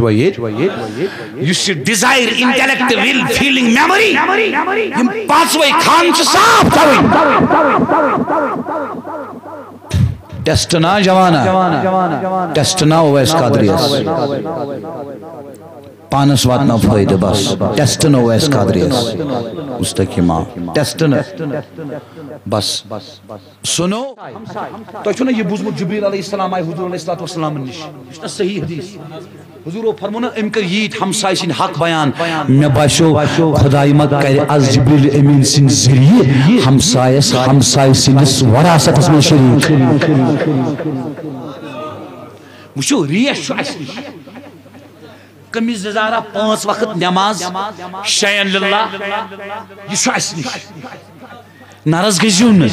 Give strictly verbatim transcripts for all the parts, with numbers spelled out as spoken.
وۄنۍ ییٚتہِ یُس یہِ desire, intellect, will, feeling, memory، یِم پانٛژوَے خانہٕ چھِ صاف تھاوٕنۍ۔ ٹیسٹ نا جوانا، ٹیسٹ نا اویس قادریس۔ پانس واتناو فٲیدٕ بس۔ ٹیسٹ نا اویس قادریس۔ مستقیما۔ ٹیسٹ نا۔ بس۔ سنو۔ تۄہہِ چھُو نا یہِ بوٗزمُت، جبریل علیہ السلام آیہِ حضور علیہ الصلوۃ والسلام نِش؟ یہِ چھُ نا صحیح حدیث؟ حضورو فرموو نا، أمۍ کٔر ییٖتۍ ہمسایہِ سٕنٛدۍ حق بیان۔ مےٚ باسیو، خدایہِ ما کرِ از جبریل امین سٕنٛدِ ذٔریعہٕ ہمسایس، ہمسایہِ سٕنٛدِس وراثتس منٛز شریٖک۔ وٕچھِو، ریش چھُ اَسہِ نِش۔ قمیٖض یزارا، پانٛژھ وقت نماز، شیئن للہ، یہِ چھُ اَسہِ نِش۔ ناراض گٔژھِو نہٕ۔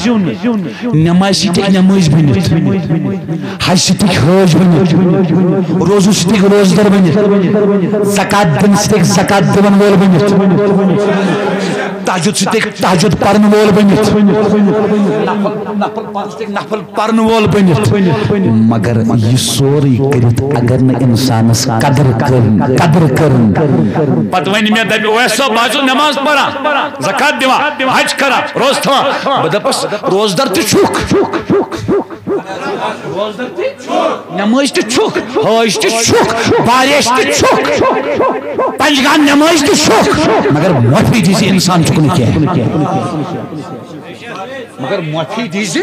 نماز سۭتۍ ہیٚکہِ نمٲزۍ بٔنِتھ، حج سۭتۍ ہیٚکہِ حٲج بٔنِتھ، روزٕ سۭتۍ ہیٚکہِ روزدار بٔنِتھ، زکات دِنہٕ سۭتۍ ہیٚکہِ زکات دِوَن وول بٔنِتھ، تہجد سۭتۍ ہیٚکہِ تہجد پرن وول بٔنِتھ، نفل، نفل پرنہٕ سۭتۍ ہیٚکہِ نفل پرن وول بٔنِتھ۔ مگر یہِ سورُے کٔرِتھ اگر نہٕ انسانس قدر کٔرٕن، قدر کٔرٕن۔ پتہٕ ونہِ مےٚ، دپہِ، "اویس صٲب، بہٕ حظ چھُس نماز پران، زکات دِوان، حج کران، روزٕ تھاوان۔" بہٕ دپس، "روزدر تہِ چھُکھ، نمٲز تہِ چھُکھ، حٲج تہِ چھُکھ، باریش تہِ چھُکھ، پنجگان نمٲز تہِ چھُکھ، مگر معافی دِژ انسان چھُکھ نہٕ کینٛہہ۔" مگر معافی دیزِ،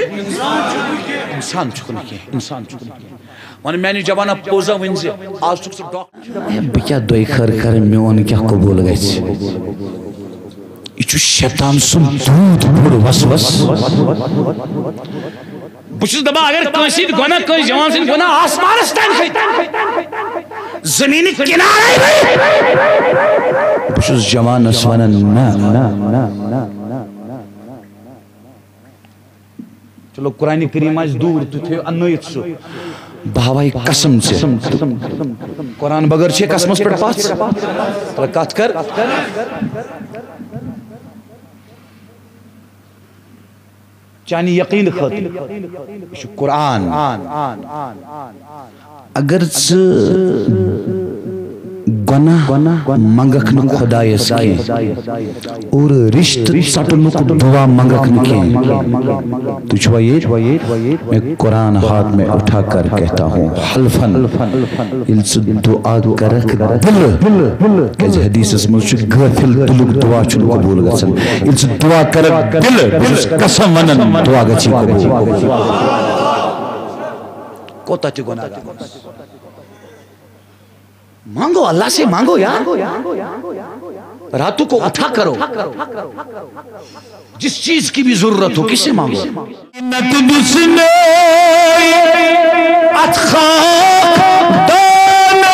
انسان چھُکھ نہٕ کینٛہہ، انسان چھُکھ نہٕ کینٛہہ۔ وَن میانہِ جوانا، پوٚز ہا ؤنۍ زِ آز چھُکھ ژٕ ڈاکٹر۔ ہے، بہٕ کیٛاہ دۄے خٲر کَرٕ، میون کیٛاہ قبوٗل گژھِ؟ یہِ چھُ شیطان سُنٛد تیوٗت بوٚڑ وسوس۔ بہٕ چھُس دَپان، اگر کٲنٛسہِ سۭتۍ گۄناہ، کٲنٛسہِ جوان سۭتۍ گۄناہ آسمانَس تام کھٔتۍ، زٔمیٖنہِ کِنارَے گٔے۔ بہٕ چھُس جوانَس وَنان، نہ، نہ، نہ، نہ، نہ۔ چلو، قرآن کریم آسہِ دوٗر، تُہۍ تھٲیِو اَننٲیِتھ سُہ۔ بہٕ ہاوہاے قسم ژےٚ۔ قرآن بغٲر چھے قسمس پٮ۪ٹھ پژھ؟ ترٛےٚ کتھ کر۔ چانہِ یقین خٲطرٕ۔ یہِ چھُ قرآن۔ اگر ژٕ گۄناہ منٛگکھ نہٕ خۄدایس کینٛہہ اور رشتہٕ ژٹنُک دعا منٛگکھ نہٕ کینٛہہ، تُہۍ چھِوا ییٚتہِ؟ میں قرآن ہاتھ میں اٹھا کر کہتا ہوں، حلفاً، ییٚلہِ ژٕ دعا کرکھ دِلہٕ، کیازِ حدیثس منٛز چھُ غٲفِل دِلُک دعا چھُنہٕ قبوٗل گژھان۔ ییٚلہِ ژٕ دعا کرکھ دِلہٕ، بہٕ چھُس قسم ونان، دعا گژھی قبوٗل۔ کوتاہ تہِ گۄناہ گار۔ مانگو، اللہ سے مانگو یار۔ راتوں کو اٹھا کرو۔ جس چیز کی بھی ضرورت ہو، کس سے مانگو؟ نت دسنے اتھ خاک دانس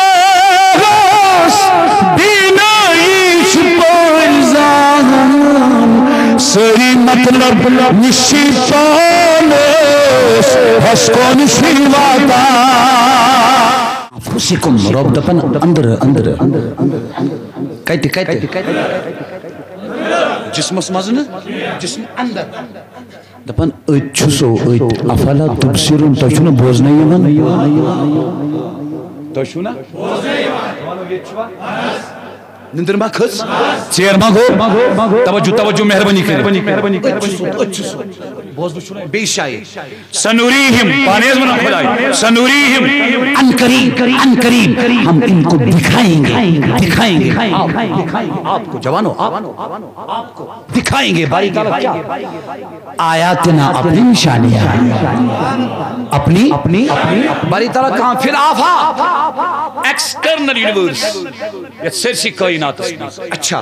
بینائی چھ پٲرۍ زان۔ سٲری مطلب نشی پانس ہس کون سی واتان۔ انفسکم، رب دپان اندر، اندر۔ کتہِ، کتہِ؟ جسمس منٛز نہٕ، جسم اندر۔ دپان أتۍ چھُ سو أتۍ۔ افلا تبصرون، تۄہہِ چھُو نہٕ بوزنَے یِوان؟ تۄہہِ چھُو نہ؟ نندر ما کھٔژ؟ ژیر ما گوٚو؟ توجہ، توجہ، مہربٲنی کٔرِتھ۔ أتۍ چھُ سو، أتۍ چھُ سو۔ بوزنہٕ چھُنہٕ بیٚیہِ جایہِ۔ سنوریہم، پانے حظ ونان خداے، سنوریہم۔ ان قریب، ان قریب ہم ان کو دکھائیں گے، دکھائیں گے۔ آپ، آپ کو جوانو، آپ، آپ کو دکھائیں گے۔ باری تعالیٰ کیا؟ آیاتنا، اپنی نشانیاں، اپنی، اپنی، اپنی۔ باری تعالیٰ کہاں؟ فی الآفاق، ایکسٹرنل یونیورس، یتھ سٲرسٕے کائناتس منٛز۔ اچھا،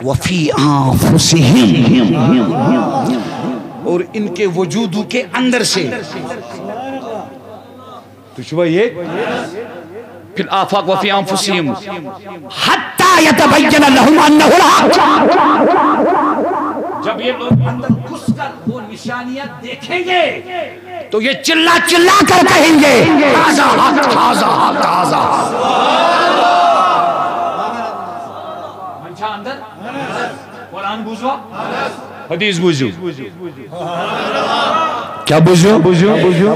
وفی انفسہم، اور ان کے وجودوں کے اندر سے۔ تُہۍ چھِوا ییٚتہِ؟ فی الآفاق وفی انفسہم۔ حتی یتبین لہم انہ الحق۔ جب یہ لوگ اندر گھس کر وہ نشانیاں دیکھیں گے، تو یہ چلا چلا کر کہیں گے، ھذا حق، ھذا حق، ھذا حق۔ وۄنۍ چھا اندر؟ قرآن بوٗزوا؟ حدیث بوٗزِو۔ کیا بوزو؟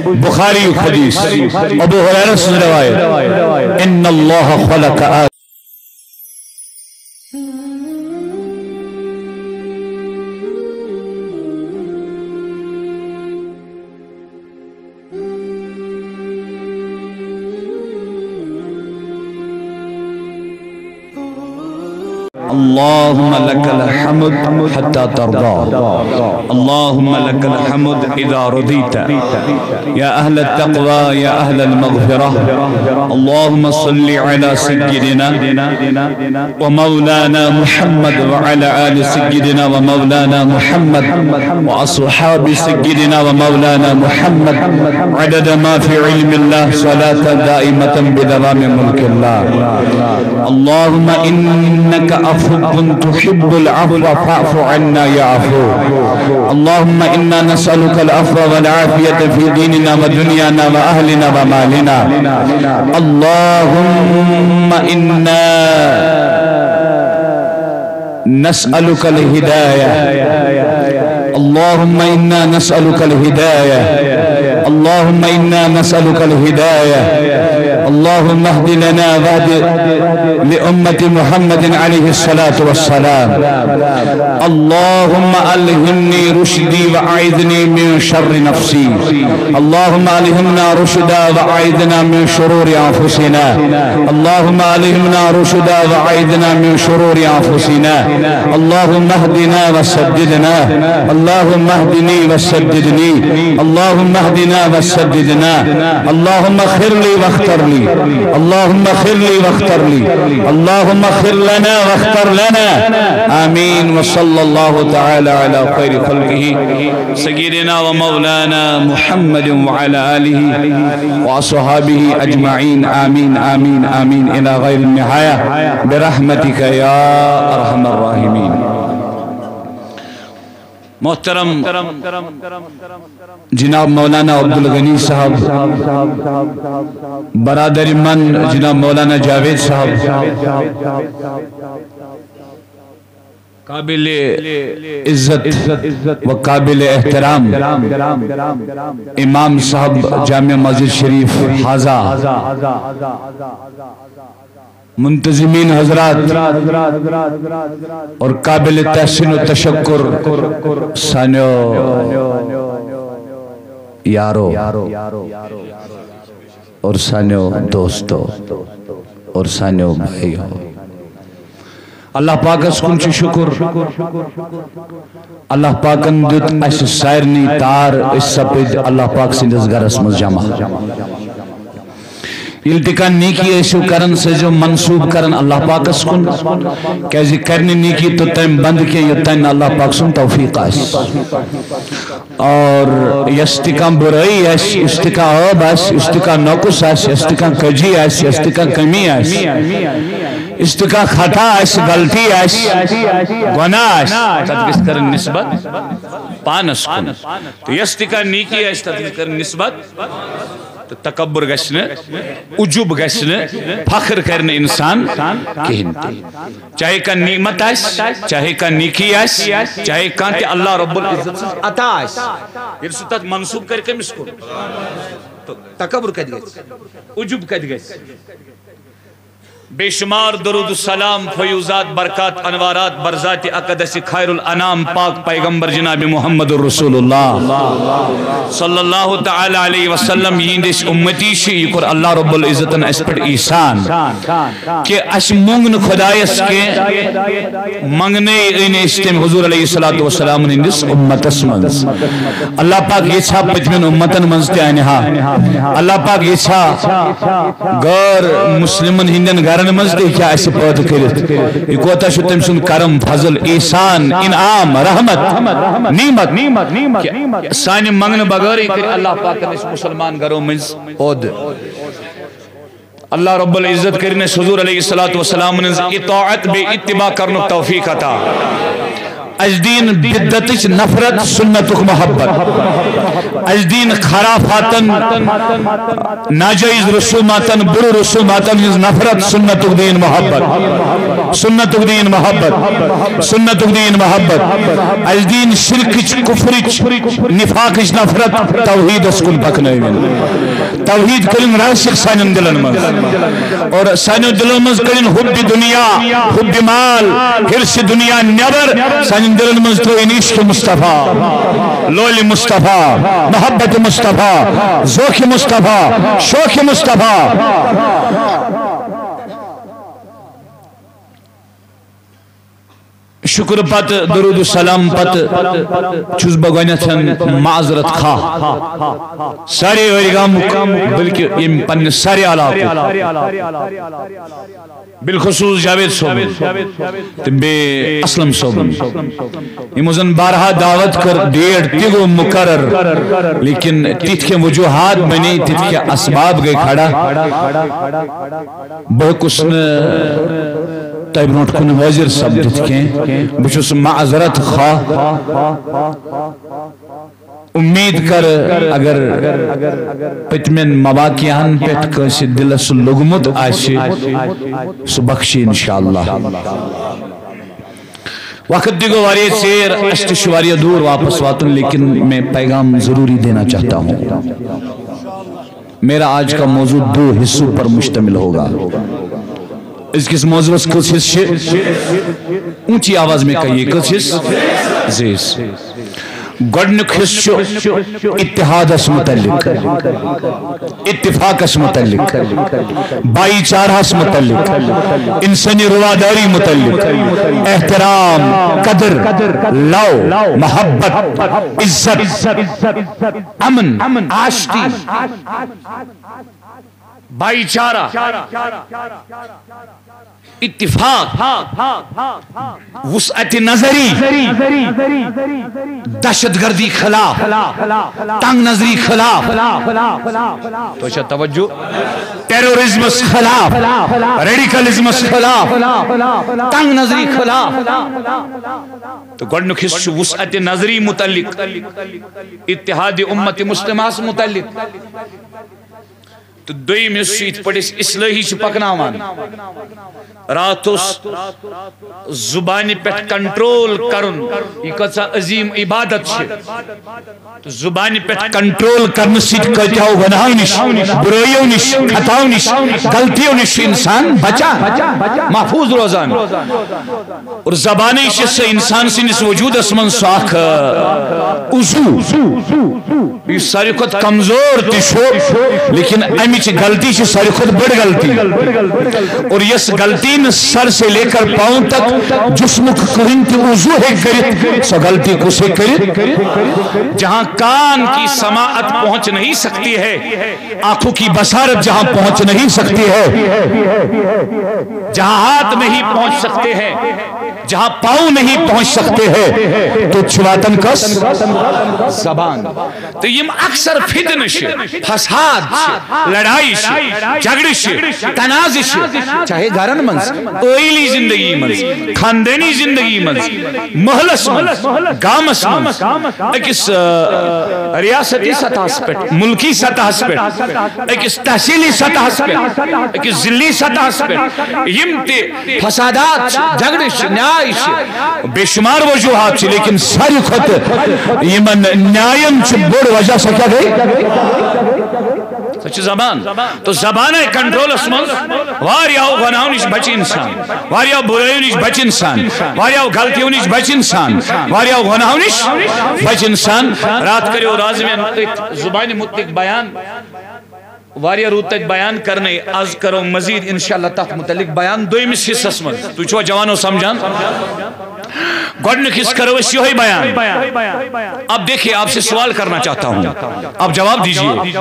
بخاری حدیث، ابو ہریرہ سٕنٛز روایت۔ ان اللہ خلق آدم۔ اللهم لك الحمد حتى ترضى، اللهم لك الحمد إذا رضيت، يا أهل التقوى، يا أهل المغفرة. اللهم صل على سيدنا ومولانا محمد وعلى آل سيدنا ومولانا محمد وأصحاب سيدنا ومولانا محمد عدد ما في علم الله، صلاة دائمة بدوام ملك الله. اللهم إنك عفو تحب العفو فاعف عنا يا عفو. اللهم إنا نسألك العفو والعافية في ديننا ودنيانا وأهلنا ومالنا. اللهم إنا نسألك الهداية. اللهم إنا نسألك الهداية. اللهم إنا نسألك الهداية. اللهم اهد لنا واهد لأمة محمد عليه الصلاة والسلام. اللهم ألهمني رشدي وأعذني من شر نفسي. اللهم ألهمنا رشدا وأعذنا من شرور أنفسنا. اللهم ألهمنا رشدا وأعذنا من شرور أنفسنا. اللهم اهدنا وسددنا. اللهم اهدني وسددني. اللهم اهدنا وسددنا. اللهم اغفر لي واختر لي. اللهم اغفر لي واختر لي. اللهم اغفر لنا واختر لنا. آمين. وصلى الله تعالى على خير خلقه سيدنا ومولانا محمد وعلى آله وأصحابه أجمعين. آمين، آمين، آمين إلى غير النهاية برحمتك يا أرحم الراحمين. محترم جناب مولانا عبدالغنی صاحب، برادر من جناب مولانا جاوید صاحب، قابل عزت و قابل احترام امام صاحب جامع مسجد شریف حاضہ، منتظمین حضرات اور قابل تحسین و تشکر سانیو یارو اور سانیو دوستو اور سانیو بھائیو، اللہ پاکس کُن چھُ شُکر۔ اللہ پاکن دیُت اسہِ سارنٕے تار، أسۍ سپٕدۍ اللہ پاک سٕنٛدِس گرس منٛز جمع۔ ییٚلہِ تہِ کانٛہہ نیکی ٲسِو کران، سُہ ٲسۍزیو منسوٗب کران اللہ پاکس کُن، کیازِ کرنہِ نیکی توٚتام بنٛد کینٛہہ، یوٚتام نہٕ اللہ پاک سُنٛد توفیق آسہِ۔ اور یۄس تہِ کانٛہہ بُرٲیی آسہِ، یُس تہِ کانٛہہ عٲب آسہِ، یُس تہِ کانٛہہ نۄقُص آسہِ، یۄس تہِ کانٛہہ کٔجی آسہِ، یۄس تہِ کانٛہہ کٔمی آسہِ، یُس تہِ کانٛہہ خطا آسہِ، غلطی آسہِ، گۄناہ آسہِ، تَتھ گژھِ کَرٕنۍ نسبت پانَس کُن۔ تہٕ یۄس تہِ کانٛہہ نیکی آسہِ، تَتھ گژھِ کَرٕنۍ نسبت۔ تہٕ تکبر گژھِ نہٕ، عجب گژھِ نہٕ، فخر کَرِ نہٕ اِنسان کِہیٖنۍ تہِ۔ چاہے کانٛہہ نعمت آسہِ، چاہے کانٛہہ نیکی آسہِ، چاہے کانٛہہ تہِ اللہ رب العزت سٕنٛز عطا آسہِ، ییٚلہِ سُہ تَتھ منسوٗب کَرِ کٔمِس کُن؟ تہٕ تکبر کَتہِ گژھِ؟ عجب کَتہِ گژھِ؟ بے شمار درود السلام، فیوضات، برکات، انوارات، برذات اقدس خیر الانام پاک پیغمبر جناب محمد رسول اللہ صلی اللہ تعالی علیہ وسلم۔ یہندس امتی چھ، یہ کور اللہ رب العزتن اس پہ احسان کہ اس مونگ نہ خدایس کینٛہہ، منگنے أنۍ أسۍ تٔمۍ حضور علیہ الصلوۃ والسلام ہٕنٛدِس اُمتس منٛز۔ اللہ پاک یژھا پٔتمٮ۪ن اُمتن منٛز تہِ انہِ ہا۔ اللہ پاک یژھا غٲر مسلمن ہٕنٛدٮ۪ن گرن منٛز تہِ ہیٚکہِ ہا اسہِ پٲدٕ کٔرِتھ۔ یہِ کوتاہ چھُ تٔمۍ سُنٛد کرم، فضل، احسان، انعام، رحمت، نعمت، کہ سانہِ منگنہٕ بغٲرٕے کٔرۍ اللہ پاکن أسۍ مسلمان گرو منٛز پٲدٕ۔ اللہ رب العزت کٔرِن اَسہِ حضور علیہ الصلوۃ والسلام ہٕنٛز اطاعت بیٚیہِ اتباع کرنُک توفیق عطا۔ اَسہِ دِیِن بدعتٕچ نفرت، سنتُک محبت۔ اَسہِ دِیِن خرافاتن، ناجٲیز رسوماتن، بُرٕ رسوماتن ہٕنٛز نفرت، سنتُک دِیِن محبت۔ سنتُک دِیِن محبت۔ سنتُک دِیِن محبت۔ اَسہِ دِیِن شرکٕچ، کفرٕچ، نفاقٕچ نفرت، توحیدس کُن پکنٲوِن۔ توحید کٔرِن راسخ سانٮ۪ن دِلن منٛز۔ اور سانیو دِلو منٛز کٔڑِن حب دنیا، حب مال، حرص دنیا نٮ۪بر۔ سانٮ۪ن دِلن منٛز ترٲوِن عشق مصطفیٰ، لولِ مصطفیٰ، محبت مصطفیٰ، ذوق مصطفیٰ، شوق مصطفیٰ۔ شکر پتہٕ، درود و سلام پتہٕ چھُس بہٕ گۄڈٕنٮ۪تھ معذرت خواہ سارے ٲرۍ گامُک، بلکہِ ییٚمہِ پننہِ سارے علاقُک، بالخصوص جاوید صٲبُن تہٕ بیٚیہِ اسلم صٲبُن۔ یِمو زن بارہا دعوت کٔر، ڈیٹ تہِ گوٚو مقرر، لیکن تِتھۍ کینٛہہ وجوہات بنے، تِتھۍ کینٛہہ اسباب گٔے کھڑا۔ بہٕ ہیوٚکُس نہٕ تۄہہِ برونٛٹھ کُن حٲضِر سپدِتھ کینٛہہ۔ بہٕ چھُس معذرت خواہ۔ اُمید کَرٕ اگر پٔتمٮ۪ن مواقعن پٮ۪ٹھ کٲنٛسہِ دِلس لوٚگمُت آسہِ، سُہ بخشہِ انشاءاللہ۔ وقت تہِ گوٚو واریاہ ژیر، اَسہِ تہِ چھُ واریاہ دوٗر واپس واتُن، لیکن میں پیغام ضروری دینا چاہتا ہوں۔ میرا آج کا موضوع دو حصوں پر مشتمل ہوگا۔ أزکِس موضوعس کٔژ حصہٕ چھِ؟ اونچی آواز میں کہیے، کٔژ حصہٕ؟ زٕ حصہٕ۔ گۄڈٕنیُک حصہٕ چھُ اتحادس متعلق، اتفاقس متعلق، بھائی چارہس متعلق، انسانی رواداری متعلق، احترام، قدر، لو، محبت، عزت، امن، آشتی، بھائی چارہ، اتفاق، وسعت نظری، دہشت گردی خلاف، تنگ نظری خلاف، تو چھا توجہ؟ ٹیرورزمس خلاف، ریڈیکلزمس خلاف، تنگ نظری خلاف۔ تو گۄڈٕنیُک حصہٕ چھُ وسعت نظری متعلق، اتحاد امت مسلمہس متعلق۔ تو دوٚیِم یُس چھُ، یِتھ پٲٹھۍ أسۍ اصلٲحی چھِ پکناوان، راتھ اوس زبانہِ پٮ۪ٹھ کنٹرول کرُن، یہِ کۭژاہ عظیٖم عبادت چھِ۔ تو زبانہِ پٮ۪ٹھ کنٹرول کرنہٕ سۭتۍ کۭتیاہو گۄناہو نِش، برٲیو نِش، خطاو نِش، غلطیو نِش چھُ انسان بچان، محفوظ روزان۔ اور زبانٕے چھِ سۄ انسان سٕنٛدِس وجوٗدس منٛز سۄ اکھ، آ، عضو، یُس ساروی کھۄتہٕ کمزور تہِ چھُ، لیکن امِچ غلطی چھِ ساروی کھۄتہٕ بٔڑ غلطی۔ اور یۄس غلطی نہٕ سر سے لے کر پاؤں تک جسمُک کٕہٕنۍ تہِ عضو ہیٚکہِ کٔرِتھ، سۄ غلطی کُس ہیٚکہِ کٔرِتھ؟ جہاں کان کی سماعت پہنچ نہیں سکتی ہے، آنکھوں کی بصارت جہاں پہنچ نہیں سکتی ہے، جہاں ہاتھ نہیں پہنچ سکتے ہیں، جہاں پاؤں نہیں پہنچ سکتے ہیں، تو چھواتن کس زبان۔ تو یم اکثر فتنہ چھ، فساد چھ، لڑائی چھ، جھگڑے چھ، تنازع چھ، چاہے گھرن منز، عائلی زندگی منز، خاندانی زندگی منز، محلس منز، گامس منز، اکس، آ، ریاستی سطحس پہ، ملکی سطحس پہ، اکس تحصیلی سطحس پہ، اکس ضلعی سطحس پہ، یم تہ فسادات چھ، جھگڑے چھ، نیاے چھ، بے شمار وجوہات چھ، لیکن ساروی کھۄتہٕ یمن نیاین چھ بوٚڑ وجہ، سۄ کیاہ گٔے؟ سۄ چھِ زبان۔ تو زبانہ کنٹرولس منٛز واریاہو گۄناہو نِش بچہِ انسان، واریاہو برٲیو نِش بچہِ انسان، واریاہو غلطیو نِش بچہِ انسان، واریاہو گۄناہو نِش بچہِ انسان۔ راتھ کریو رازوین أتھۍ زبانہِ متعلق بیان۔ واریاہ روٗد تَتہِ بیان کرنے، از کرو مزید انشاءاللہ تَتھ متعلق بیان دوٚیمِس حصس منٛز۔ تُہۍ چھِوا جوانو سمجھان؟ گۄڈٕنیُک حصہٕ کرو أسۍ یِہوٚے بیان۔ اب دیکھیے، آپ سے سوال کرنا چاہتا ہوں، آپ جواب دیجیے،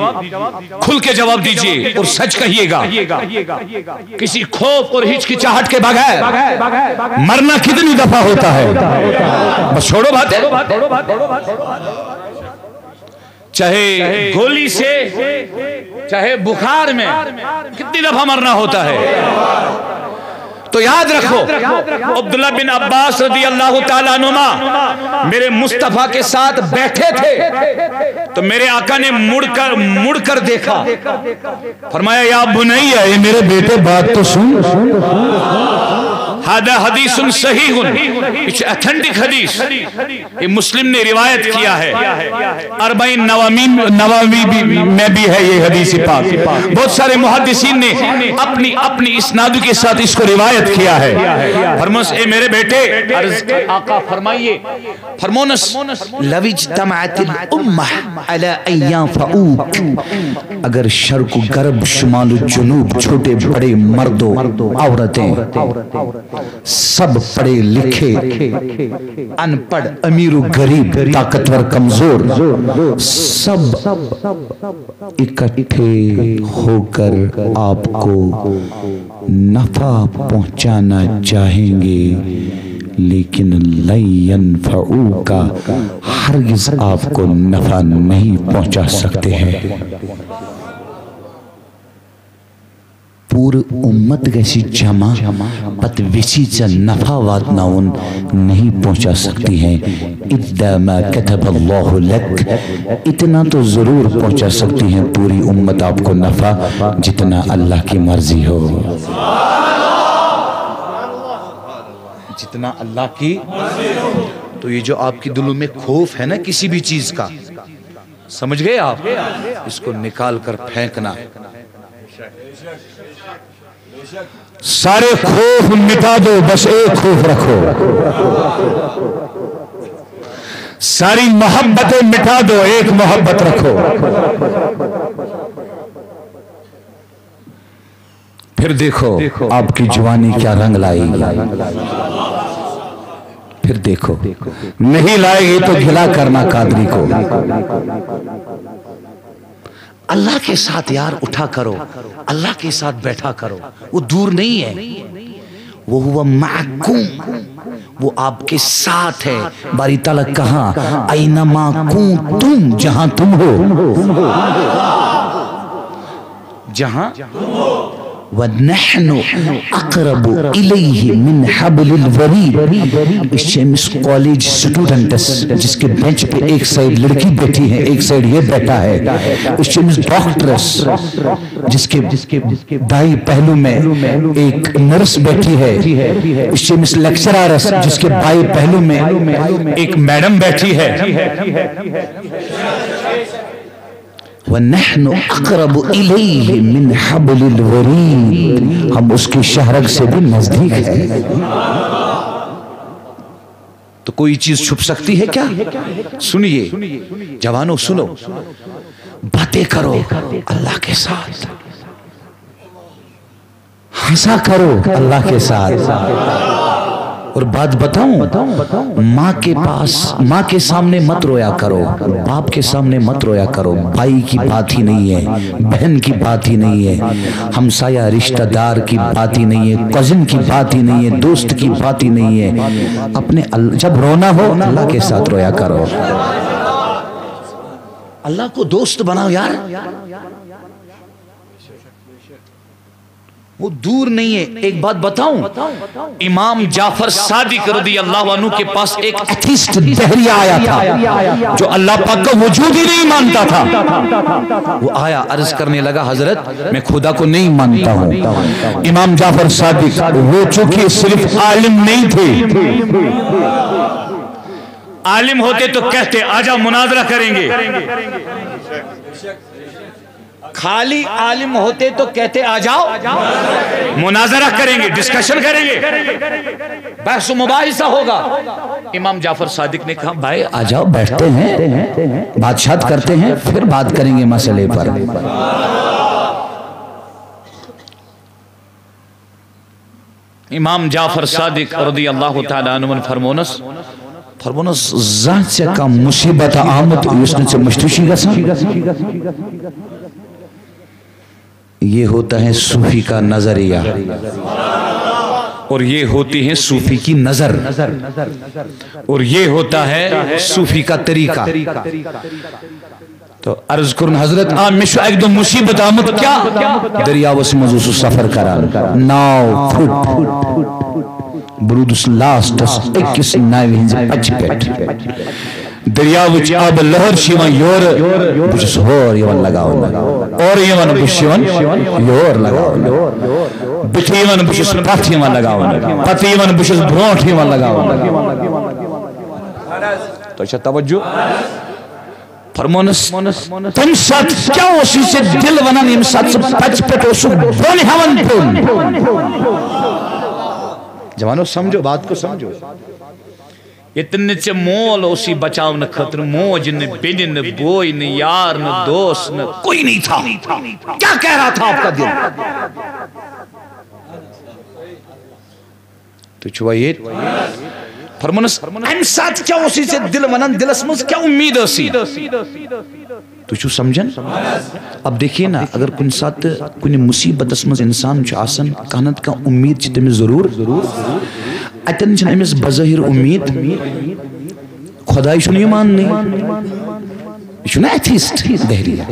کھل کے جواب دیجیے اور سچ کہیے گا۔ کسی خوف اور ہچکچاہٹ کے بغیر مرنا کتنی دفعہ ہوتا ہے؟ بس چھوڑو باتیں۔ چاہے گولی سے، چاہے بخار میں، کتنی دفعہ مرنا ہوتا ہے؟ تو یاد رکھو، عبداللہ بن عباس رضی اللہ تعالیٰ عنہما میرے مصطفیٰ کے ساتھ بیٹھے تھے، تو میرے آقا نے مڑ کر، مڑ کر دیکھا، فرمایا، یا بنی، اے میرے بیٹے، بات تو سن۔ هذا حدیث صحیح، یہ اتھنٹک حدیث، یہ مسلم نے روایت کیا ہے۔ اربعین نووی، نووی بھی، میں بھی ہے یہ حدیث پاک۔ بہت سارے محدثین نے اپنی، اپنی اسناد کے ساتھ اس کو روایت کیا ہے۔ فرموس، اے میرے بیٹے، عرض کی، آقا فرمائیے، فرمونس، لو اجتمعت الامة على ان ينفعوك، اگر شرق و غرب، شمال و جنوب، چھوٹے بڑے، مرد و عورتیں، سب پڑھے لکھے، ان پڑھ، امیر و غریب، طاقتور کمزور، سب اکٹھے ہو کر آپ کو نفع پہنچانا چاہیں گے، لیکن لن ينفعوك، ہرگز آپ کو نفع نہیں پہنچا سکتے ہیں۔ پورٕ اُمت گژھِ جمع، پتہٕ ویژھی ژےٚ نفع واتناوُن، نہیں پہنچا سکتی ہیں۔ الا ما كتب الله لك، اتنا تو ضرور پہنچا سکتی ہیں پوری امت آپ کو نفع، جتنا اللہ کی مرضی ہو۔ جتنا اللہ کی۔ تو یہ جو آپ کے دلوں میں خوف ہے نا کسی بھی چیز کا، سمجھ گئے آپ؟ اس کو نکال کر پھینکنا۔ سارے خوف مٹا دو، بس ایک خوف رکھو۔ ساری محبتیں مٹا دو، ایک محبت رکھو۔ پھر دیکھو آپ کی جوانی کیا رنگ لائے گی۔ پھر دیکھو، نہیں لائے گی تو گلا کرنا قادری کو۔ اللہ کے ساتھ یار اٹھا کرو، اللہ کے ساتھ بیٹھا کرو، وہ دور نہیں ہے، وہ هو معكم، وہ آپ کے ساتھ ہے۔ باری تعالیٰ کہاں؟ اینما کنتم، جہاں تم ہو، جہاں۔ ونحن اقرب الیہ من حبل الورید۔ اس چھ أمس کالج سٹوڈنٹس، جس کے بینچ پہ ایک سائیڈ لڑکی بیٹھی ہے، ایک سائیڈ یہ بیٹھا ہے۔ اس چھ أمس ڈاکٹرس، جس کے دائیں پہلو میں ایک نرس بیٹھی ہے۔ اس چھ أمس لیکچرارس، جس کے بائیں پہلو میں ایک میڈم بیٹھی ہے۔ ونحن اقرب الیہ من حبل الورید، ہم اس کی شہرگ سے بھی نزدیک ہیں۔ تو کوئی چیز چھپ سکتی ہے کیا؟ سنیے جوانوں، سنو، باتیں کرو اللہ کے ساتھ، ہنسا کرو اللہ کے ساتھ۔ اور بات بتاؤں، ماں کے پاس، ماں کے سامنے مت رویا کرو، باپ کے سامنے مت رویا کرو۔ بھائی کی بات ہی نہیں ہے، بہن کی بات ہی نہیں ہے، ہمسایہ رشتہ دار کی بات ہی نہیں ہے، کزن کی بات ہی نہیں ہے، دوست کی بات ہی نہیں ہے۔ اپنے ال-، جب رونا ہو، اللہ کے ساتھ رویا کرو۔ اللہ کو دوست بناؤ یار۔ وہ دور نہیں ہے۔ ایک بات بتاؤں، امام جعفر صادق رضی اللہ عنہ کے پاس ایک ایتھیسٹ دہریہ آیا تھا، جو اللہ پاک کا وجود ہی نہیں مانتا تھا۔ وہ آیا، عرض کرنے لگا، حضرت، میں خدا کو نہیں مانتا ہوں۔ امام جعفر صادق، وہ چونکہ صرف عالم نہیں تھے، عالم ہوتے تو کہتے، آ جاؤ، مناظرہ کریں گے۔ خالی عالم ہوتے تو کہتے، آ جاؤ، مناظرہ کریں گے، ڈسکشن کریں گے، بحث و مباحثہ ہوگا۔ امام جعفر صادق نے کہا، بھائی آ جاؤ، بیٹھتے ہیں، بات شات کرتے ہیں، پھر بات کریں گے مسئلے پر۔ امام جعفر صادق رضی اللہ تعالیٰ عنہ فرمونس، فرمونس، زانٛہہ ژےٚ کانٛہہ مصیبت آمت یُس نہٕ ژےٚ مٔشتھٕے چھُے گژھان؟ یہ ہوتا ہے صوفی کا نظریہ، اور یہ ہوتی ہے صوفی کی نظر، اور یہ ہوتا ہے صوفی کا طریقہ۔ تو عرض کرن حضرت، آ، مےٚ چھُ اکہِ دۄہ مصیبت آمُت۔ کیا؟ دٔریاوس منٛز اوسُس سفر کران، ناو پھُٹ۔ بہٕ روٗدُس لاسٹس أکِس ناوِ ہٕنٛزِ پچہِ پٮ۪ٹھ۔ دٔریاوٕچ آبہٕ لہر چھِ یِوان یورٕ، بہٕ چھُس ہور یِوان لگاونہٕ، اورٕ یِوان، بہٕ چھُس یِوان یور لگاونہٕ۔ بٕتھِ یِوان، بہٕ چھُس پتھ یِوان لگاونہٕ، پتہٕ یِوان، بہٕ چھُس برونٛٹھ یِوان لگاونہٕ۔ تۄہہِ چھا توجہ؟ فرمونس، تمہِ ساتہٕ کیٛاہ اوسُے ژےٚ دِل ونان، ییٚمہِ ساتہٕ ژٕ پچہِ پٮ۪ٹھ اوسُکھ بۄن ہٮ۪وان پیوٚن؟ جوانو، سمجھو، بات کو سمجھو۔ ییٚتٮ۪ن نہٕ ژےٚ مول اوسُے بچاونہٕ خٲطرٕ، موج نہٕ، بیٚنہِ نہٕ، بوے نہٕ، یار نہٕ، دوست نہٕ، کوئی نہیں تھا۔ کیا کہہ رہا تھا آپ کا دل؟ تُہۍ چھِوا ییٚتہِ؟ فرمونس، امہِ ساتہٕ کیٛاہ اوسُے ژےٚ دِل ونان، دِلس منٛز کیٛاہ اُمید ٲسٕے؟ تُہۍ چھِو سمجھان؟ اب دیکھیے نا، اگر کُنہِ ساتہٕ کُنہِ مصیبتس منٛز انسان چھُ آسان، کانٛہہ نتہٕ کانٛہہ اُمید چھِ تٔمِس ضروٗر۔ اتٮ۪ن چھِنہٕ أمِس بظٲہر اُمید، خۄداے چھُنہٕ یہِ ماننٕے۔ یہِ چھُنہ ایتھیسٹ دہریہ۔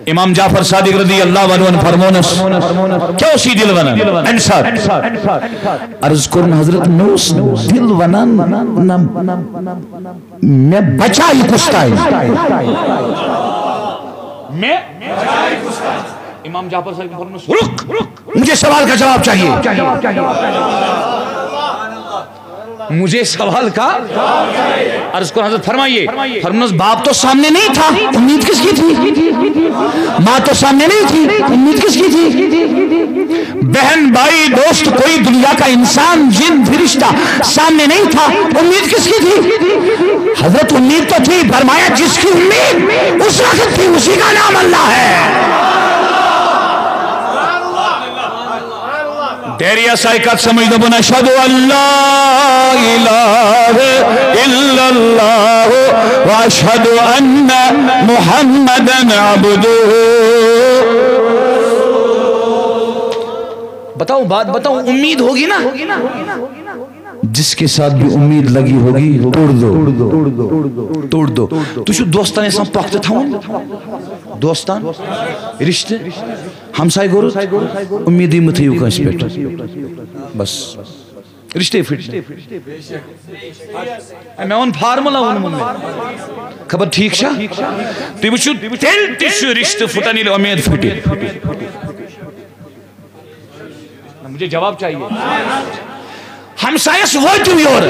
امام جعفر صادق رضی اللہ عنہ فرمونس، کیٛاہ اوس یہِ دِل ونان امہِ ساتہٕ؟ عرض کوٚرُن حضرت، مےٚ اوس دِل ونان، نہ، مےٚ بچا یہِ کُس تام۔ مےٚ، امام جعفر صادق فرمونس، رُک، مجھے سوال کا جواب چاہیے۔ مجھے سوال کا عرض کو حضرت فرمائیے۔ فرمایا، باپ تو سامنے نہیں تھا، امید کس کی تھی؟ ماں تو سامنے نہیں تھی، امید کس کی تھی؟ بہن، بھائی، دوست، کوئی دنیا کا انسان، جن، فرشتہ سامنے نہیں تھا، امید کس کی تھی؟ حضرت، امید تو تھی۔ فرمایا، جس کی امید اس وقت تھی، اسی کا نام اللہ ہے۔ دہریہ سائے کتھ سمجھ دو بنا، اشہد ان لا الہ الا اللہ و اشہد ان محمدا عبدہ۔ بتاؤ، بات بتاؤ، امید ہوگی نا؟ جس کے ساتھ بھی امید لگی ہوگی، توڑ دو، توڑ دو۔ تُہۍ چھِو دوستن یژھان پۄختہٕ تھاوُن؟ دوستن، رشتہٕ، ہمساے گوٚرُت، امیدٕے مہٕ تھٲیِو کٲنٛسہِ پٮ۪ٹھ۔ بس، رشتے پھٕٹۍ۔ اے، مےٚ ووٚن فارمولا ووٚنمُت مےٚ۔ خبر ٹھیٖک چھا؟ تُہۍ وٕچھِو، تیٚلہِ تہِ چھُ رشتہٕ پھٕٹان ییٚلہِ امید پھٕٹہِ۔ نہ، مجھے جواب چاہیے۔ ہمسایس وٲتِو یور،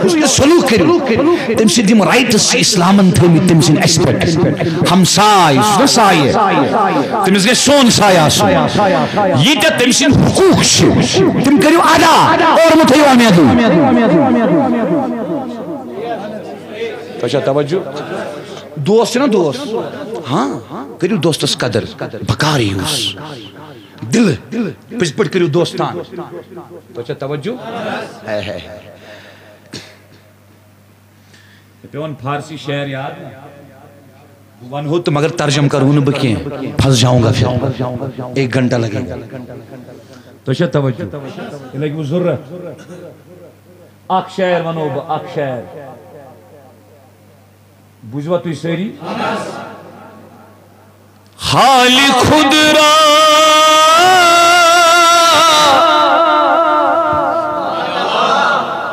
حسن سلوک کٔرِو۔ تٔمۍ سٕنٛدۍ یِم رائٹس چھِ اسلامن تھٲومٕتۍ تٔمۍ سٕنٛدۍ اَسہِ پٮ۪ٹھ۔ ہمساے، سُہ چھُنہ سایہِ، تٔمِس گژھِ سون سایہِ آسُن۔ ییٖتیٛاہ تٔمۍ سٕنٛدۍ حقوٗق چھِ، تِم کٔرِو ادا، اور مہٕ تھٲیِو امیدٕے۔ تۄہہِ چھا توجہ؟ دوست چھُنہ دوست، ہاں، کٔرِو دوستس قدر، بکار یُس دِلہٕ پٔزۍ پٲٹھۍ کٔرِو دوستان۔ تۄہہِ چھا توجہ؟ ہے، ہے، ہے۔ مےٚ پیوٚو فارسی شعر یاد۔ بہٕ وَنہو تہٕ مگر ترجمہٕ کرہو نہٕ بہٕ کینٛہہ۔ پھنس جاؤں گا پھر۔ ایک گھنٹہ لگے گا۔ تۄہہِ چھا توجہ؟ یہِ لگہِ وۄنۍ ضروٗرت۔ اکھ شعر وَنو بہٕ، اکھ شعر۔ بوٗزوا تُہۍ سٲری؟ حال خود را،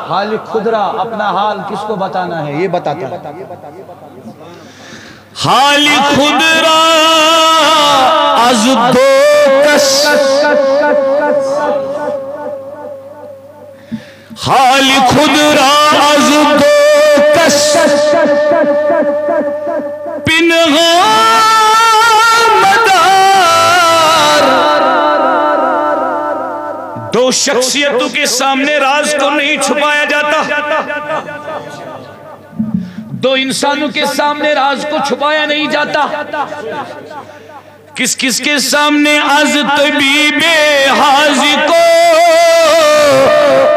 حال خود را، اپنا حال کس کو بتانا ہے، یہ بتاتا ہے۔ حال خود را از دو کس، حال خود را از دو کس پنهان مدار۔ دو شخصیتوں کے سامنے راز کو نہیں چھپایا جاتا، دو انسانوں کے سامنے راز کو چھپایا نہیں جاتا۔ کس کس کے سامنے از طبیب حاذق و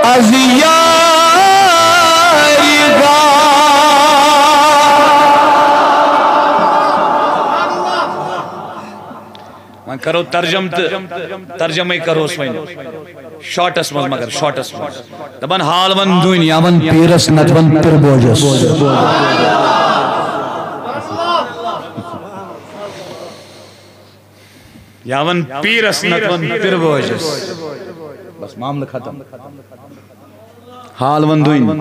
از یار غار۔ وۄنۍ کرو ترجمہٕ تہٕ ترجمے کروس وۄنۍ شارٹس منٛز، مگر شارٹس منٛز۔ دپان حال ون دُنیا ون پیرس نت ون پِربوجس۔ یا ون پیرس نتہٕ ون پِرٕ بٲجس۔ بس معاملہٕ ختم۔ حال ون دُنۍ۔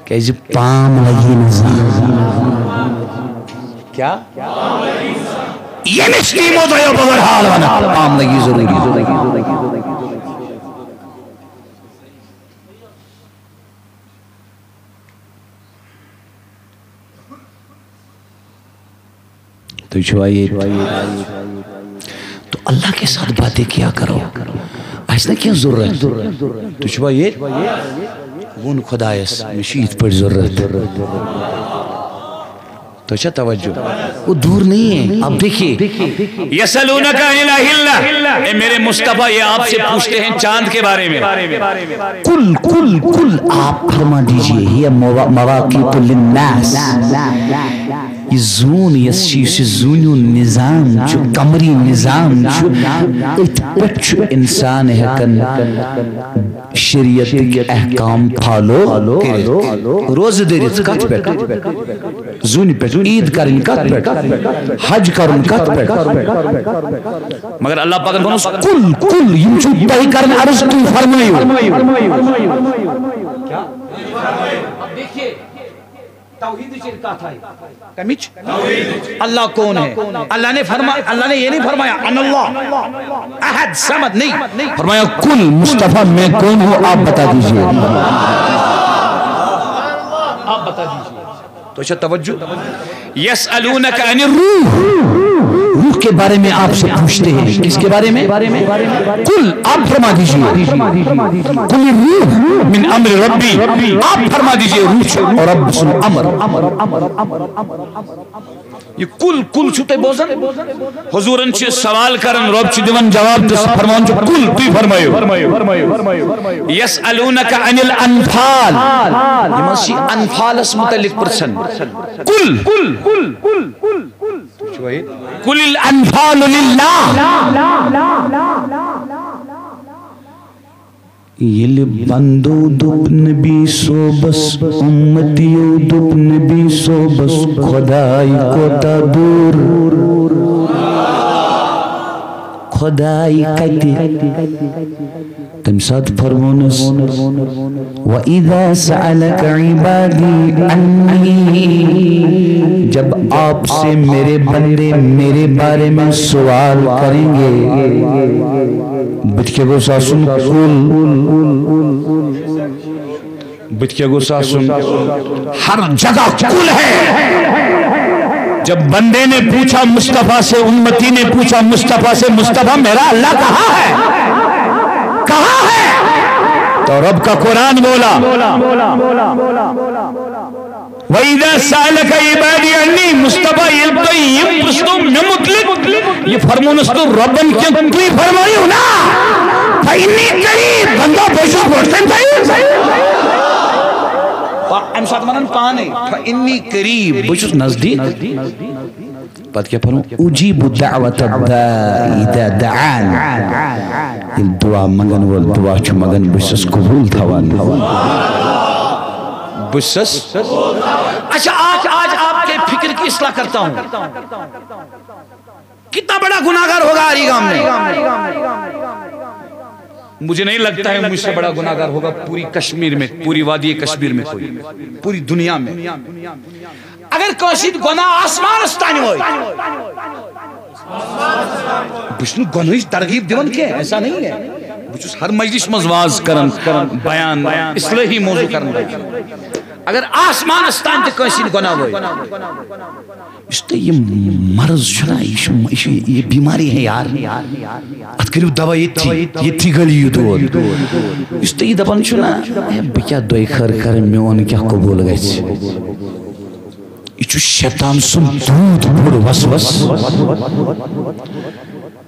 کیازِ پام لگی نہٕ زانٛہہ۔ کیا؟ ییٚمِس نیٖمو تۄہہِ بغٲر حال ونہٕ، پام لگی ضروٗری۔ تُہۍ چھِوا ییٚتہِ؟ تو اللہ کے ساتھ باتیں کیا کرو، آسہِ نہ کینٛہہ ضروٗرت۔ تُہۍ چھِوا ییٚتہِ؟ ووٚن خۄدایَس، مےٚ چھِ یِتھ پٲٹھۍ ضروٗرت۔ تو اچھا توجہ، وہ دور نہیں ہے۔ اب دیکھیے، یسألونک عن الأہلہ، اے میرے مصطفیٰ، یہ آپ سے پوچھتے ہیں چاند کے بارے میں۔ قل، قل، قل، آپ فرما دیجئے، یہ موا-، مواقیت للناس، یہ زون یس چھ، یُس یہِ زوٗنہِ ہُنٛد نظام چھُ، قمری نظام چھُ، أتھۍ پٮ۪ٹھ چھُ اِنسان ہٮ۪کان شریعتٕکۍ احکام follow کٔرِتھ۔ روزٕ دٔرِتھ کتھ پٮ۪ٹھ؟ زوٗنہِ پٮ۪ٹھ۔ عیٖد کرٕنۍ کتھ پٮ۪ٹھ؟ حج کرُن کتھ پٮ۪ٹھ؟ مگر اللہ پاکن ووٚنُس، "قل، قل"، یِم چھِو تۄہہِ کران عرض، تُہۍ فرمٲیِو۔ توحیدٕچ ییٚلہِ کتھ آیہِ۔ کمِچ؟ اللہ کون ہے؟ اللہ نے فرما-، اللہ نے یہ نہیں فرمایا، "ان اللہ احد صمد"، نہیں۔ فرمایا، "قل"، مصطفیٰ، میں کون ہوں، آپ بتا دیجئے۔ آپ بتا دیجئے۔ تو اچھا توجہ۔ یسألونک عن الروح، روح کے بارے میں آپ سے پوچھتے ہیں۔ کس کے بارے میں؟ قل، آپ فرما دیجئے۔ قل الروح من امر ربی، آپ فرما دیجئے، روح چھُ رب سُنٛد امر۔ یہ قل، قل چھُو تُہۍ بوزان؟ حضورن چھِ سوال کران، رب چھُ دِوان جواب تہٕ فرماوان چھُ، "قل"، تُہۍ فرمٲیِو۔ یسألونک عن الانفال، یِم حظ چھِ انفالس متعلق پرژھان۔ قل، قل الانفال للہ۔ ییٚلہِ بندو دوٚپ نبی صٲبس، اُمتیو دوٚپ نبی صٲبس، خۄداے کوتاہ دوٗر، خۄداے کتہِ؟ تمہِ ساتہٕ فرمونس، "وَإِذَا سَأَلَكَ عِبَادِي عَنِّي"، جب آپ سے میرے بندے میرے بارے میں سوال کریں گے، بتھ کیا گوٚژھ آسُن؟ قل۔ بتھ کیا گوٚژھ آسُن؟ ہر جگہ قل ہے۔ جب بندے نے پوچھا مصطفیٰ سے، امتی نے پوچھا مصطفیٰ سے، "مصطفیٰ، میرا اللہ کہاں ہے؟ کہاں ہے؟" تو رب کا قرآن بولا، "وَإِذَا سَأَلَكَ عِبَادِي عَنِّي"، مصطفیٰ، ییٚلہِ تۄہہِ یِم پرٛژھنو مےٚ مُتعلِق، یہِ فرمونس نہٕ رۄبن کینٛہہ، تُہۍ فرمٲیِو نا، "فَإِنِّي قَرِيبٌ"، بندو، بہٕ چھُس برٛونٛٹھ کَنہِ تۄہہِ۔ پا-، اَمہِ ساتہٕ وَنان پانے، "فَإِنِّي قَرِيبٌ"، بہٕ چھُس نزدیٖک۔ پتہٕ کیٛاہ فرمو؟ "أُجِيبُ دَعْوَةَ الدَّاعِ إِذَا دَعَانِ"، ییٚلہِ دُعا منٛگن وول دُعا چھُ منٛگان، بہٕ چھُس قبوٗل تھاوان۔ بہٕ چھُس۔ اچھا، آج، آج آپ کے فکر کی اصلاح کرتا ہوں۔ کتنا بڑا گناہگار ہوگا آری گام میں؟ مجھے نہیں لگتا ہے مجھ سے بڑا گناہگار ہوگا پوری کشمیر میں، پوری وادی کشمیر میں کوئی، پوری دنیا میں۔ اگر کٲنٛسہِ ہٕنٛدۍ گۄناہ آسمانس تانۍ وٲتۍ، بہٕ چھُس نہٕ گۄنہٕچ ترغیب دِوان کینٛہہ، ایسا نہیں ہے۔ بہٕ چھُس ہر مجلس منٛز واز کران، بیان، اصلٲحی موضوع کران۔ اگر آسمانس تانۍ تہِ کٲنٛسہِ ہٕنٛدۍ گۄناہ وٲتۍ، یُس تۄہہِ یہِ مرض چھُنہ، یہِ چھُ، یہِ چھُ، یہِ بیماری ہے یار، اتھ کٔرِو دوا ییٚتھی، ییٚتھی گٔلی یہِ دود۔ یُس تۄہہِ یہِ دپان چھُنہ، ہے، بہٕ کیٛاہ دۄیہِ خٲر کرٕ، میون کیٛاہ قبوٗل گژھِ؟ یہِ چھُ شیطان سُنٛد تیوٗت بوٚڑ وسوس۔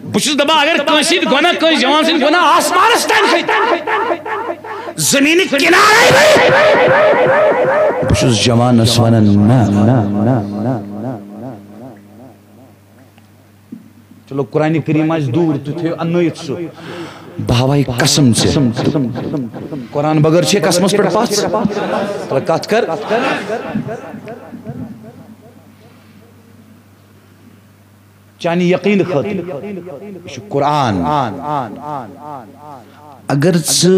بہٕ چھُس دپان، اگر کٲنٛسہِ ہٕنٛدۍ گۄناہ، کٲنٛسہِ جوان سٕنٛدۍ گۄناہ آسمانس تام کھٔتۍ، زٔمیٖنٕکۍ کِنارے گٔے، بہٕ چھُس جوانس ونان، نہ، نہ، نہ، نہ، نہ۔ چلو، قرآن کریم آسہِ دوٗر، تُہۍ تھٲیِو اننٲیِتھ سُہ۔ بہٕ ہاوہے قسم ژےٚ۔ قرآن بغٲر چھے قسمس پٮ۪ٹھ پژھ؟ تلہٕ کتھ کر۔ چانہِ یقین خٲطرٕ۔ یہِ چھُ قرآن۔ اگر ژٕ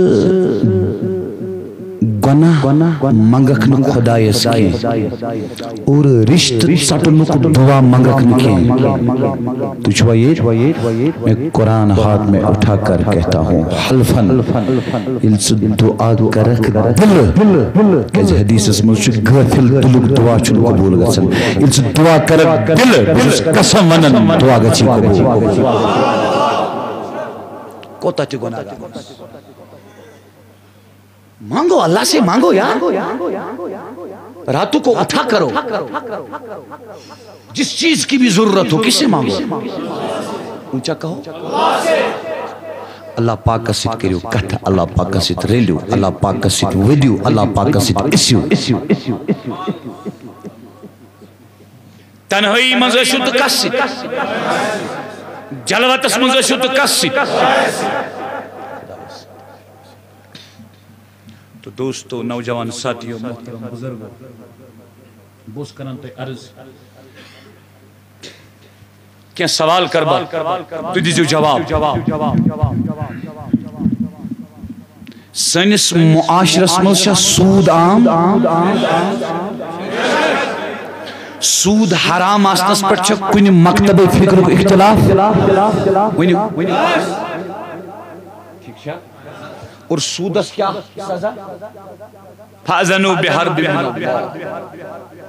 گۄناہ منٛگکھ نہٕ خۄدایس کینٛہہ اور رشتہٕ ژٹنُک دعا منٛگکھ نہٕ کینٛہہ، تُہۍ چھِوا ییٚتہِ؟ میں قرآن ہاتھ میں اٹھا کر کہتا ہوں، حلفن، ییٚلہِ ژٕ دعا کرکھ دِلہٕ، کیازِ حدیثس منٛز چھُ غٲفِل دِلُک دعا چھُنہٕ قبوٗل گژھان۔ ییٚلہِ ژٕ دعا کرکھ دِلہٕ، بہٕ چھُس قسم ونان، دعا گژھی قبوٗل۔ کوتاہ تہِ گۄناہ۔ مانگو، اللہ سے مانگو یار۔ راتوں کو اٹھا کرو۔ جس چیز کی بھی ضرورت ہو، کس سے مانگو؟ اونچا کہو۔ اللہ پاکس سۭتۍ کٔرِو کتھ، اللہ پاکس سۭتۍ رٔلِو، اللہ پاکس سۭتۍ ؤدِو، اللہ پاکس سۭتۍ ٲسِو۔ تنہٲیی منٛز ٲسِو تہٕ کس سۭتۍ؟ جلوتس منٛز ٲسِو تہٕ کس سۭتۍ؟ تو دوستو، نوجوان ساتھیو، محترم بزرگو، بہٕ اوسُس کران تۄہہِ عرض، کینٛہہ سوال کرٕ بہٕ، تُہۍ دیٖزیو جواب۔ سٲنِس معاشرس منٛز چھا سوٗد عام؟ سوٗد حرام آسنس پٮ۪ٹھ چھا کُنہِ مکتبہٕ فکرُک اختلاف؟ ؤنِو۔ ٹھیٖک چھا؟ اور سوٗدس کیٛاہ سزا؟ فَأَذَنُوا بِحَرْبٍ مِّنَ اللَّهِ۔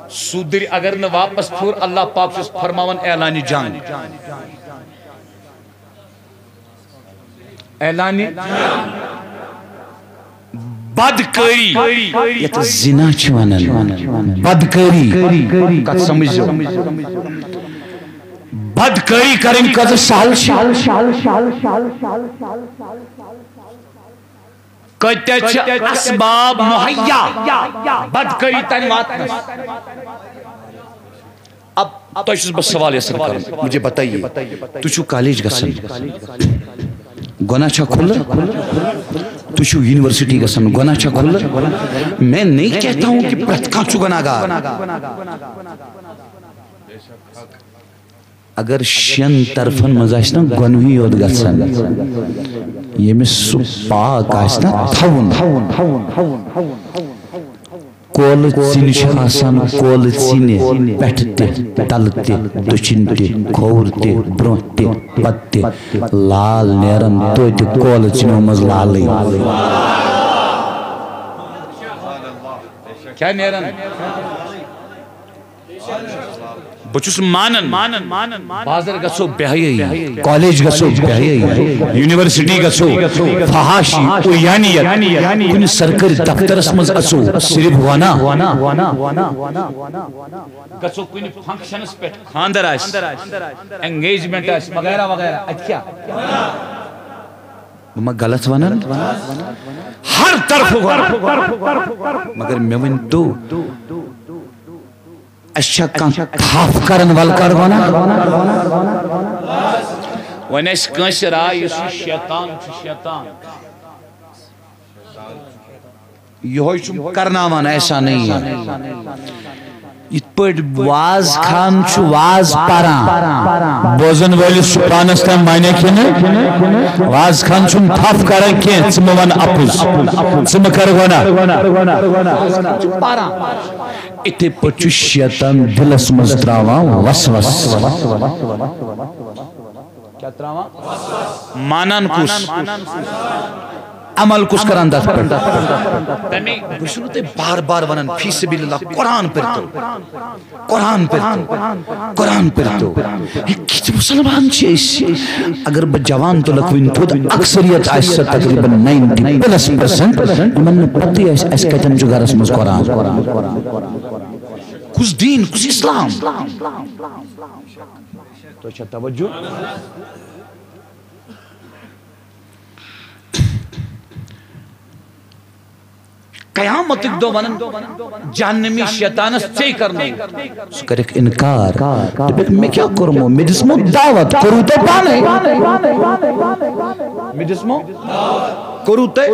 سوٗدٕرۍ اگر نہٕ واپس پھیوٗر، اللہ پاک چھُس فرماوان اعلانِ جنگ۔ اعلانِ بدکٲری، یتھ زنا چھِ ونان، بدکٲری، کتھ سمجھو؟ بدکٲری کرٕنۍ کۭژاہ سہل چھِ؟ کۭتیاہ چھِ اسباب مہیا بدکٲری تام واتنس؟ اب تۄہہِ چھُس بہٕ سوال یژھان کرُن، مجھے بتائیے، تُہۍ چھِو کالج گژھان، گۄناہ چھا کھُلہٕ؟ تُہۍ چھِو یونیورسٹی گژھان، گۄناہ چھا کھُلہٕ؟ میں نہیں کہتا ہوں کہ پرٛٮ۪تھ کانٛہہ چھُ گۄناہ گار۔ اگر شٮ۪ن طرفن منٛز آسہِ نا گۄنہٕے یوت گژھان، ییٚمِس سُہ پاک آسہِ نا تھاوُن، کولہٕ ژِنہِ چھِ آسان، کولہٕ ژِنہِ پٮ۪ٹھٕ تہِ، تلہٕ تہِ، دٔچھِنۍ تہِ، کھووُر تہِ، برٛونٛہہ تہِ، پتہٕ تہِ، لال نیران توتہِ کولہٕ ژِنیو منٛز لالٕے۔ کیٛاہ نیران؟ بہٕ چھُس مانان، بازر گژھو بے حیٲیی، کالج گژھو بے حیٲیی، یونیورسٹی گژھو فحاشی، عریانیت، کُنہِ سرکٲرۍ دفترس منٛز اژو صرف ونان۔ گژھو کُنہِ فنکشنس پٮ۪ٹھ، خاندر آسہِ، انگیجمنٹ آسہِ، وغیرہ وغیرہ، اتہِ کیٛاہ؟ بہٕ ما غلط ونان؟ ہر طرفہٕ ونان۔ مگر مےٚ ؤنۍ تو، اسہِ چھا کانٛہہ تھپھ کرن ول کر ونان؟ وۄنۍ آسہِ کٲنٛسہِ راے، یُس یہِ شیطان چھُ، شیطان۔ یہوے چھُم کرناوان، ایسا نہیں ہے۔ یِتھ پٲٹھۍ واز خان چھُ واز پران، بوزن وٲلِس چھُ پانس تام معنی کِنہٕ؟ واز خان چھُنہٕ تھپھ کران کینٛہہ، ژٕ مہٕ ون اپُز، ژٕ مہٕ کر گۄناہ۔ پران۔ اِتھے پٲٹھۍ چھُ شیطان دِلس منٛز تراوان وسوس۔ کیٛاہ تراوان؟ مانان کُس؟ عمل کُس کران تتھ پٮ۪ٹھ؟ تمے بہٕ چھُس نہٕ تۄہہِ بار بار ونان، فی سبیل اللہ، قرآن پٔرۍتو، قرآن پٔرۍتو، قرآن پٔرۍتو۔ ہے، کِتھ مسلمان چھِ أسۍ؟ اگر بہٕ جوان تُلکھ وٕنہِ تھوٚد، اکثریت آسہِ سۄ تقریباً ناینٹی پلس پرسنٹ، یِمن نہٕ پتہٕے آسہِ، اَسہِ کتٮ۪ن چھُ گرس منٛز قرآن۔ کُس دیٖن، کُس اسلام؟ تۄہہِ چھا توجہ؟ قیامتٕکۍ دۄہ ونن جہنمی شیطانس، ژے کرنوو۔ سُہ کرکھ انکار۔ دپکھ، مےٚ کیٛاہ کوٚرمو؟ مےٚ دِژمو دعوت، کوٚروٕ تۄہہِ پانے؟ مےٚ دِژمو، کوٚروٕ تۄہہِ؟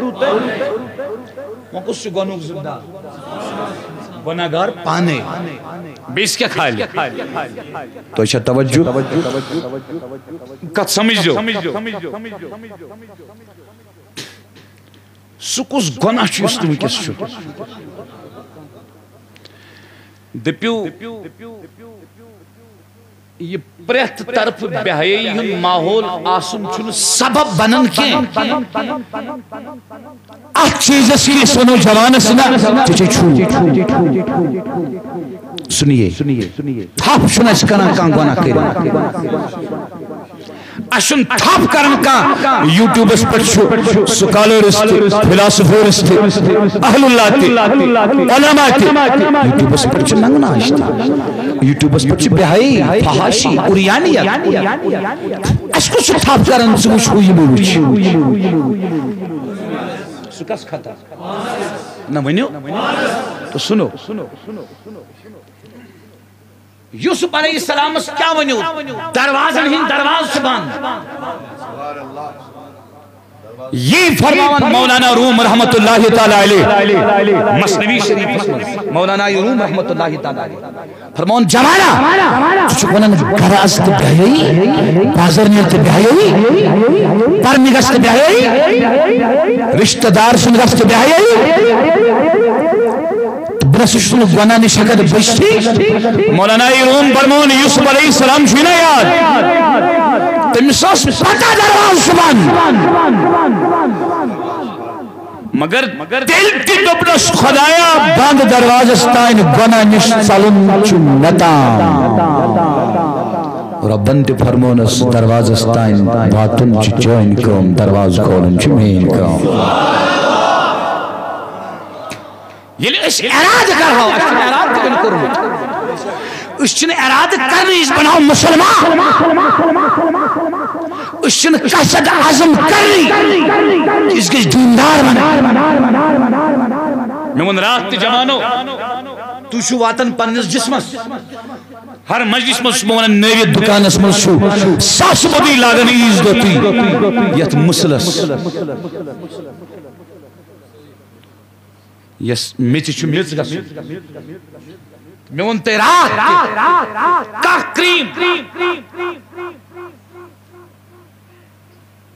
وۄنۍ کُس چھُ گۄڈنیُک ذمہٕ دار؟ گناہگار پانے۔ بیٚیِس کیٛاہ کھالہِ؟ تۄہہِ چھا توجہ؟ کتھ سمجھو؟ سُہ کُس گۄناہ چھُ یُس تُہۍ وٕنکیٚس چھُ؟ دٔپِو، یہِ پرٛٮ۪تھ طرفہٕ بے حیٲیی ہُنٛد ماحول آسُن چھُنہٕ سبب بنان کینٛہہ۔ اتھ چیٖزس کہِ أسۍ ونو جوانس نہ، ژےٚ چھے چھوٗ۔ سُنیے، تھپھ چھُنہٕ اَسہِ کران کانٛہہ گۄناہ کٔرِتھ۔ اَسہِ چھُنہٕ تھپھ کران کانٛہہ۔ یوٗٹیوٗبَس پٮ۪ٹھ چھُ سکالرز تہِ، فلاسفرز تہِ، اہل اللہ تہِ، علماء تہِ۔ یوٗٹیوٗبَس پٮ۪ٹھ چھِ ننگناش تہِ۔ یوٗٹیوٗبَس پٮ۪ٹھ چھِ بے حیٲیی، فحاشی، عریانیت۔ اَسہِ کُس چھُ تھپھ کران، ژٕ وٕچھ ہُہ، یہِ مہٕ وٕچھ؟ سُہ کس خطا؟ نہ ؤنِو۔ تو سُنو۔ یوسف علیہ السلامس کیا ونیو؟ دروازن ہند دروازٕ چھُ بند۔ یی فرماوان مولانا روم رحمت اللہ تعالی علیہ مثنوی شریفس منٛز۔ مولانا روم رحمت اللہ تعالی علیہ فرماوان، جوانا، ژٕ چھُکھ ونان گرٕ اژ تہٕ بے حیٲیی، بازر نیٖر تہٕ بے حیٲیی، پرنہِ گژھ تہٕ بے حیٲیی، رشتہٕ دار سُنٛد گژھ تہٕ بے حیٲیی۔ بہٕ نہ سا چھُس نہٕ گۄناہ نِش ہٮ۪کان بٔچھتھٕے۔ مولانا روم فرمون، یوسف علیہ السلام چھُے نہ یاد؟ تٔمِس ٲس پتہ دروازٕ چھُ بنٛد۔ مگر تیٚلہِ تہِ دوٚپنس، خۄدایا، بنٛد دروازس تانۍ گۄناہ نِش ژلُن چھُ مےٚ تام۔ رۄبن تہِ فرمونس، دروازس تانۍ واتُن چھُ چٲنۍ کٲم، دروازٕ کھولُن چھُ میٲنۍ کٲم۔ ییٚلہِ أسۍ ارادٕ کرہو، اَسہِ چھُنہٕ ارادٕ تہِ وۄنۍ کوٚرمُت۔ أسۍ چھِنہٕ ارادٕ کرنٕے، أسۍ بناوو مُسلمان۔ أسۍ چھِنہٕ قصد عزم کرنٕے، أسۍ گٔژھۍ دیندار بنٕنۍ۔ مےٚ ووٚن راتھ تہِ جوانو، تُہۍ چھِو واتان پننِس جسمس۔ ہر مجلس منٛز چھُس بہٕ ونان، نٲوِتھ دُکانس منٛز چھُو ساسہٕ بوٚدُے لاگان عیٖذ دۄہ تُہۍ یتھ مُسلس۔ یس میٚژِ چھُ میٚژ گژھُن۔ مےٚ ووٚن تۄہہِ راتھ تہِ، کانٛہہ کریم،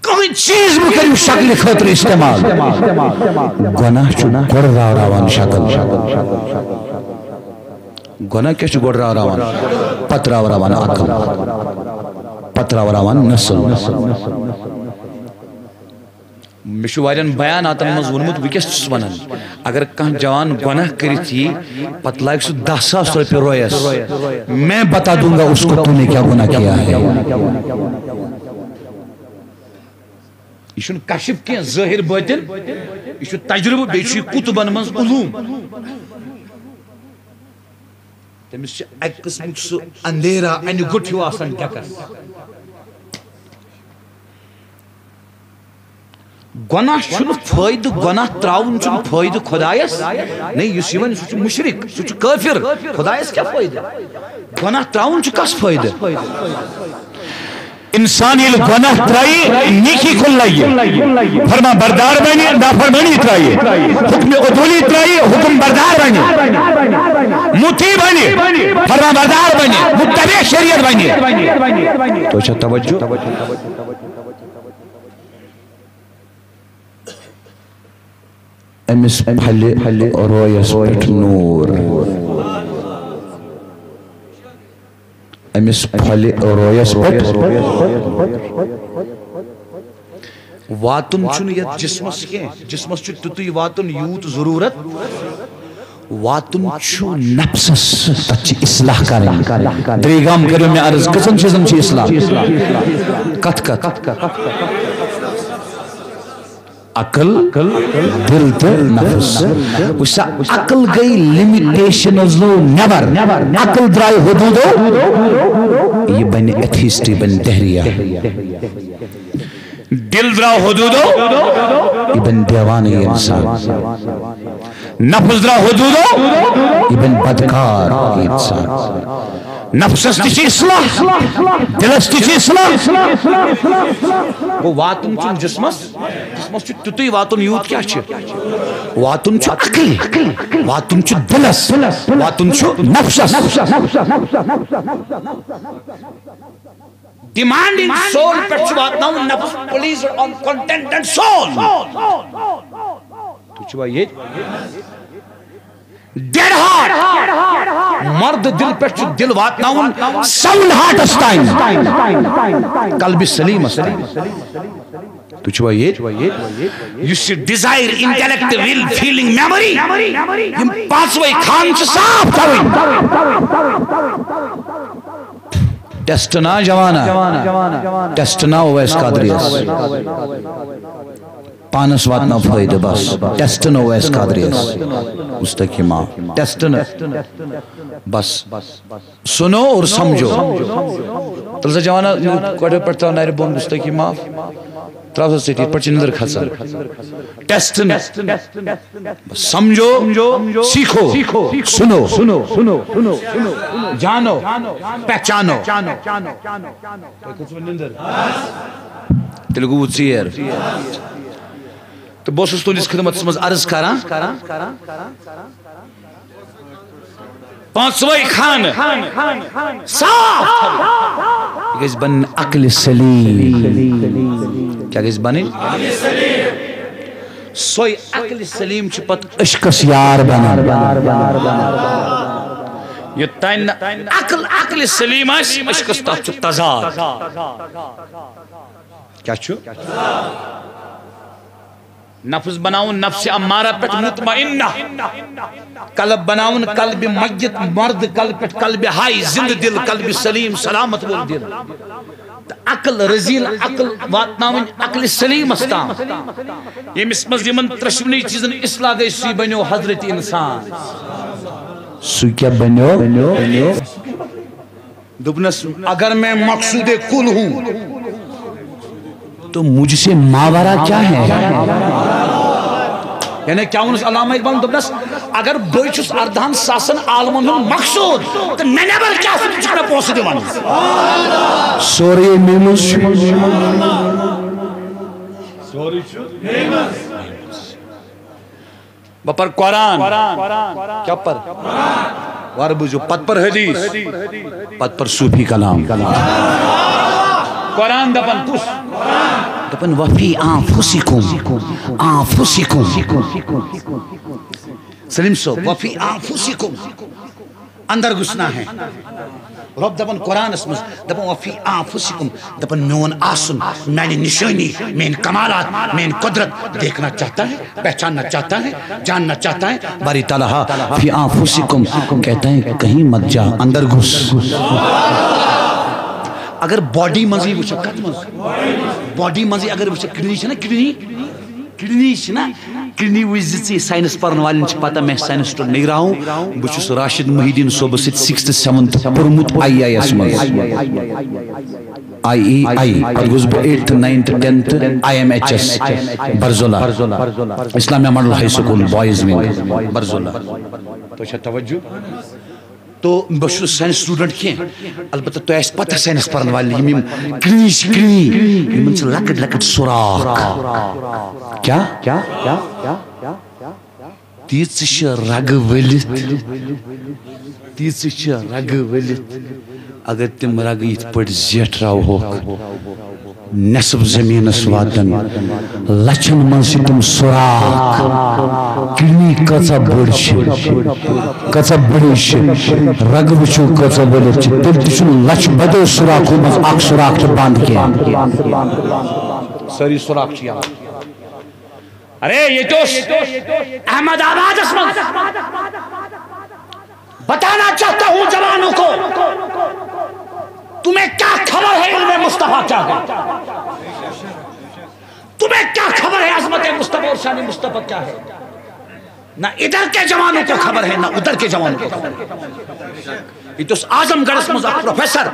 کٕہٕنۍ چیٖز مہٕ کٔرِو شکلہِ خٲطرٕ استعمال۔ گۄناہ چھُ گۄڈٕ راوراوان شکل۔ گۄناہ کیٛاہ چھُ گۄڈٕ راوراوان؟ پتہٕ راوراوان عقل، پتہٕ راوراوان نسل۔ مےٚ چھُ واریاہن بیاناتن منٛز ووٚنمُت، بہٕ کیٛاہ چھُس ونان؟ اگر کانٛہہ جوان گۄناہ کٔرِتھ یی، پتہٕ لاگہِ سُہ دَہ ساس رۄپیہِ رویس، میں بتا دوں گا اس کو تو نے کیا گناہ کیا ہے۔ یہِ چھُنہٕ کشف کینٛہہ، ظٲہِر بٲطِن۔ یہِ چھُ تجربہٕ، بیٚیہِ چھُ یہِ کُتُبن منٛز علوم۔ تٔمِس چھِ اَکہِ قٕسمُک سُہ اندھیرا، انہِ گوٚٹ ہیوٗ آسان ڈٮ۪کَس۔ گۄناہ چھُنہٕ فٲیدٕ، گۄناہ ترٛاوُن چھُنہٕ فٲیدٕ خۄدایَس۔ نہ، یُس یہِ وَنہِ، سُہ چھُ مُشرِک، سُہ چھُ کٲفِر۔ خۄدایَس کیٛاہ فٲیدٕ؟ گۄناہ ترٛاوُن چھُ کَس فٲیدٕ؟ انسان ییٚلہِ گۄناہ ترٛایہِ، نیکی کُن لگہِ، فرما بردار بنہِ، نافرمٲنی ترٛایہِ، حکم عدولی ترٛایہِ، حکم بردار بنہِ، مطیع بنہِ، فرما بردار بنہِ، متبع شریعت بنہِ۔ تۄہہِ چھا توجہ؟ أمِس پھلہِ رویس پٮ۪ٹھ نوٗر۔ أمِس پھلہِ رویس پٮ۪ٹھ۔ واتُن چھُنہٕ یتھ جسمس کینٛہہ، جسمس چھُ تیُتُے واتُن یوٗت ضروٗرت۔ واتُن چھُ نفسس، تتھ چھِ اصلاح کرٕنۍ۔ ترٛیٚیہِ گام کٔرِو مےٚ عرض، کٔژن چیٖزن چھِ اصلاح؟ کتھ کتھ؟ عقل، دل تہٕ نفس۔ وٕچھ سا، عقل گٔے لمٹیشنزو نٮ۪بر۔ عقل درٛاے حدوٗدو، یہِ بنہِ ایتھیسٹ، یہِ بنہِ دہریہ۔ دل درٛاو حدوٗدو، یہِ بنہِ دیوانہٕ انسان۔ نفس درٛاو حدوٗدو، یہِ بنہِ بدکار انسان۔ نفسس تہِ چھِ اصلاح، دلس تہِ چھِ اصلاح۔ گوٚو واتُن چھُنہٕ جسمس، جسمس چھُ تیُتُے واتُن یوٗت کیٛاہ چھُ۔ واتُن چھُ عقلہِ، واتُن چھُ دِلس، واتُن چھُ نفسس۔ ڈیمانڈنگ سول پٮ۪ٹھ چھُ واتناوُن نفس، pleasure on content and soul۔ تُہۍ چھِوا ییٚتہِ؟ ڈیڈ ہارٹ، مرد دِل پٮ۪ٹھ چھُ دِل واتناوُن ساؤنڈ ہارٹس تام، قلبِ سلیمس تام۔ تُہۍ چھِوا ییٚتہِ؟ یُس یہِ ڈیزائر، انٹیلیکٹ، ول، فیلنگ، میموری، یِم پانٛژوَے خان چھِ صاف تھاوٕنۍ۔ ٹیسٹ نا جوانا، ٹیسٹ نا اویس قادریس۔ پانس واتناو فٲیدٕ بس۔ ٹیسٹ نہٕ اویس قادریس۔ مستقیما۔ ٹیسٹ نہٕ۔ بس۔ سنو اور سمجھو۔ تل سا جوانا، کۄٹھیو پٮ۪ٹھ تراو نرِ بۄن مستقیما۔ تراو سا سۭتۍ، یِتھ پٲٹھۍ چھِ نِندٕر کھسان۔ ٹیسٹ نہٕ۔ بس سمجھو، سیکھو، سنو، جانو، پہچانو۔ تۄہہِ کھٔژوٕ نِندٕر؟ تیٚلہِ گوٚو ژیر۔ تہٕ بہٕ اوسُس تُہٕنٛدِس خدمتس منٛز عرض کران، پانٛژوَے خانہٕ صاف تھاوٕنۍ۔ یہِ گژھِ بنٕنۍ عقلِ سلیم۔ کیٛاہ گژھِ بنٕنۍ؟ سۄے عقلِ سلیم چھِ پتہٕ عشقس یار بنان۔ یوٚتام نہٕ عقل عقلِ سلیم آسہِ، عشقس تتھ چھُ تضاد۔ کیٛاہ چھُ؟ نفس بناوُن نفسِ امارہ پٮ۪ٹھ مطمئنہ، قلب بناوُن قلبِ میت، مرد قلب پٮ۪ٹھ قلبِ حی، زندٕ دِل، قلبِ سلیم، سلامت وول دِل۔ تہٕ عقل، رزیل عقل واتناوٕنۍ عقلِ سلیمس تام، ییٚمِس منٛز یِمن ترٛٮ۪شوٕنی چیٖزن اصلاح گٔے، سُے بنیو حضرت انسان۔ سُہ کیٛاہ بنیو؟ دوٚپنَس، اگر میں مقصودِ کل ہوں، تو مجھ سے ماورا کیا ہے؟ یعنی کیٛاہ ووٚنُس علامہ اقبالن؟ دوٚپنَس، اگر بہٕ چھُس اَردَہَن ساسَن عالمَن ہُنٛد مقصود، تہٕ مےٚ نٮ۪بر کیٛاہ چھُ، تِم چھِکھ مےٚ پونٛسہٕ دِوان۔ سورُے مےٚ منٛز چھُ۔ سورُے چھُ۔ بہٕ پَرٕ قرآن۔ کیٛاہ پَرٕ؟ وَرٕ بوٗزِو، پَتہٕ پَرٕ حدیث، پَتہٕ پَرٕ صوٗفی کلام۔ قرآن دَپان کُس؟ دَپان، "وفی انفسکم، انفسکم۔" سلیم صٲب، "وفی انفسکم۔" اندر گھسنا ہے۔ رب دپان قرآنس منٛز، دپان، "وفی انفسکم"، دپان، "میون آسُن، میانہِ نشٲنی، میٲنۍ کمالات، میٲنۍ قدرت دیکھنا چاہتا ہے، پہچاننا چاہتا ہے، جاننا چاہتا ہے؟" باری تعالیٰ فی انفسکم کہتا ہے، کہیں مت جا، اندر گھس۔ اگر باڈی منٛزٕے وٕچھو، کتھ منٛز؟ باڈی منٛزٕے اگر وٕچھو، کڈنی چھےٚ نا، کڈنی، کڈنی چھِ نا، کڈنی وٕچھ زِ ژٕ ساینس پرن والٮ۪ن چھِ پتہ، میں ساینس سٹوڈنٹ نہیں رہا ہوں۔ بہٕ چھُس راشد محی الدین صٲبس سۭتۍ سکستھ سیونتھ پوٚرمُت آئی آئی ایس منٛز۔ آئی ای آئی، پتہٕ گوٚژھ بہٕ eighth, ninth, tenth I M H S Barzulla, Islamia model high school boys wing Barzulla. تۄہہِ چھا توجہ؟ تو بہٕ چھُس ساینس سٹوڈنٹ کینٛہہ، البتہ تۄہہِ آسہِ پتہ ساینس پرن والٮ۪ن یِم، یِم کڈنی چھِ، کڈنی، یِمن چھِ لۄکٕٹۍ لۄکٕٹۍ سوراخ۔ کیٛاہ؟ تیٖژٕ چھِ رگہٕ ؤلِتھ، تیٖژٕ چھِ رگہٕ ؤلِتھ، اگر تِم رگہٕ یِتھ پٲٹھۍ زیٹھراوہوکھ، نصف زمینس واتن، لچھن منٛز چھِ تِم سوراخ۔ کڈنی کۭژاہ بٔڑ چھِ، کۭژاہ بٔڑٕے چھِ، رگہٕ وٕچھِو کۭژاہ ؤلِتھ چھِ، تیٚلہِ تہِ چھُنہٕ لچھ بدیو سوراخو منٛز اکھ سوراخ تہِ بنٛد کینٛہہ۔ سٲری سوراخ چھِ یَلہٕ۔ ارے، ییٚتہِ اوس احمد آبادس منٛز۔ بتانا چاہتا ہوں جوانوں کو، تمہیں کیا خبر ہے علم مصطفیٰ کیا ہے؟ تمہیں کیا خبر ہے عظمت مصطفیٰ اور شان مصطفیٰ کیا ہے؟ نہ ادھر کے جوانوں کو خبر ہے، نہ ادھر کے جوانوں کو خبر ہے۔ ییٚتہِ اوس اعظم گڑھس منٛز اکھ پروفیسر،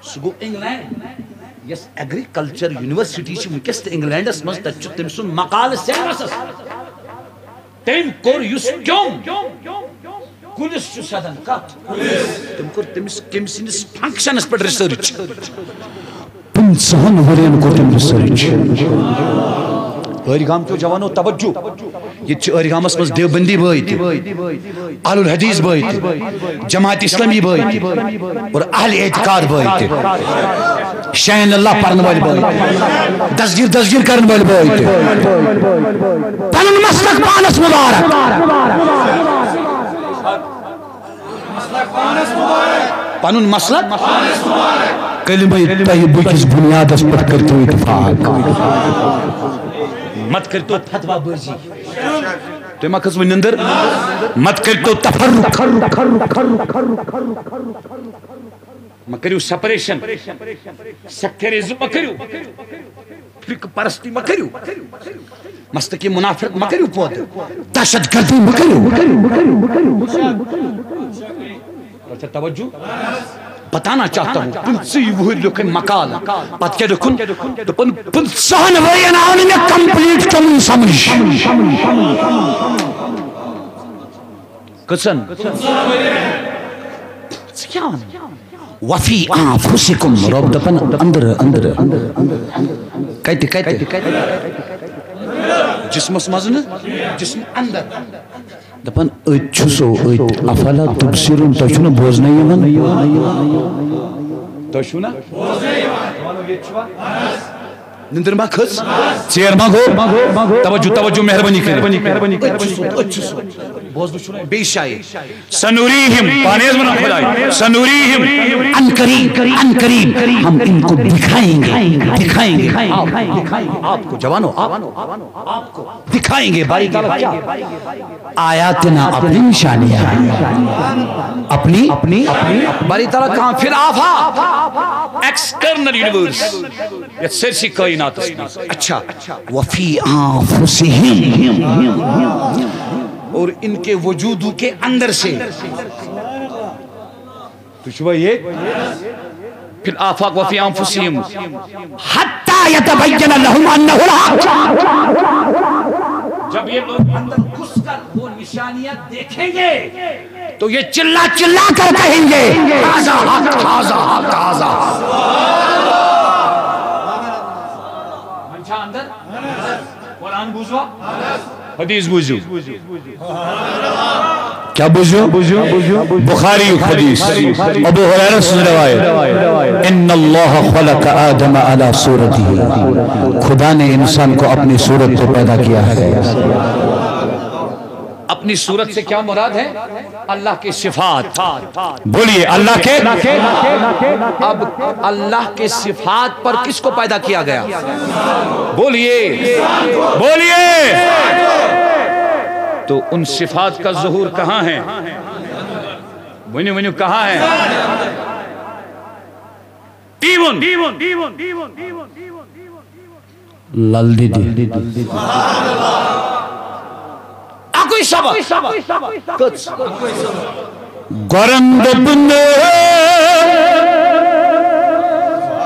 سُہ گوٚو انگلینڈ، یۄس ایگریکلچر یونیورسٹی چھِ وٕنکیٚس تہِ انگلینڈس منٛز، تتہِ چھُ تٔمۍ سُنٛد مقالہٕ سینسس۔ تٔمۍ کوٚر یُس کیوٚم، کُلِس چھُ سیدن کتھ۔ تٔمۍ کوٚر تٔمِس کٔمۍ سٕنٛدِس فنکشنس پٮ۪ٹھ ریسرچ۔ پٕنٛژٕہن ؤرین کوٚر تٔمۍ ریسرچ۔ ٲرۍ گام کیو جوانو، توجہ، ییٚتہِ چھِ ٲرۍ گامس منٛز دیوبندی بٲے تہِ، اہل الحدیث بٲے تہِ، جماعت اسلامی بٲے تہِ اور اہل اعتقاد بٲے تہِ، شاین اللہ پرن وٲلۍ بٲے تہِ، دستگیر دستگیر کرن وٲلۍ بٲے تہِ۔ پنُن مسلک پانس مبارک۔ پنُن مسلک۔ کلمہ طیبہ کِس بنیادس پٮ۪ٹھ کٔرِو اتفاق۔ مت کٔرِو فتوا بٲزی۔ تُہۍ ما کھٔژوٕ نِندٕر؟ مت کٔرِو تفرق۔ مہ کٔرِو سپریشن، سیکٹرزم مہ کٔرِو، فرقہ پرستی مہ کٔرِو، مستقی منافرت مہ کٔرِو پٲدٕ، دہشت گردی مہ کٔرِو۔ اچھا، توجہ۔ بتانا چاہتا ہوں، پٕنٛژٕے وُہٕرۍ لیوٚکھ أمۍ مقالہٕ۔ پتہٕ کیٛاہ لیوٚکھُن؟ دوٚپُن، پٕنٛژٕہن ؤرین آو نہٕ مےٚ complete چوٚمُن سمجھ۔ کٔژن؟ ژٕ کیٛاہ وَنان؟ وفی انفسکم، رب دپان اندر، اندر، اندر۔ کتہِ، کتہِ؟ جسمس منٛز نہٕ، جسم اندر۔ دپان أتۍ چھُ سو أتۍ۔ افلا تبصرون، تۄہہِ چھُو نہٕ بوزنَے یِوان؟ تۄہہِ چھُو نہ؟ نندر ما کھٔژ؟ ژیر ما گوٚو؟ توجہ، توجہ، مہربٲنی کٔرِتھ۔ أتۍ چھُ سو، أتۍ چھُ سو۔ بوزنہٕ چھُنہٕ بیٚیہِ جایہِ۔ سنوریہم، پانے حظ ونان خداے، سنوریہم۔ ان قریب، ان قریب ہم ان کو دکھائیں گے، دکھائیں گے۔ آپ، آپ کو جوانو، آپ، آپ کو دکھائیں گے، باری تعالیٰ کیا؟ آیاتنا، اپنی نشانیاں، اپنی، اپنی، اپنی۔ باری تعالیٰ کہاں؟ فی الآفاق، ایکسٹرنل یونیورس، یتھ سٲرسٕے کائناتس منٛز۔ اچھا، وفی انفسہم، اور ان کے وجودوں کے اندر سے۔ تُہۍ چھِوا ییٚتہِ؟ فی الآفاق وفی انفسہم۔ حتی یتبین لہم انہ الحق۔ جب یہ لوگ اندر گھس کر وہ نشانیاں دیکھیں گے، تو یہ چلا چلا کر کہیں گے، ھذا حق، ھذا حق، ھذا حق۔ من چھا اندر؟ قرآن بوزوا؟ حدیث بوزو۔ کیا بوزو؟ بخاری حدیث، ابو ہریرہ سے روایت، ان اللہ خلق آدم علی صورتہ، خدا نے انسان کو اپنی صورت پہ پیدا کیا ہے۔ اپنی صورت سے کیا مراد ہے؟ اللہ کے صفات۔ بولیے، اللہ کے۔ اب اللہ کے صفات پر کس کو پیدا کیا گیا؟ بولیے، بولیے۔ تو ان صفات کا ظہور کہاں ہے؟ ونیو، ونیو، کہاں ہے؟ ٹی ون۔ لل دیدی۔ اکوئی سبق۔ کٔژ؟ گۄرن دوٚپُن۔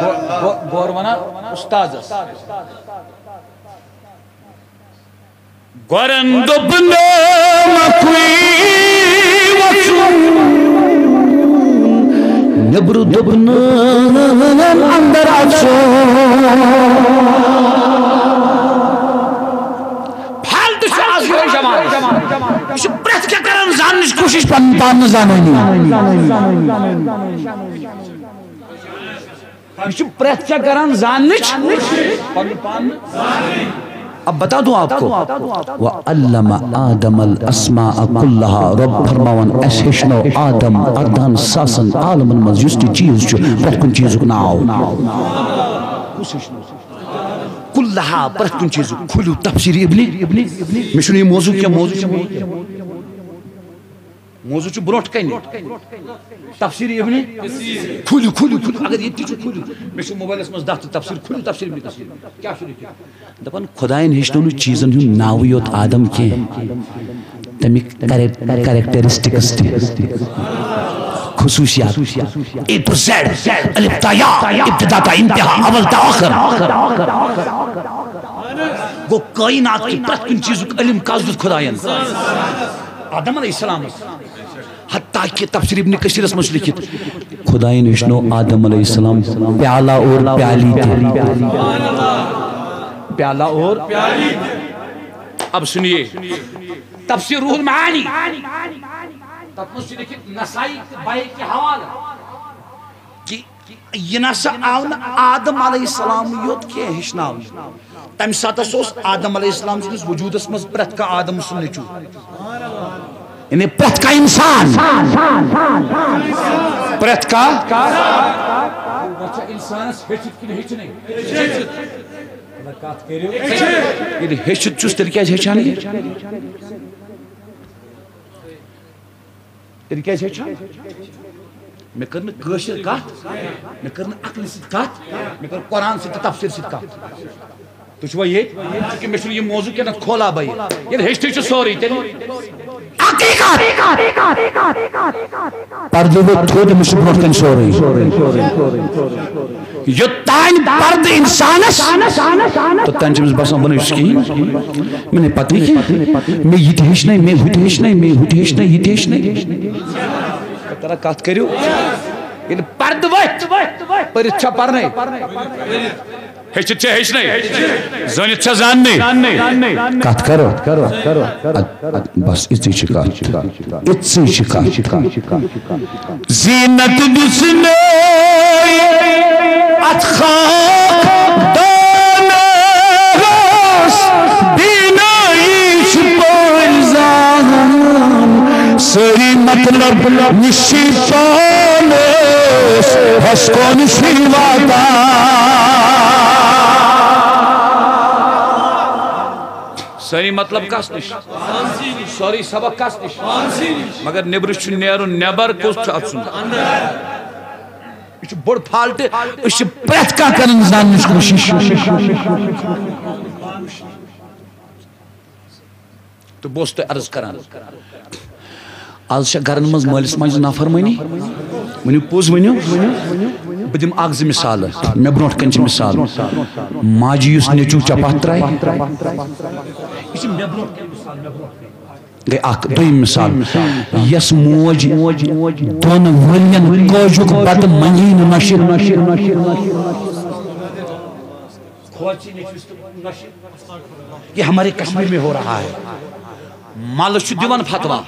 گۄ-، گۄ-، گۄر ونان استادس۔ گۄرن دوٚپُن مکُے وژُن، نیبرٕ دوٚپُن اندر اژُن۔ فالتو چھُ از یِہوٚے زمانہٕ۔ یہِ چھُ پرٛٮ۪تھ کینٛہہ کران زاننٕچ کوٗشِش، پنُن پان نہٕ زانٲنی۔ یہ چھُ پرٛٮ۪تھ کینٛہہ کران زاننٕچ، پنُن پان۔ اب بتا دوں آپ کو، وعلم آدم الاسماء کلہا، رب فرماوان، اسہِ ہیٚچھنو آدم اردہن ساسن عالمن منٛز یُس تہِ چیٖز چھُ، پرٛٮ۪تھ کُنہِ چیٖزُک ناو۔ کُس ہیٚچھنو؟ کلہا، پرٛٮ۪تھ کُنہِ چیٖزُک۔ کھوٗلِو تفسیر ابنی، مےٚ چھُنہٕ یہِ موضوع کینٛہہ، موضوع چھُ موضوع چھُ برونٛٹھ کنہِ۔ تفسیر ابن، کھوٗلِو، کھوٗلِو، کھوٗلِو۔ اگر ییٚتہِ تہِ چھُ، کھوٗلِو۔ مےٚ چھُ موبایلَس منٛز دَہ تہٕ تفسیر، کھوٗلِو تفسیر ابن کثیر۔ کیٛاہ چھُ لیکھِتھ؟ دَپان خۄدایَن ہیٚچھنو نہٕ چیٖزَن ہُنٛد ناوٕے یوت آدم کینٛہہ، تَمِکۍ کریک-، کریکٹرسٹکس تہِ، خصوٗصیات، اے ٹو زیڈ، الف تا یا، ابتدا تا انتہا، اول تا آخر۔ گوٚو کائنات کہِ پرٛٮ۪تھ کُنہِ چیٖزُک علم کَس دیُت خۄدایَن؟ آدم علیہ السلامَس۔ حتیٰ کہ تفسیر ابن کثیرس منٛز چھُ لیکھِتھ، خدایَن ہیٚچھنو آدم علیہ السلام پیالہ اور پیالی تہِ۔ پیالہ اور، اب سنیے، تفسیر روح المعانی، تَتھ منٛز چھُ لیٚکھِتھ نسائی تہٕ بحیقی حوالہٕ کہِ یہِ نسا آو نہٕ آدم علیہ السلام یوت کینٛہہ ہیٚچھناونہٕ۔ تَمہِ ساتہٕ اوس آدم علیہ السلام سٕنٛدِس وجوٗدس منٛز پرٛٮ۪تھ کانٛہہ آدم سُنٛد نیٚچوٗ۔ یعنی پرٛٮ۪تھ کانٛہہ اِنسان۔ پرٛٮ۪تھ کانٛہہ۔ وۄنۍ چھا اِنسانس ہیٚچھِتھ کِنہٕ ہیٚچھنٕے؟ مطلب کتھ کٔرِو۔ ییٚلہِ ہیٚچھِتھ چھُس، تیٚلہِ کیٛازِ ہیٚچھان یہِ؟ تیٚلہِ کیٛازِ ہیٚچھان؟ مےٚ کٔر نہٕ کٲشِر کتھ، مےٚ کٔر نہٕ عقلہِ سۭتۍ کتھ، مےٚ کٔر قرآن سۭتۍ تہٕ تفسیٖر سۭتۍ کتھ۔ تُہۍ چھِوا ییٚتہِ؟ چونکہ مےٚ چھُنہٕ یہِ موضوع کینٛہہ، نتہٕ کھولا بہٕ یہِ۔ ییٚلہِ ہیٚچھتھٕے چھُ سورُے، تیٚلہِ حقیقت۔ پردٕ ووت تھوٚد، أمِس چھُ برونٛٹھ کَنہِ سورُے۔ یوٚتام پردٕ اِنسانَس، توٚتام چھِ أمِس باسان، بہٕ نَے چھُس کِہیٖنۍ۔ مےٚ نَے پَتہٕ کِہیٖنۍ۔ مےٚ یہِ تہِ ہیٚچھنَے، مےٚ ہُہ تہِ ہیٚچھنَے، مےٚ یہِ تہِ ہیٚچھنَے۔ تَران کَتھ کٔرِو؟ ییٚلہِ پردٕ ؤتھۍ، پٔرِتھ چھا پرنے؟ ہیٚچھِتھ چھا ہیٚچھنے؟ زٲنِتھ چھا زاننے؟ کتھ کرو؟ اد-، اد-، بس یِژٕے چھِ کتھ۔ یِژٕے چھِ کتھ۔ زینت دِژنے اتھ خاک دانس، بینٲیی چھِ پٲرۍ زان۔ سٲری مطلب نِشی پانس، ہس کون سی واتان۔ سٲری مطلب کس نِش؟ سٲری سبق کس نِش؟ مگر نیبرٕ چھُ نیرُن، نیبر کُس چھُ اژُن؟ یہِ چھُ بوٚڑ فالٹ۔ أسۍ چھِ پرٛٮ۪تھ کانٛہہ کران زاننٕچ کوٗشِش۔ تہٕ بہٕ اوسُس تۄہہِ عرض کران، آز چھےٚ گرن منٛز مٲلِس ماجہِ نافرمٲنی۔ ؤنِو پوٚز، ؤنِو۔ بہٕ دِمہٕ اکھ زٕ مثالہٕ۔ مےٚ برونٛٹھ کنہِ چھِ مثال۔ ماجہِ یُس نیٚچوٗ چپاتھ ترٛایہِ، یہِ چھِ مےٚ برونٛٹھ کنہِ مثال، مےٚ برونٛٹھ کنہِ۔ گٔے اکھ۔ دوٚیِم مثال، یۄس موج دۄن ؤرین کٲجُک بتہٕ منگی نہٕ نۄشہِ۔ کھوژِ نیٚچوِس تہٕ نۄشہِ۔ یہ ہمارے کشمیر میں ہو رہا ہے۔ ملہٕ چھُ دِوان فتوا،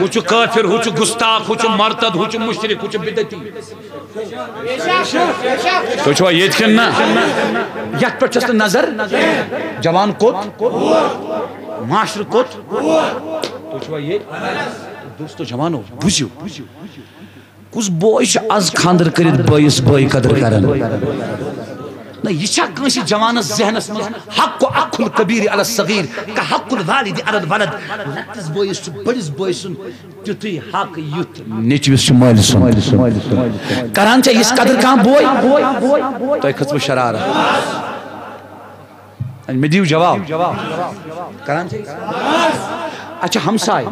ہُہ چھُ کٲفِر، ہُہ چھُ گُستاخ، ہُہ چھُ مرتد، ہُہ چھُ مُشرِک، ہُہ چھُ بدعتی۔ تُہۍ چھِوا ییٚتہِ کِنہٕ نہ؟ یَتھ پٮ۪ٹھ چھَس نہٕ نظر، جوان کوٚت، معاشرٕ کوٚت۔ تُہۍ چھِوا ییٚتہِ؟ دوستو جوانو، بوٗزِو۔ کُس بوے چھُ از خانٛدر کٔرِتھ بٲیِس بٲے قدر کران؟ نہ، یہِ چھا کٲنٛسہِ جوانس ذہنس منٛز حق اخ الکبیر علی الصغیر کا حق الوالد علی الولد؟ لۄکٹِس بٲیِس چھُ بٔڑِس بٲے سُنٛد تیُتھُے حق یُتھ نیٚچوِس چھُ مٲلۍ سُنٛد۔ کران چھا یِژھ قدر کانٛہہ بوے؟ تۄہہِ کھٔژوٕ شرارت؟ مےٚ دِیِو جواب۔ کران چھِ أسۍ؟ اچھا، ہمساے۔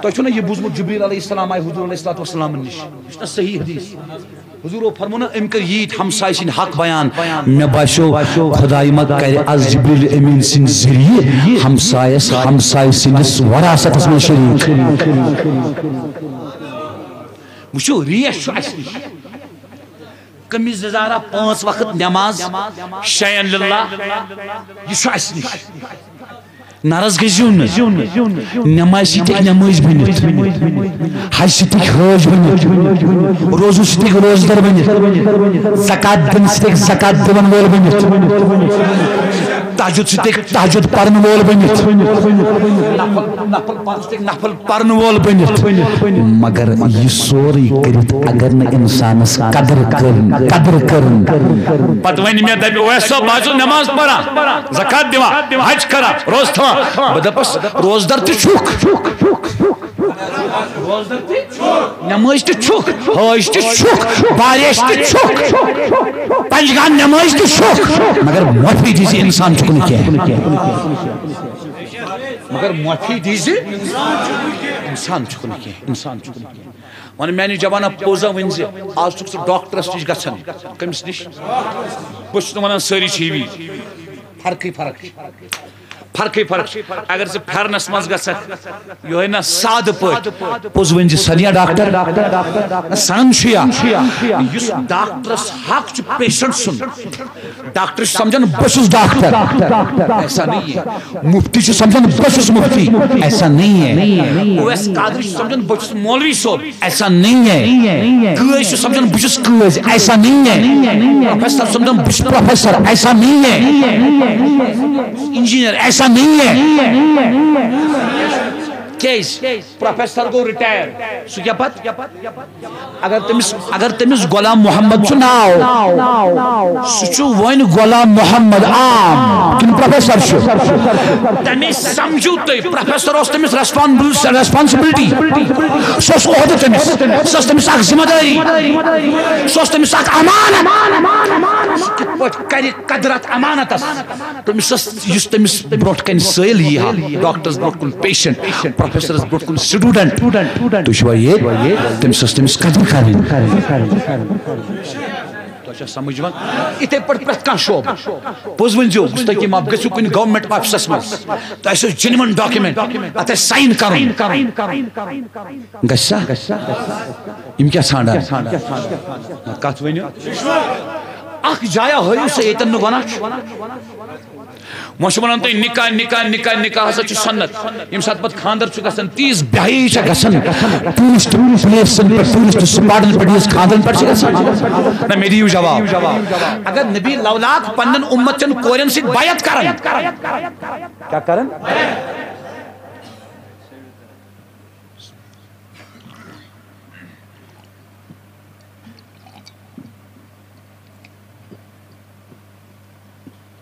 تۄہہِ چھُو نا یہِ بوٗزمُت، جبریل علیہ السلام آیہِ حضور علیہ الصلوۃ والسلام نِش؟ یہِ چھُنا صحیح حدیث؟ حضور فرموو نا، أمۍ کٔر ییٖتۍ ہمساے سٕنٛدۍ حق بیان۔ مےٚ باسیو، خدایہِ ما کرِ از جبریل امین سٕنٛدِ ذٔریعہٕ ہمسایس ہمساے سٕنٛدِس وراثتس منٛز شریٖک۔ وٕچھِو، ریش چھُ اَسہِ نِش۔ قمیص یزارا، پانٛژھ وقت نماز، شیئن للہ، یہِ چھُ اَسہِ نِش۔ نرس گٔژھِو نہٕ۔ نماز سۭتۍ ہیٚکہِ نمٲزۍ بٔنِتھ، حج سۭتۍ ہیٚکہِ حٲج بٔنِتھ، روزٕ سۭتۍ ہیٚکہِ روزٕ دار بٔنِتھ، زکات دِنہٕ سۭتۍ ہیٚکہِ زکات دِوَن وول بٔنِتھ، تہجد سۭتۍ ہیٚکہِ تہجد پرن وول بٔنِتھ، نفل، نفل پرنہٕ سۭتۍ ہیٚکہِ نفل پرن وول بٔنِتھ، مگر یہِ سورُے کٔرِتھ اگر نہٕ اِنسانس قدر کٔر، قدر کٔر۔ پتہٕ ونہِ مےٚ، دپہِ، اویس صٲب، بہٕ حظ چھُس نماز پران، زکات دِوان، حج کران، روزٕ تھاوان۔ بہٕ دپس، روزٕ دار تہِ چھُکھ، نمٲزۍ تہِ چھُکھ، حٲج تہِ چھُکھ، باریش تہِ چھُکھ، پنجگان نمٲزۍ تہِ چھُکھ، مگر معٲفی دِژ اِنسان چھُکھ نہٕ کینٛہہ۔ مگر معٲفی دیٖزِ، اِنسان چھُکھ نہٕ کینٛہہ، اِنسان چھُکھ نہٕ کینٛہہ۔ وَن میٛانہِ جوانا، پوٚز ہا ؤنۍ زِ آز چھُکھ ژٕ ڈاکٹرَس نِش گژھان۔ کٔمِس نِش؟ بہٕ چھُس نہٕ وَنان سٲری چھِ یِوی۔ فرقٕے فرق چھِ۔ فرقٕے فرق چھِ۔ اگر ژٕ پھرنس منٛز گژھکھ، یِہوٚے نہ سادٕ پٲٹھۍ پوٚز ؤنۍ زِ سنیا ڈاکٹر، سنان چھُ یا؟ یُس ڈاکٹرس حق چھُ پیشنٹ سُنٛد، ڈاکٹر چھُ سمجھان بہٕ چھُس ڈاکٹر، ایسا نہیں ہے۔ مفتی چھُ سمجھان بہٕ چھُس مفتی، ایسا نہیں ہے۔ اویس قادری چھُ سمجھان بہٕ چھُس مولوی صٲب، ایسا نہیں ہے۔ قٲضۍ چھُ سمجھان بہٕ چھُس قٲضۍ، ایسا نہیں ہے۔ پروفیسر سمجھان بہٕ چھُس پروفیسر، ایسا نہیں ہے۔ انجینئر، ایسا نہیں ہے۔ کیازِ؟ پروفیسر گوٚو ریٹائر، سُہ کیٛاہ پتہٕ؟ اگر تٔمِس، اگر تٔمِس غلام محمد چھُ ناو، سُہ چھُ وۄنۍ غلام محمد عام کِنہٕ پروفیسر چھُ؟ تَمے سمجھِو تُہۍ، پروفیسر اوس تٔمِس ریسپانبل، ریسپانسبلٹی، سُہ اوس عہدٕ تٔمِس، سۄ ٲس تٔمِس اکھ ذمہ دٲری، سۄ ٲس تٔمِس اکھ امانت۔ سُہ کِتھ پٲٹھۍ کرِ قدرت امانتس؟ تٔمِس ٲس، یُس تٔمِس برونٛٹھ کنہِ سٲیِل یی ہا، ڈاکٹرس برونٛٹھ کُن پیشنٹ، پروفیسرس برونٛٹھ کُن سٹوڈنٹ، تُہۍ چھِوا ییٚتہِ؟ تٔمِس ٲس تٔمِس قدٕر کرٕنۍ۔ تۄہہِ چھا سمجھ یِوان؟ یِتھے پٲٹھۍ پرٛٮ۪تھ کانٛہہ شعبہٕ۔ پوٚز ؤنۍ زیو، مستقیم آپ گٔژھِو کُنہِ گورنمنٹ آفسس منٛز، تۄہہِ آسیو جینوَن ڈاکیومنٹ، اتھ آسہِ ساین کرُن۔ گژھِ سا؟ یِم کیٛاہ ژھانٛڈان؟ کتھ ؤنِو؟ اکھ جایا ہٲیِو سا ییٚتٮ۪ن نہٕ گۄناہ چھُ۔ وۄنۍ چھُ وَنان تُہۍ نکاح، نکاح، نکاح، نکاح ہسا چھُ سنت۔ ییٚمہِ ساتہٕ پتہٕ خانٛدر چھُ گژھان، تیٖژ بے حیٲیی چھےٚ گژھان، ٹوٗرسٹ پلیسن پٮ۪ٹھ، ٹوٗرسٹ سپاٹن پٮ۪ٹھ یُس خانٛدرن پٮ۪ٹھ چھِ گژھان۔ نہ، مےٚ دِیِو جواب۔ اگر نبی لولاک پننٮ۪ن اُمت چٮ۪ن کورٮ۪ن سۭتۍ بیعت کرن، کیٛاہ کرن؟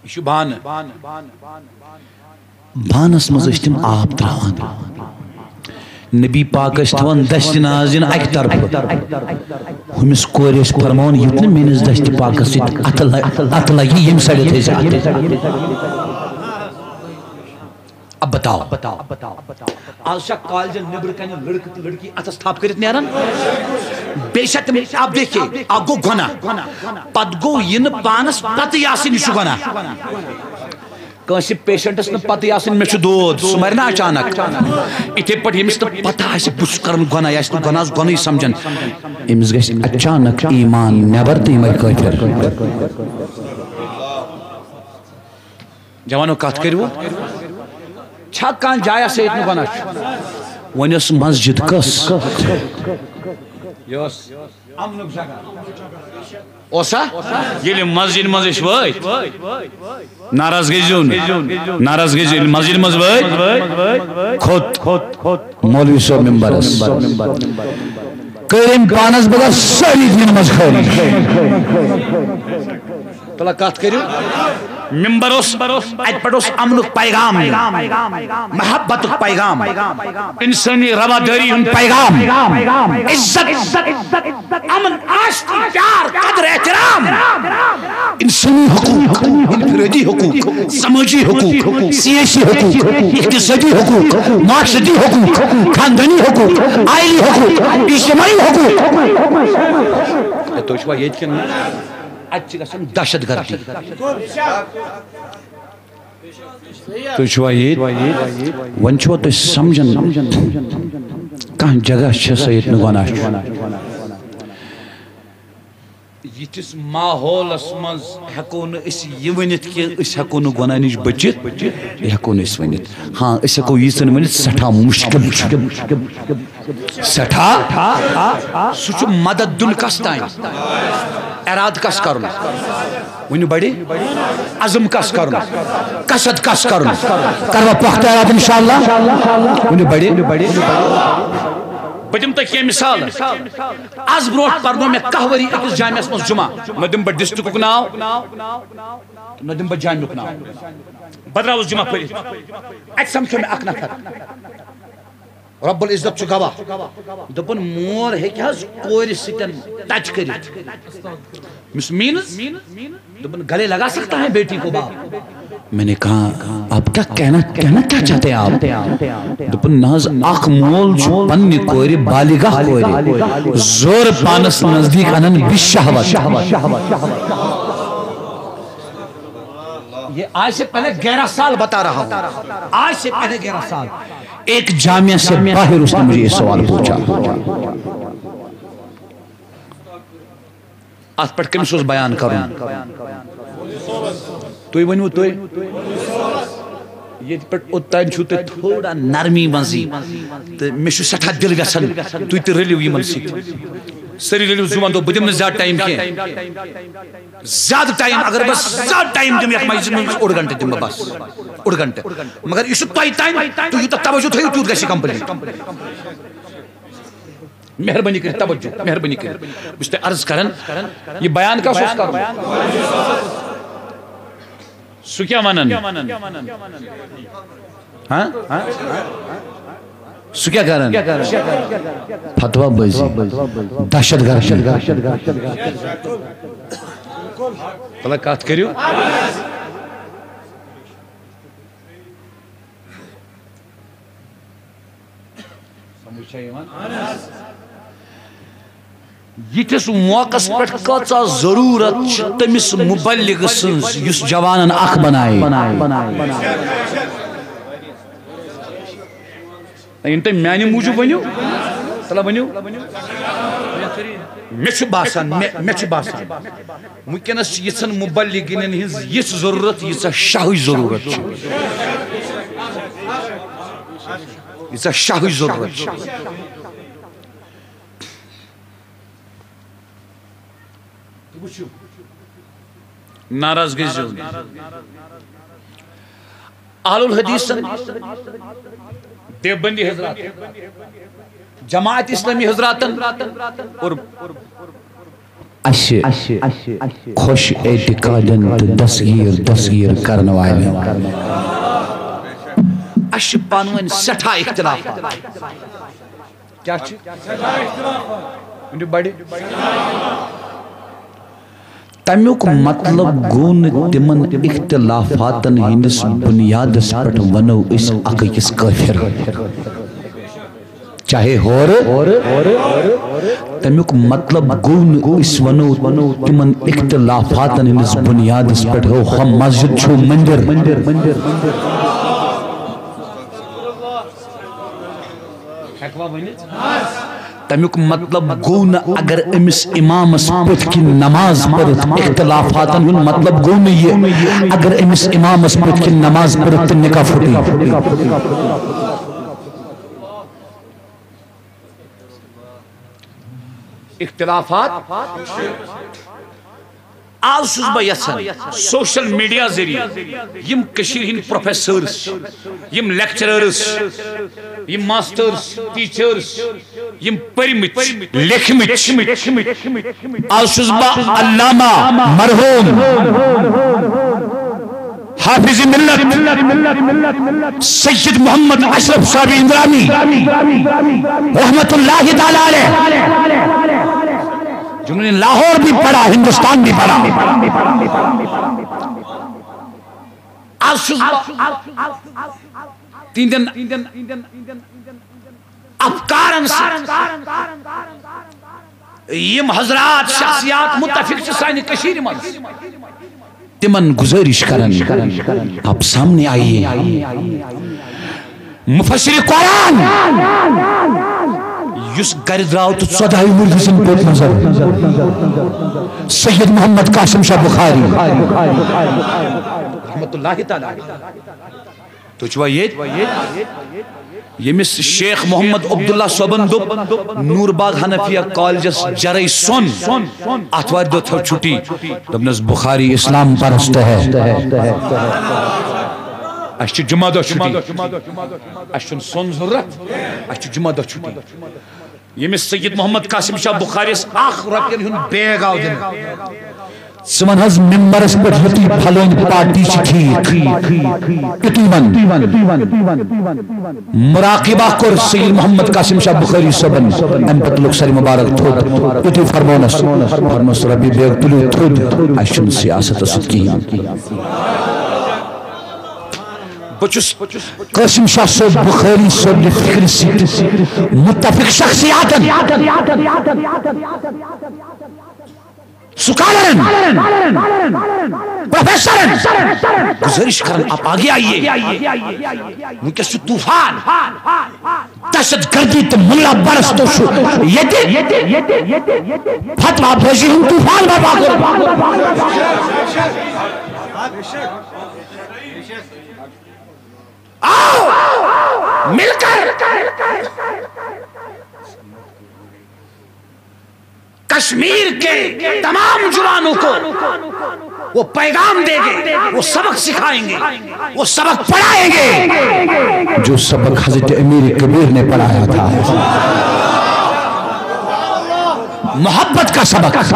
یہِ چھُ بانہٕ۔ بانس منٛز ٲسۍ تِم آب تراوان۔ نبی پاک ٲسۍ تھاوان دستہِ ناز دِنہٕ اکہِ طرفہٕ، ہُمِس کورِ ٲسۍ فرماوان، یُتھ نہٕ میٲنِس دستہِ پاکس سۭتۍ اتھٕ لگہِ، اتھٕ لگہِ، ییٚمہِ سایڈٕ تھٲیزِ اتھٕ۔ اب بتاؤ۔ آز چھا کالجن نیبرٕ کنہِ لڑکہٕ تہٕ لڑکی اتھس تھپھ کٔرِتھ نیران؟ بیٚیہِ چھا تِم، اب دیکھیے، اکھ گوٚو گۄناہ، پتہٕ گوٚو یہِ نہٕ پانس پتہٕ آسٕنۍ، یہِ چھُ گۄناہ۔ کٲنٛسہِ پیشنٹس نہٕ پتہٕ آسٕنۍ مےٚ چھُ دود، سُہ مرِ نا اچانک۔ یِتھے پٲٹھۍ ییٚمِس نہٕ پتہ آسہِ بہٕ چھُس کران گۄناہ، یہِ آسہِ نہٕ گۄناہس گۄنہٕے سمجھان، أمِس گژھِ اچانک ایمان نٮ۪بر تہٕ یہِ مرِ کٲفر۔ جوانو، کتھ کٔرِو۔ چھا کانٛہہ جاے آسہِ ییٚتہِ نہٕ گۄناہ چھُ؟ وۄنۍ ٲس مسجد کۄس؟ یہِ ٲس امنُک جگہ۔ اوسا؟ ییٚلہِ مسجد منٛز أسۍ وٲتۍ، ناراض گٔژھۍزیو نہٕ، ناراض گٔژھۍزیو، ییٚلہِ مسجد منٛز وٲتۍ، کھوٚت مولوی صٲب ممبرس۔ کٔرۍ أمۍ پانس بدل سٲری دین منٛز خٲلی۔ تلا کتھ کٔرِو۔ ممبر اوس، اتہِ پٮ۪ٹھ اوس امنُک پیغام نیُن، محبتُک پیغام، انسٲنی روادٲری ہُنٛد پیغام، عزت، امن، آشتی، پیار، قدر، احترام، انسٲنی حقوق، انفرٲدی حقوق، سمٲجی حقوق، سیٲسی حقوق، اقتصٲدی حقوق، معاشرتی حقوق، خاندٲنی حقوق، آئلی حقوق، اجتماعی حقوق۔ ہے، تُہۍ چھِوا ییٚتہِ کِنہٕ نہ؟ اَتہِ چھِ گژھان دہشت گردی۔ تُہۍ چھِوا ییٚتہِ؟ وۄنۍ چھِوا تُہۍ سمجھان، کانٛہہ جگہ چھِ سۄ ییٚتہِ نہٕ گۄناہ چھُ؟ یِتھِس ماحولس منٛز ہٮ۪کو نہٕ أسۍ یہِ ؤنِتھ کہِ أسۍ ہٮ۪کو نہٕ گۄناہ نِش بٔچِتھ، یہِ ہٮ۪کو نہٕ أسۍ ؤنِتھ۔ ہاں، أسۍ ہٮ۪کو ییٖژ ہن ؤنِتھ، سٮ۪ٹھاہ مُشکِل چھُ۔ سٮ۪ٹھاہ۔ سُہ چھُ مدد دیُن کس تام؟ ارادٕ کس کرُن؟ ؤنِو بڑِ۔ عزم کس کرُن؟ قصد کس کرُن؟ کروا پختہ ارادٕ انشاءاللہ؟ ؤنِو بڑِ۔ بہٕ دِمہٕ تۄہہِ کینٛہہ مثال۔ از برونٛٹھ پرنو مےٚ کاہ ؤری أکِس جامعس منٛز جمعہ۔ نہ دِمہٕ بہٕ ڈسٹرکُک ناو، نہ دِمہٕ بہٕ جامعُک ناو۔ بہٕ درٛاوُس جمعہ پٔرِتھ۔ اَتہِ سمکھیو مےٚ اکھ نفر۔ رب العزت چھُ گواہ۔ دوٚپُن، مول ہیٚکہِ حظ کورِ سۭتۍ touch کٔرِتھ؟ مس مینز؟ دوٚپُن، گلے لگا سکتا ہے بیٹی کو باپ؟ میں نے کہا، آپ کیا کہنا، کہنا کیا چاہتے ہیں آپ؟ دوٚپُن، نہ حظ، اکھ مول چھُ پننہِ کورِ، بالغہ کورِ، زور پانس نزدیک انان بالشہوت۔ یہ آج سے پہلے گیارہ سال بتا رہا ہوں، آج سے پہلے گیارہ سال ایک جامعہ سے باہر اس نے مجھے یہ سوال پوچھا۔ اتھ پٮ۪ٹھ کٔمِس اوس بیان کرُن؟ تُہۍ ؤنِو تُہۍ۔ ییٚتہِ پٮ۪ٹھ اوٚتام چھُو تُہۍ تھوڑا نرمی منٛزٕے، تہٕ مےٚ چھُ سٮ۪ٹھاہ دِل یژھان تُہۍ تہِ رٔلِو یِمن سۭتۍ۔ سٲری رٔلِو زُوَن دۄہ، بہٕ دِمہٕ نہٕ زیادٕ ٹایم کینٛہہ۔ زیادٕ ٹایم، اگر بہٕ زیادٕ ٹایم دِمہٕ یَتھ مجلسہِ منٛز، اوٚڑ گھنٹہٕ دِمہٕ بہٕ بس، اوٚڑ گھنٹہٕ۔ مگر یہِ چھُ تۄہہِ تام، تُہۍ یوٗتاہ توجہ تھٲیِو، تیوٗت گژھِ یہِ complete۔ مہربٲنی کٔرِتھ توجہ، مہربٲنی کٔرِتھ۔ بہٕ چھُس تۄہہِ عرض کران، یہِ بیان کَس اوس کرُن؟ سُہ کیٛاہ وَنان؟ ہاں؟ سُہ کیٛاہ کران؟ فتوا بازی، دہشت گردی۔ تَلہٕ کَتھ کٔرِو۔ سمجھ چھا یِوان؟ یِتھِس موقعس پٮ۪ٹھ کۭژاہ ضروٗرت چھِ تٔمِس مُبلِغ سٕنٛز یُس جوانن اکھ بنایہِ۔ یِم تُہۍ میانہِ موٗجوٗب ؤنِو، تَلہٕ ؤنِو۔ مےٚ چھُ باسان، مےٚ، مےٚ چھُ باسان، وٕنکیٚنَس چھِ یِژھن مُبلِغیٖنَن ہٕنٛز یِژھ ضروٗرت، ییٖژاہ شاہٕچ ضروٗرت چھِ۔ ییٖژاہ شاہٕچ ضروٗرت چھِ۔ ناراض گٔژھۍزیو نہٕ۔ اہل الحدیثن، دیوبندی حضرات، جماعت اسلامی حضراتن اور اسہِ خۄش اعتقادن تہٕ دستگیٖر دستگیٖر کرن والٮ۪ن۔ اسہِ چھِ پانہٕ ؤنۍ سٮ۪ٹھاہ اختلافات۔ کیٛاہ چھِ؟ ؤنِو بڑِ۔ تَمیُک مطلب گوٚو نہٕ تِمن اختلافاتن ہٕنٛدِس بُنیادس پٮ۪ٹھ ونو أسۍ اکھ أکِس کٲفِر۔ چاہے ہورٕ، تَمیُک مطلب گوٚو نہٕ أسۍ ونو تِمن اختلافاتن ہٕنٛدِس بُنیادس پٮ۪ٹھ، ہو، ہۄ مسجد چھُ مندر۔ ہیٚکوا ؤنِتھ؟ تَمیُک مطلب گوٚو نہٕ اگر أمِس امامس پٔتھۍ کِنۍ نماز پٔرِتھ، اختلافاتن ہُنٛد مطلب گوٚو نہٕ یہِ اگر أمِس امامس پٔتھۍ کِنۍ نماز پٔرِتھ تہٕ نکاح پھُٹٕے۔ اختلافات۔ آز چھُس بہٕ یژھان سوشل میڈیا ذٔریعہٕ یِم کٔشیٖرِ ہٕنٛدۍ پروفیسرز، یِم لیکچررز، یِم ماسٹرز، ٹیچرز، یِم پٔرمٕتۍ، لیکھمٕتۍ، آز چھُس بہٕ علامہ مرحوم حافظ ملت سید محمد اشرف صاحب اندرامی رحمت اللہ تعالی علیہ، جنہوں نے لاہور بھی پڑھا، ہندوستان بھی پڑھا۔ آز چھُس بہٕ تِہنٛدٮ۪ن افکارن سۭتۍ، یِم حضرات شخصیات متفق چھِ سانہِ کٔشیٖرِ منٛز، تِمن گزٲرِش کران، آپ سامنے آئیے۔ مفسر قرآن یُس گرِ درٛاو تہٕ ژۄداہہِ وُہرۍ دِژٕن پوٚت نظر، سید محمد قاسم شاہ بخاری رحمت اللہ تعالی علیہ۔ تُہۍ چھِوا ییٚتہِ؟ ییٚمِس شیخ محمد عبداللہ صٲبن دوٚپ، نور باغ حنفیہ کالجس جرے سۄن، آتھوارِ دۄہ تھٲو چھُٹی۔ دوٚپنس، بخاری اسلام پرست ہے۔ اسہِ چھِ جمعہ دۄہ چھُٹی۔ اسہِ چھُنہٕ سۄن ضروٗرت، اسہِ چھُ جمعہ دۄہ چھُٹی۔ ییٚمِس سید محمد قاسم شاہ بخاریس اکھ رۄپین ہُنٛد بیگ آو دِنہٕ۔ ژٕ وَن حظ ممبرس پٮ۪ٹھ یُتُے پھلٲنۍ پارٹی چھِ ٹھیٖک، یُتُے وَن۔ مراقبہ کوٚر سید محمد قاسم شاہ بخاری صٲبن، اَمہِ پتہٕ لوٚگ سرِ مبارک تھوٚد، یُتُے فرمونس، فرمونس، رۄپیہِ بیگ تُلِو تھوٚد، اَسہِ چھُنہٕ سیاستس سۭتۍ کِہیٖنۍ۔ بہٕ چھُس قاسم شاہ صٲب بخاری صٲب نہِ فکرِ سۭتۍ متفق شخصیاتن، سکالرن، پروفیسرن گزارش کران، آپ آگے آئیے۔ وٕنکیٚس چھُ طوفان، دہشت گردی تہٕ ملا پرستو چھُ ییٚتہِ۔ فتوا بازی ہُنٛد طوفان برپا کوٚرمُت۔ آؤ، مل کر کشمیر کے تمام جوانوں کو وہ پیغام دیں گے، وہ سبق سکھائیں گے، وہ سبق پڑھائیں گے، جو سبق حضرت امیر کبیر نے پڑھایا تھا۔ محبت کا سبق،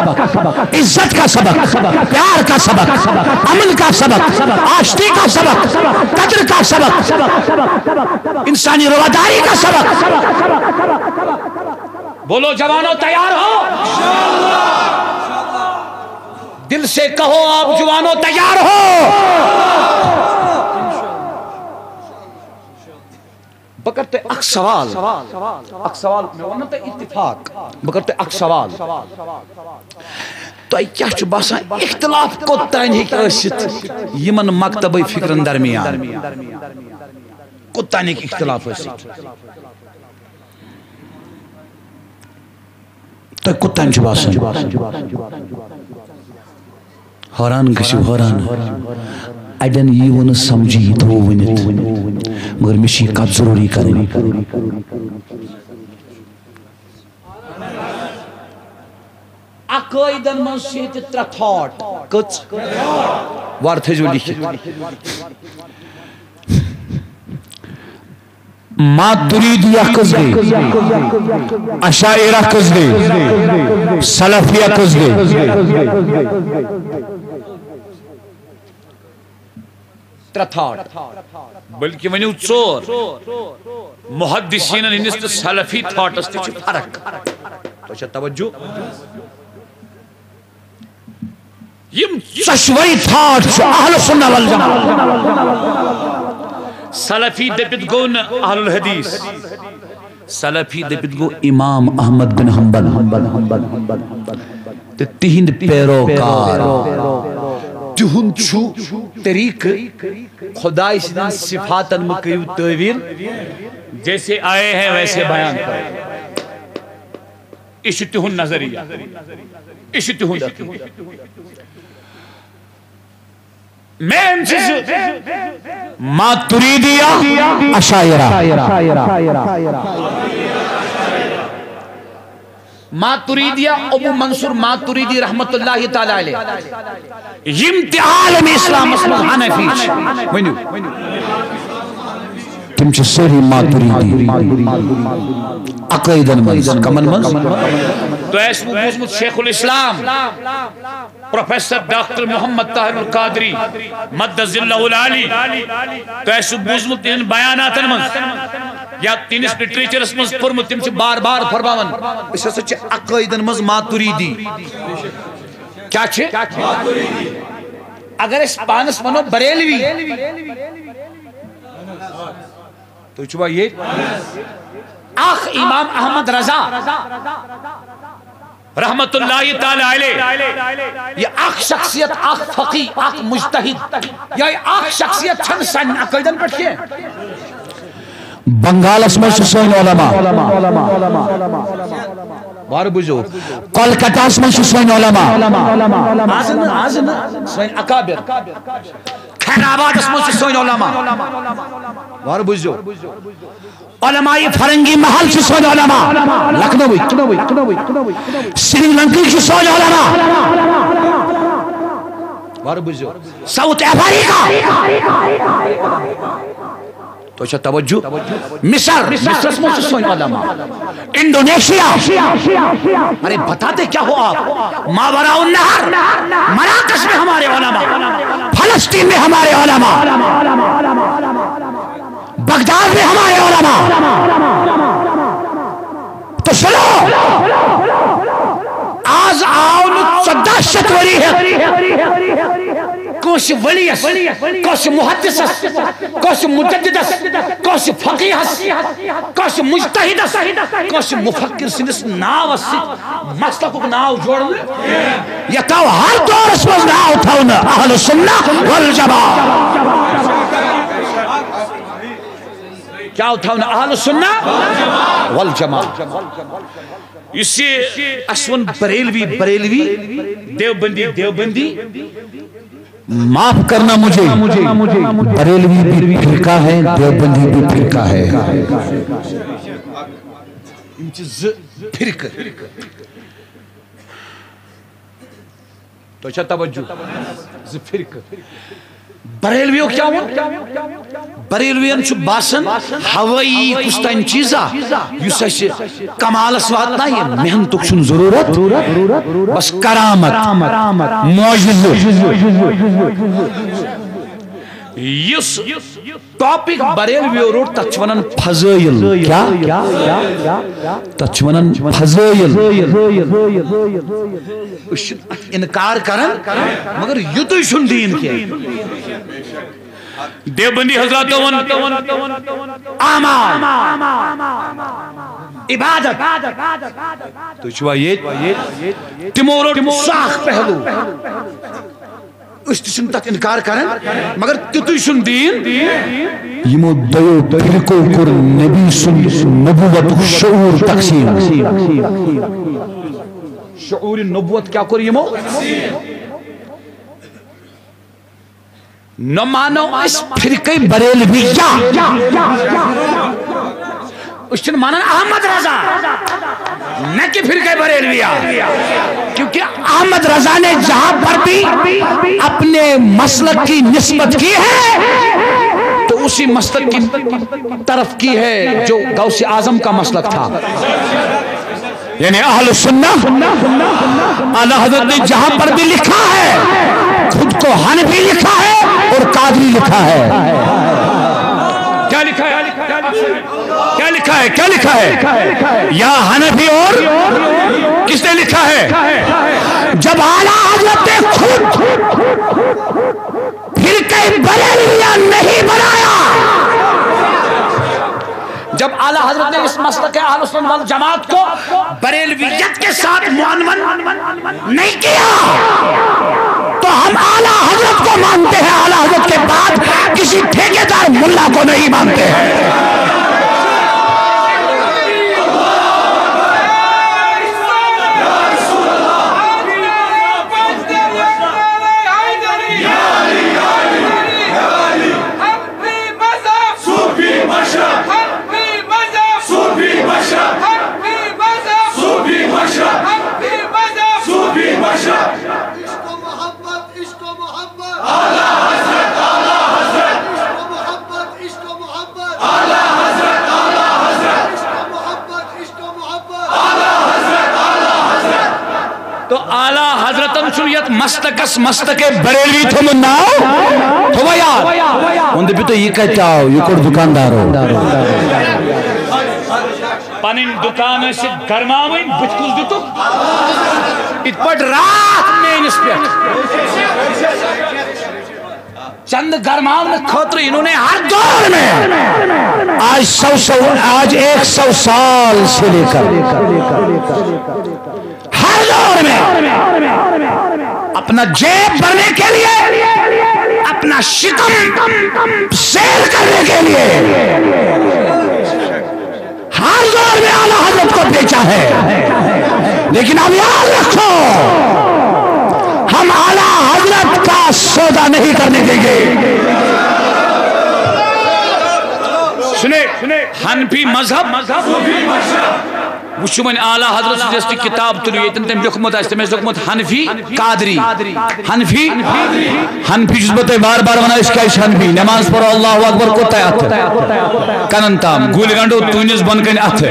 عزت کا سبق، پیار کا سبق، امن کا سبق، آشتی کا سبق، قدر کا سبق۔ انسانی رواداری کا سبق۔ بولو جوانو، تیار ہو؟ دل سے کہو، آپ جوانو، تیار ہو؟ بہٕ کرٕ تۄہہِ اکھ سوال۔ اکھ سوال، مےٚ ووٚن نہ تۄہہِ اتفاق۔ بہٕ کرٕ تۄہہِ اکھ سوال۔ تۄہہِ کیٛاہ چھُ باسان، اختلاف کوٚت تام ہیٚکہِ ٲسِتھ یِمن مکتبٕے فکرن درمیان؟ کوٚت تام ہیٚکہِ اختلاف ٲسِتھ؟ تۄہہِ کوٚت تام چھُ باسان؟ حٲران گٔژھِو، حٲران۔ اَڑٮ۪ن ییٖوٕ نہٕ سمجھی، یہِ تھوٚو ؤنِتھ، مگر مےٚ چھِ یہِ کتھ ضروٗری کرٕنۍ۔ عقٲیدن منٛز چھِ ییٚتہِ ترٛےٚ تھاٹ۔ کٔژ؟ وارٕ تھٲیزیو لیکھِتھ۔ ماتریدیہ کٔژ گٔے؟ اشاعرہ کٔژ گٔے؟ سلفیہ کٔژ گٔے؟ ترٛےٚ تھاٹ، بلکہِ ؤنِو ژور۔ محدثینن ہٕنٛدِس تہٕ سلفی تھاٹس تہِ چھِ فرق۔ تۄہہِ چھا توجہ؟ یِم ژۄشوَے تھاٹ چھِ اہل سنہ والجماعت۔ سلفی دٔپِتھ گوٚو نہٕ اہل الحدیث، سلفی دٔپِتھ گوٚو امام احمد بن حنبل تہٕ تِہِنٛدۍ پیروکار۔ تِہُنٛد چھُ طریقہٕ، خداے سٕنٛدٮ۪ن صفاتن مہٕ کٔرِو تٲویٖل، جیسے آئے ہیں ویسے بیان کرو۔ یہِ چھُ تِہُنٛد نظریہ، یہِ چھُ تِہُنٛد عقیدٕ۔ مین چھِ زٕ، ماتریدیہ، اشاعرہ۔ ماتریدیہ، ابو منصور ماتریدی رحمت اللہ تعالی علیہ، یِم تہِ عالم اسلامس منٛز حنفی چھِ، ؤنِو۔ تِم چھِ سٲری ماتریدی عقٲیدن منٛز۔ کمن منٛز؟ تۄہہِ آسِوٕ بوٗزمُت شیخ الاسلام پروفیسر ڈاکٹر محمد طاہر القادری مد ظلہ العالی، تۄہہِ آسِوٕ بوٗزمُت تِہنٛدٮ۪ن بیاناتن منٛز یا تِہنٛدِس لٹریچرس منٛز پوٚرمُت، تِم چھِ بار بار فرماوان، أسۍ ہسا چھِ عقٲیدن منٛز ماتریدی۔ کیٛاہ چھِ؟ اگر أسۍ پانس ونو بریلوی، تُہۍ چھِوا ییٚتہِ؟ اکھ امام احمد رضا رحمت اللہ تعالی علیہ، یہِ اکھ شخصیت، اکھ فقی، اکھ مجتہد، یہِ اکھ شخصیت چھنہٕ سانٮ۪ن عقٲیدن پٮ۪ٹھ کینٛہہ۔ بنگالس منٛز چھِ سٲنۍ علماء، وارٕ بوٗزِو، کولکتاہس منٛز چھِ سٲنۍ علماء۔ آز نہٕ، آز نہٕ، سٲنۍ اکابر۔ خیر آبادس منٛز چھِ سٲنۍ علماء۔ وارٕ بوٗزِو۔ علماء فرنگی محل چھِ سٲنۍ علماء۔ لکھنؤ، سری لنکا چھِ سٲنۍ علماء۔ وارٕ بوٗزِو۔ South Africa. تۄہہِ چھا توجہ؟ مصر، مصرس منٛز چھِ سٲنۍ علماء۔ انڈونیشیا، ارے بتاتے کیا ہو آپ؟ ماوراء النہر، مراکش میں ہمارے علماء، فلسطین میں ہمارے علماء، بغداد میں ہمارے علماء۔ تو سنو، آز آؤ نہٕ ژۄداہ شیٚتھ ؤری ہیٚتھ۔ کٲنٛسہِ ؤلیَس، کٲنٛسہِ محدثس، کٲنٛسہِ مجددس، کٲنٛسہِ فقیہس، کٲنٛسہِ مجتہدس، کٲنٛسہِ مفکر سٕنٛدِس ناوس سۭتۍ مسلکُک ناو جوڑنہٕ۔ یتھ آو ہر دورس منٛز ناو تھاونہٕ اہل سنہ والجماعت۔ کیا آو تھاونہٕ؟ اہل سنہ والجماعت۔ یُس یہِ اسہِ ووٚن بریلوی بریلوی، دیوبندی دیوبندی، معاف کرنا مجھے، بریلوی بھی فرقہ ہے، دیوبندی بھی فرقہ ہے۔ یِم چھِ زٕ فرقہٕ۔ تۄہہِ چھا توجہ؟ زٕ فرقہٕ۔ بریلویو کیٛاہ ووٚن؟ بریلوین چھُ باسان ہوٲیی کُس تام چیٖزا یُس اَسہِ کمالس واتنایہِ، محنتُک چھُنہٕ ضروٗرت، بس کرامت، معجزٕ۔ یُس ٹاپک بریلویو روٚٹ، تتھ چھِ ونان فضٲیل۔ کیا؟ تتھ چھِ ونان فضٲیل۔ أسۍ چھِ انکار کران، مگر یُتُے چھُنہٕ دین کینٛہہ۔ دیوبندی حضراتو ووٚن اعمال، عبادت۔ تُہۍ چھِوا ییٚتہِ؟ تِمو روٚٹ سُہ اکھ پہلو۔ أسۍ تہِ چھِنہٕ تتھ انکار کران، مگر تیُتُے چھُنہٕ دین۔ یِمو دۄیو فرقو کوٚر نبی سُنٛد نبوتُک شعور تقسیٖم۔ شعور نبوت کیا کوٚر یِمو؟ نہ مانو أسۍ فرقے بریلویہ، أسۍ چھِنہٕ مانان احمد رضا، نہ کہ فرقہ بریلویہ، کیونکہ احمد رضا نے جہاں پر بھی اپنے مسلک کی نسبت کی ہے تو اسی مسلک کی طرف کی ہے جو غوث اعظم کا مسلک تھا۔ یعنی اہل سنہ، اعلی حضرت نے جہاں پر بھی لکھا ہے، خود کو حنفی لکھا ہے اور قادری لکھا ہے۔ کیا لکھا ہے؟ کیا لکھا ہے؟ کیا لکھا ہے؟ یا حنفی اور کس نے لکھا ہے؟ جب اعلی حضرت نے خود فرقہ بریلویہ نہیں بنایا، جب اعلی حضرت نے اس مسلک اہل سنت والجماعت کو بریلویت کے ساتھ معنون نہیں کیا، تو ہم اعلی حضرت کو مانتے ہیں، اعلی حضرت کے بعد کسی ٹھیکیدار ملا کو نہیں مانتے ہیں۔ صوفی مشرب۔ حنفی مذہب۔ صوفی مشرب۔ حنفی مذہب۔ صوفی مشرب۔ حنفی مذہب۔ صوفی مشرب۔ عشق و محبت، عشق و محبت۔ اعلیٰ حضرت، اعلیٰ حضرت۔ عشق و محبت، عشق و محبت۔ اعلیٰ حضرت، اعلیٰ حضرت۔ عشق و محبت، عشق و محبت۔ اعلیٰ حضرت، اعلیٰ حضرت۔ تو اعلیٰ حضرتن چھُ یتھ مسلکس مسلک بریلوی تھوٚمُت ناو؟ تھوٚوا یاد؟ وۄنۍ دٔپِو تُہۍ، یہِ کتہِ آو؟ یہِ کوٚڑ دُکاندارو؟ پنٕنۍ دُکان ٲسِکھ گرماوٕنۍ، بٕتھِ کُس دِتُکھ؟ یِتھ پٲٹھۍ راتھ میٲنِس پٮ۪ٹھ۔ چند گرماونہٕ خٲطرٕ انہوں نے ہر دور میں، آج سو سو، آج ایک سو سال سے لے کر ہر دور میں اپنا جیب بھرنے کے لیے، اپنا شکم سیر کرنے کے لیے ہر دور میں اعلیٰ حضرت کو بیچا ہے، لیکن اب یاد رکھو، ہم اعلیٰ حضرت کا سودا نہیں کرنے دیں گے۔ سنیں، حنفی مذہب، وچھو وۄنۍ اعلیٰ حضرت سٕنٛز یۄس تہِ کتاب تُلِو ییٚتٮ۪ن تٔمۍ لیوٚکھمُت آسہِ، تٔمۍ آسہِ لیوٚکھمُت حنفی قادری۔ حنفی، حنفی چھُس بہٕ تۄہہِ بار بار ونان، أسۍ کیٛازِ چھِ حنفی؟ نماز پرو اللہ اکبر کوٚت تۄہہِ اَتھٕ؟ کنن تام، گُلۍ گنڈو تُہنٛدِس بۄنہٕ کنہِ اَتھٕ۔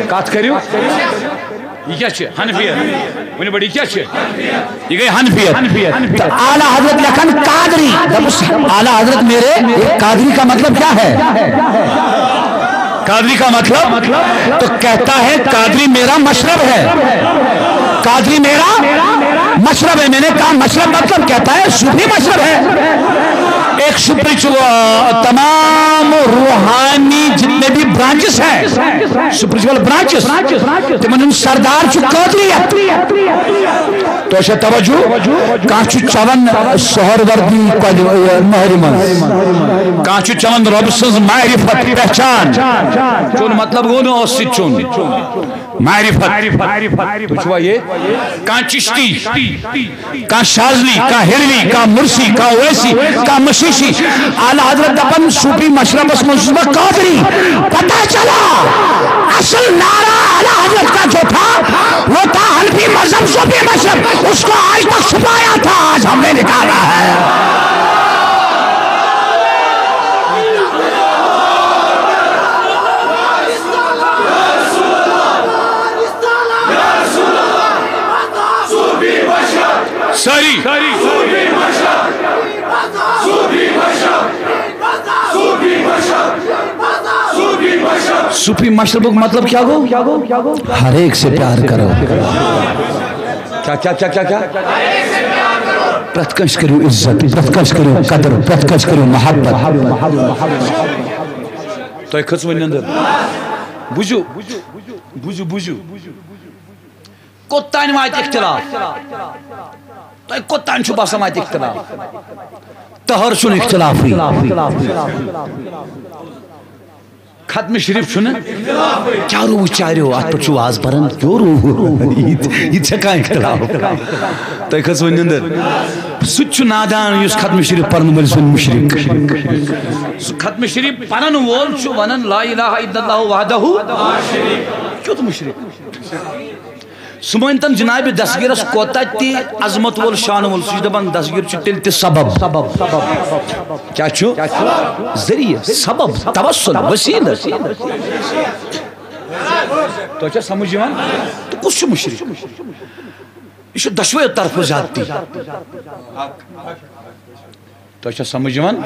کتھ کٔرِو؟ یہِ کیٛاہ چھِ؟ حنفیت۔ ؤنِو بڑی، یہِ کیٛاہ چھِ؟ یہِ گٔے حنفیت۔ تہٕ اعلیٰ حضرت لیکھان قادری۔ دوٚپُس، اعلیٰ حضرت میرے، قادری کا مطلب کیا ہے؟ قادری کا مطلب؟ تو کہتا ہے، قادری میرا مشرب ہے، قادری میرا مشرب ہے، میں نے کہا مشرب مطلب کہتا ہے صوفی مشرب ہے۔ ایک اسپرچل، تمام روحانی جتنے بھی برانچز ہیں، اسپرچل برانچز، تمن ہُنٛد سردار چھُ قادریت۔ تو چھا توجہ؟ کانٛہہ چھُ چٮ۪وان سہروردی کۄلہِ، مہرِ منٛز۔ کانٛہہ چھُ چٮ۪وان رۄب سٕنٛز معرفت، پہچان۔ چون مطلب گوٚو نہٕ اوس سۭتۍ چون۔ معرفت۔ تُہۍ چھِوا یہِ؟ کانٛہہ چشتی، کانٛہہ شاذلی، کانٛہہ ہروی، کانٛہہ مرسی، کانٛہہ اویسی، کانٛہہ مشیشی۔ اعلیٰ حضرت دپان صوفی مشربس منٛز چھُس بہٕ قادری۔ پتہ چلا، اصل نعرہ اعلیٰ حضرت کا جو تھا، وہ تھا حنفی مذہب صوفی مشرب۔ اس کو آج تک چھپایا تھا، آج ہم نے نکالا ہے۔ سٲری۔ صوفی مشربُک مطلب کیٛاہ گوٚو؟ ہر ایک سے پیار کرو۔ کیٛاہ، کیٛاہ، کیٛاہ، کیٛاہ، کیٛاہ؟ پرٛٮ۪تھ کٲنٛسہِ کٔرِو عزت، پرٛٮ۪تھ کٲنٛسہِ کٔرِو قدر، پرٛٮ۪تھ کٲنٛسہِ کٔرِو محبت۔ تۄہہِ کھٔژ وۄنۍ نٮ۪نٛدٕر؟ بوٗزِو، بوٗزِو، بوٗزِو۔ کوٚت تام واتہِ اختلاف؟ تۄہہِ کوٚت تام چھُ باسان واتہِ اختلاف؟ تہر چھُنہٕ اختلافٕے۔ ختم شریف چھُنہٕ۔ کیٛاہ روٗ چاریو؟ اَتھ پٮ۪ٹھ چھُ واز پَران۔ کیٛاہ روٗ؟ یہِ تہِ، یہِ تہِ چھا کانٛہہ اختلاف؟ تۄہہِ کھٔژ وۄنۍ نٮ۪نٛدٕر؟ سُہ تہِ چھُ نادان یُس ختم شریف پَرن وٲلِس وَنہِ مُشرِک۔ سُہ ختم شریف پَرن وول چھُ وَنان لا الہ الا اللہ وحدہ۔ کیُتھ مُشرِک؟ سُہ مٲنۍتن جناب دستگیرس کوتاہ تہِ عظمت وول، شان وول، سُہ چھُ دپان دستگیر چھُ تیٚلہِ تہِ سبب۔ کیٛاہ چھُ؟ ذٔریعہٕ، سبب، توسل، وسیلہٕ۔ تۄہہِ چھا سمجھ یِوان؟ تہٕ کُس چھُ مُشرِک؟ یہِ چھُ دۄشوٕیو طرفہٕ زیادتی۔ تۄہہِ چھا سمجھ یِوان؟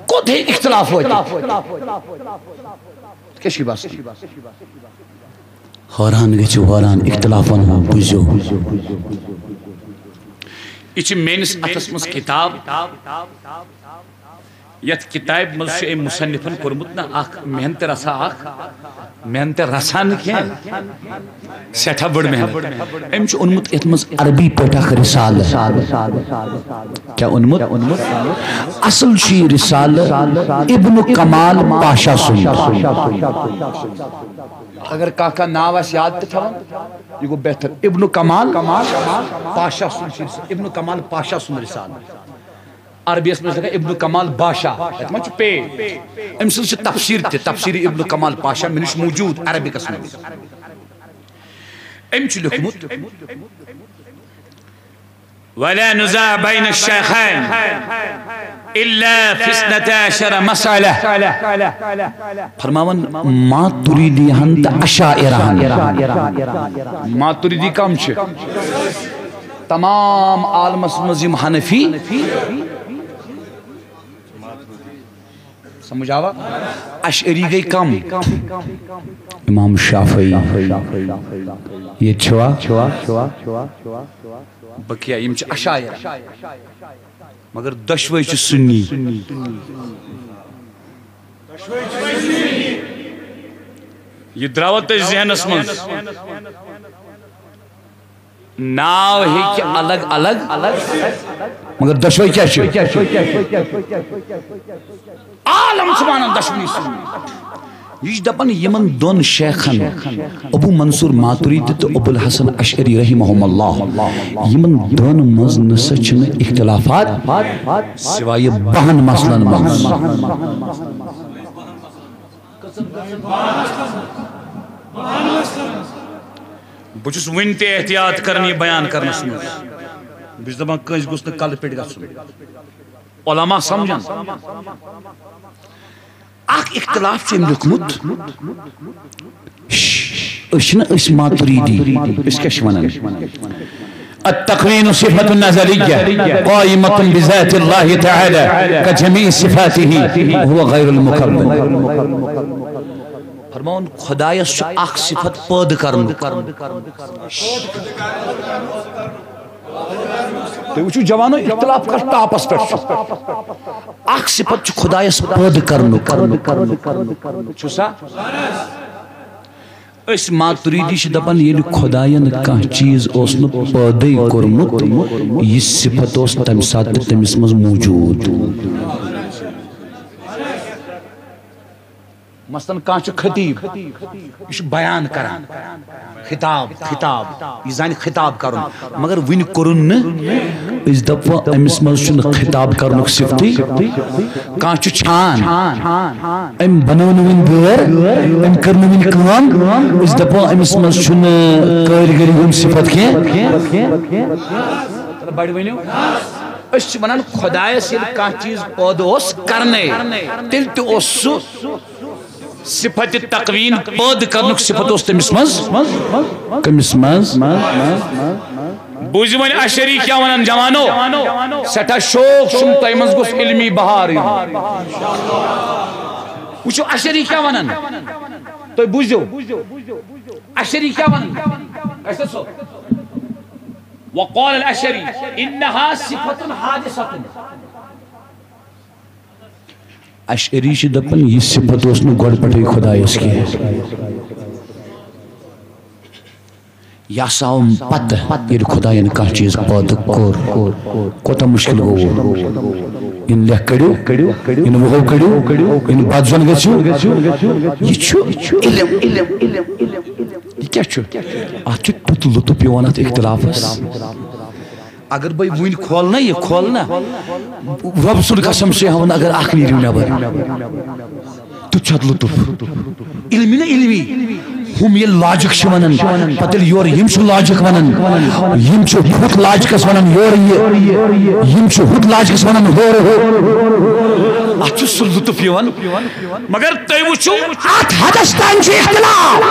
کوٚت ہیٚکہِ اختلاف وٲتِتھ؟ کیٛاہ چھُ یہِ باسان؟ حٲران گٔژھِو، حٲران، اختلافن ہُنٛد بوٗزِو۔ یہِ چھِ میٲنِس اَتھس منٛز کِتاب۔ یَتھ کِتابہِ منٛز چھُ أمۍ مُصنِفن کوٚرمُت نہ اکھ محنتہٕ رژھا اکھ، محنتہٕ رژھا نہٕ کینٛہہ، سٮ۪ٹھاہ بٔڑ محنت۔ أمۍ چھُ اوٚنمُت یَتھ منٛز عربی پٲٹھۍ اکھ رسالہٕ۔ کیٛاہ اوٚنمُت؟ اصل چھُ یہِ رسالہٕ ابن کمال پاشا سُنٛد۔ اگر کانٛہہ کانٛہہ ناو آسہِ یاد تہٕ تھاوُن، یہِ گوٚو بہتر۔ ابن کمال پاشا سُنٛد چھُ یہِ، ابن کمال پاشا سُنٛد رسالہٕ۔ عربیَس منٛز چھِ لیکھان ابن کمال باشا، یَتھ منٛز چھُ پے۔ أمۍ سٕنٛز چھِ تفسیٖر تہِ، تفسیٖر ابن کمال پاشا، مےٚ نِش موجود عربکس منٛز۔ أمۍ چھُ لیوٚکھمُت، ولا نزاع بین الشیخین الا فی اثنتا عشر مسئلہ۔ فرماوان ماتریدی ہن تہٕ اشاعرہ ہن۔ ماتریدی کم چھِ؟ تمام عالمس منٛز یِم حنفی، سمجھ آوا؟ اشعری گٔے کم۔ امام شافعی۔ ییٚتہِ چھوا؟ بقیہ، یِم چھِ اشاعرہ۔ مگر دۄشوے چھِ سُنی۔ یہِ درٛاوا تۄہہِ ذہنس منٛز؟ ناو ہیٚکہِ الگ الگ، مگر دۄشوے کیٛاہ چھِ؟ عالم چھِ وَنان دۄشوٕنی سُنی۔ یہِ چھِ دَپان یِمن دۄن شیخن، ابو منصور ماتریدی تہٕ ابو الحسن اشعری رحمہم اللہ، یِمن دۄن منٛز نہ سا چھِنہٕ اختلافات سوائے بَہَن مسلن منٛز۔ بہٕ چھُس وُنہِ تہِ احتیاط کران یہِ بیان کرنس منٛز۔ بہٕ چھُس دَپان کٲنٛسہِ گوٚژھ نہٕ کلہٕ پٮ۪ٹھ گژھُن۔ علماء سمجھن۔ اکھ اختلاف چھُ أمۍ لیوٚکھمُت، شش، أسۍ چھِنہٕ، أسۍ ماتریدی، أسۍ کیٛاہ چھِ وَنان؟ التکوین صفت نزلیہ قائمۃ بذات اللہ تعالی کجمیع صفاتہ وہو غیر المکون۔ فرماوُن، خدایس چھُ اکھ صفت پٲدٕ کرنُک۔ تُہۍ وٕچھِو جوانو، اختلاف کتھ ٹاپس پٮ۪ٹھ چھُ۔ اکھ صفت چھُ خدایس پٲدٕ کرنُک۔ چھُ سا؟ أسۍ ماتریدی چھِ دپان، ییٚلہِ خداین کانٛہہ چیٖز اوس نہٕ پٲدٕے کوٚرمُت، یہِ صفت اوس تمہِ ساتہٕ تہِ تٔمِس منٛز موجود۔ مثلاً کانٛہہ چھُ خطیب، یہِ چھُ بیان کران، خطاب، خطاب، یہِ زانہِ خطاب کرُن، مگر وُنہِ کوٚرُن نہٕ۔ أسۍ دپو أمِس منٛز چھُنہٕ خطاب کرنُک صفتٕے۔ کانٛہہ چھُ چھان، أمۍ بنٲو نہٕ وُنہِ گٲر، أمۍ کٔر نہٕ وُنہِ کٲم، أسۍ دپو أمِس منٛز چھُنہٕ کٲرِگٔری ہُنٛد صفت کینٛہہ۔ بڑِ ؤنِو۔ أسۍ چھِ وَنان، خۄدایَس ییٚلہِ کانٛہہ چیٖز پٲدٕ اوس کرنے، تیٚلہِ تہِ اوس سُہ صفت تکوین پٲدٕ کرنُک صفت اوس تٔمِس منٛز۔ کٔمِس منٛز؟ بوٗزِو وۄنۍ اشعری کیٛاہ وَنان، جوانو۔ سٮ۪ٹھاہ شوق چھُم تۄہہِ منٛز گوٚژھ علمی بہار یُن۔ وٕچھِو اشعری کیٛاہ وَنان۔ تُہۍ بوٗزِو۔ اشعری کیٛاہ وَنان؟ اَسہِ ٲس سۄ۔ وقال الاشعری، انها صفة حادثة۔ اشعری چھِ دپان، یہِ صفت اوس نہٕ گۄڈٕ پٮ۪ٹھٕے خۄدایس کینٛہہ۔ یہِ ہسا آو پتہٕ، ییٚلہِ خۄداین کانٛہہ چیٖز پٲدٕ کوٚر۔ کوتاہ مُشکِل گوٚو۔ یِن لیکھ کٔڑِو، یِن وُہو کٔڑِو، یِن بدزن گٔژھِو۔ یہِ چھُ علم۔ یہِ کیٛاہ چھُ؟ اتھ چھُ تیُتھ لطف یِوان اتھ اختلافس۔ اگر بہٕ وُنہِ کھولہٕ نا، یہِ کھولہٕ نا، رۄب سُنٛد قسم چھُ ہاوان، اگر اکھ نیرِو نٮ۪بر، تیُتھ چھُ اتھ لطف۔ علمی نا علمی۔ ہُم ییٚلہِ لاجک چھِ ونان، پتہٕ ییٚلہِ یورٕ یِم چھِ لاجک ونان، یِم چھِ ہُتھ لاجکس ونان یورٕ یہِ، یِم چھِ ہُتھ لاجکس ونان ہورٕ ہُہ۔ اتھ چھُ سُہ لطف یِوان۔ مگر تُہۍ وٕچھِو، اتھ حدس تام چھُ اختلاف۔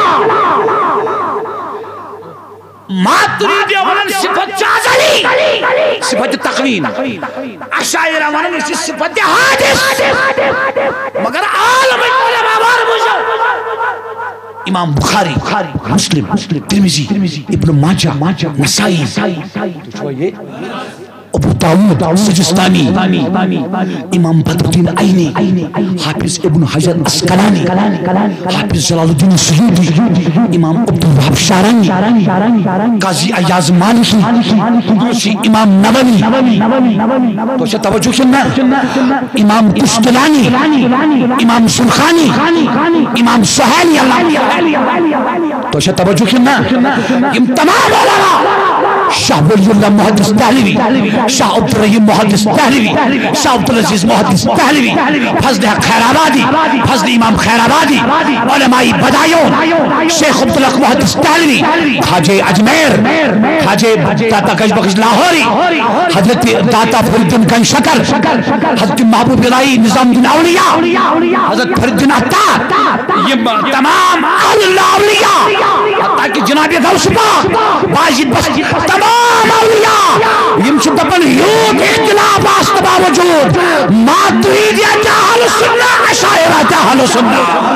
ماتریدیا ونان صفت چھِ ازلی، صفت تکوین۔ اشاعرہ ونان یہِ چھِ صفت حادث۔ مگر عالم علماء وار بوٗزِو۔ امام بخاری، مسلم، ترمذی، ابن ماجہ، نسائی۔ تُہۍ چھِوا ییٚتہِ؟ ابو داؤد سجستانی، امام بدر الدین عینی، حافظ ابن حجر عسقلانی، حافظ جلال الدین سیوطی، امام عبدالوہاب شعرانی، قاضی ایاز مالکی، امام نووی۔ تۄہہِ چھا توجہ کِنہٕ نہ؟ امام قسطلانی، امام سرخانی، امام سہیلی، اللہ۔ تۄہہِ چھا توجہ کِنہٕ نہ؟ یِم تمام علماء، شاہ ولی اللہ محدث دہلوی، شاہ عبدالرحیم محدث دہلوی، شاہ عبدالعزیز محدث دہلوی، فضل حق خیر آبادی، فضل امام خیر آبادی، علماء بدایون، شیخ عبدالحق محدث دہلوی، خواجہ اجمیر، خواجہ داتا گنج بخش لاہوری، حضرت داتا فرید الدین گنج شکر، حضرت محبوب الہی نظام الدین اولیاء، حضرت فرید الدین عطار، یِم تمام اہل اللہ اولیاء، حتیٰ کہ جناب غوث پاک، باجد بخش، تمام اولیاء، یِم چھِ دپان یوٗت اختلاف آسنہٕ باوجود، ماتریدیا تہِ اہل سنہ، اشاعرہ تہِ اہل سنہ۔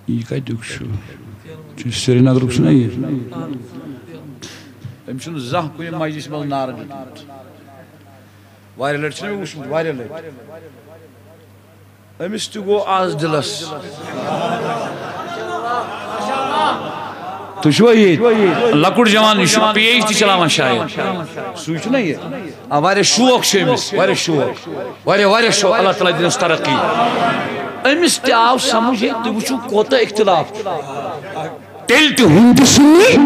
یہِ کتیُک چھُ؟ یہِ چھُ سرینگرُک چھُنہ یہِ؟ أمۍ چھُنہٕ زانٛہہ کُنہِ مجلسہِ منٛز نعرٕ دیُتمُت۔ واریاہ لٹہِ چھُنہ مےٚ وُچھمُت، واریاہ لٹہِ۔ أمِس تہِ گوٚو آز دِلس۔ تُہۍ چھِوا ییٚتہِ؟ لۄکُٹ جوان، یہِ چھُ پی ایچ ڈی چلاوان شاید۔ سُے چھُنہ یہِ؟ آ، واریاہ شوق چھُ أمِس، واریاہ شوق۔ واریاہ، واریاہ شوق، اللہ تعالیٰ دِنَس ترقی۔ أمِس تہِ آو سمجھ، ہے، تُہۍ وٕچھِو کوٗتاہ اختلاف۔ تیٚلہِ تہِ ہُم تہِ سُنی۔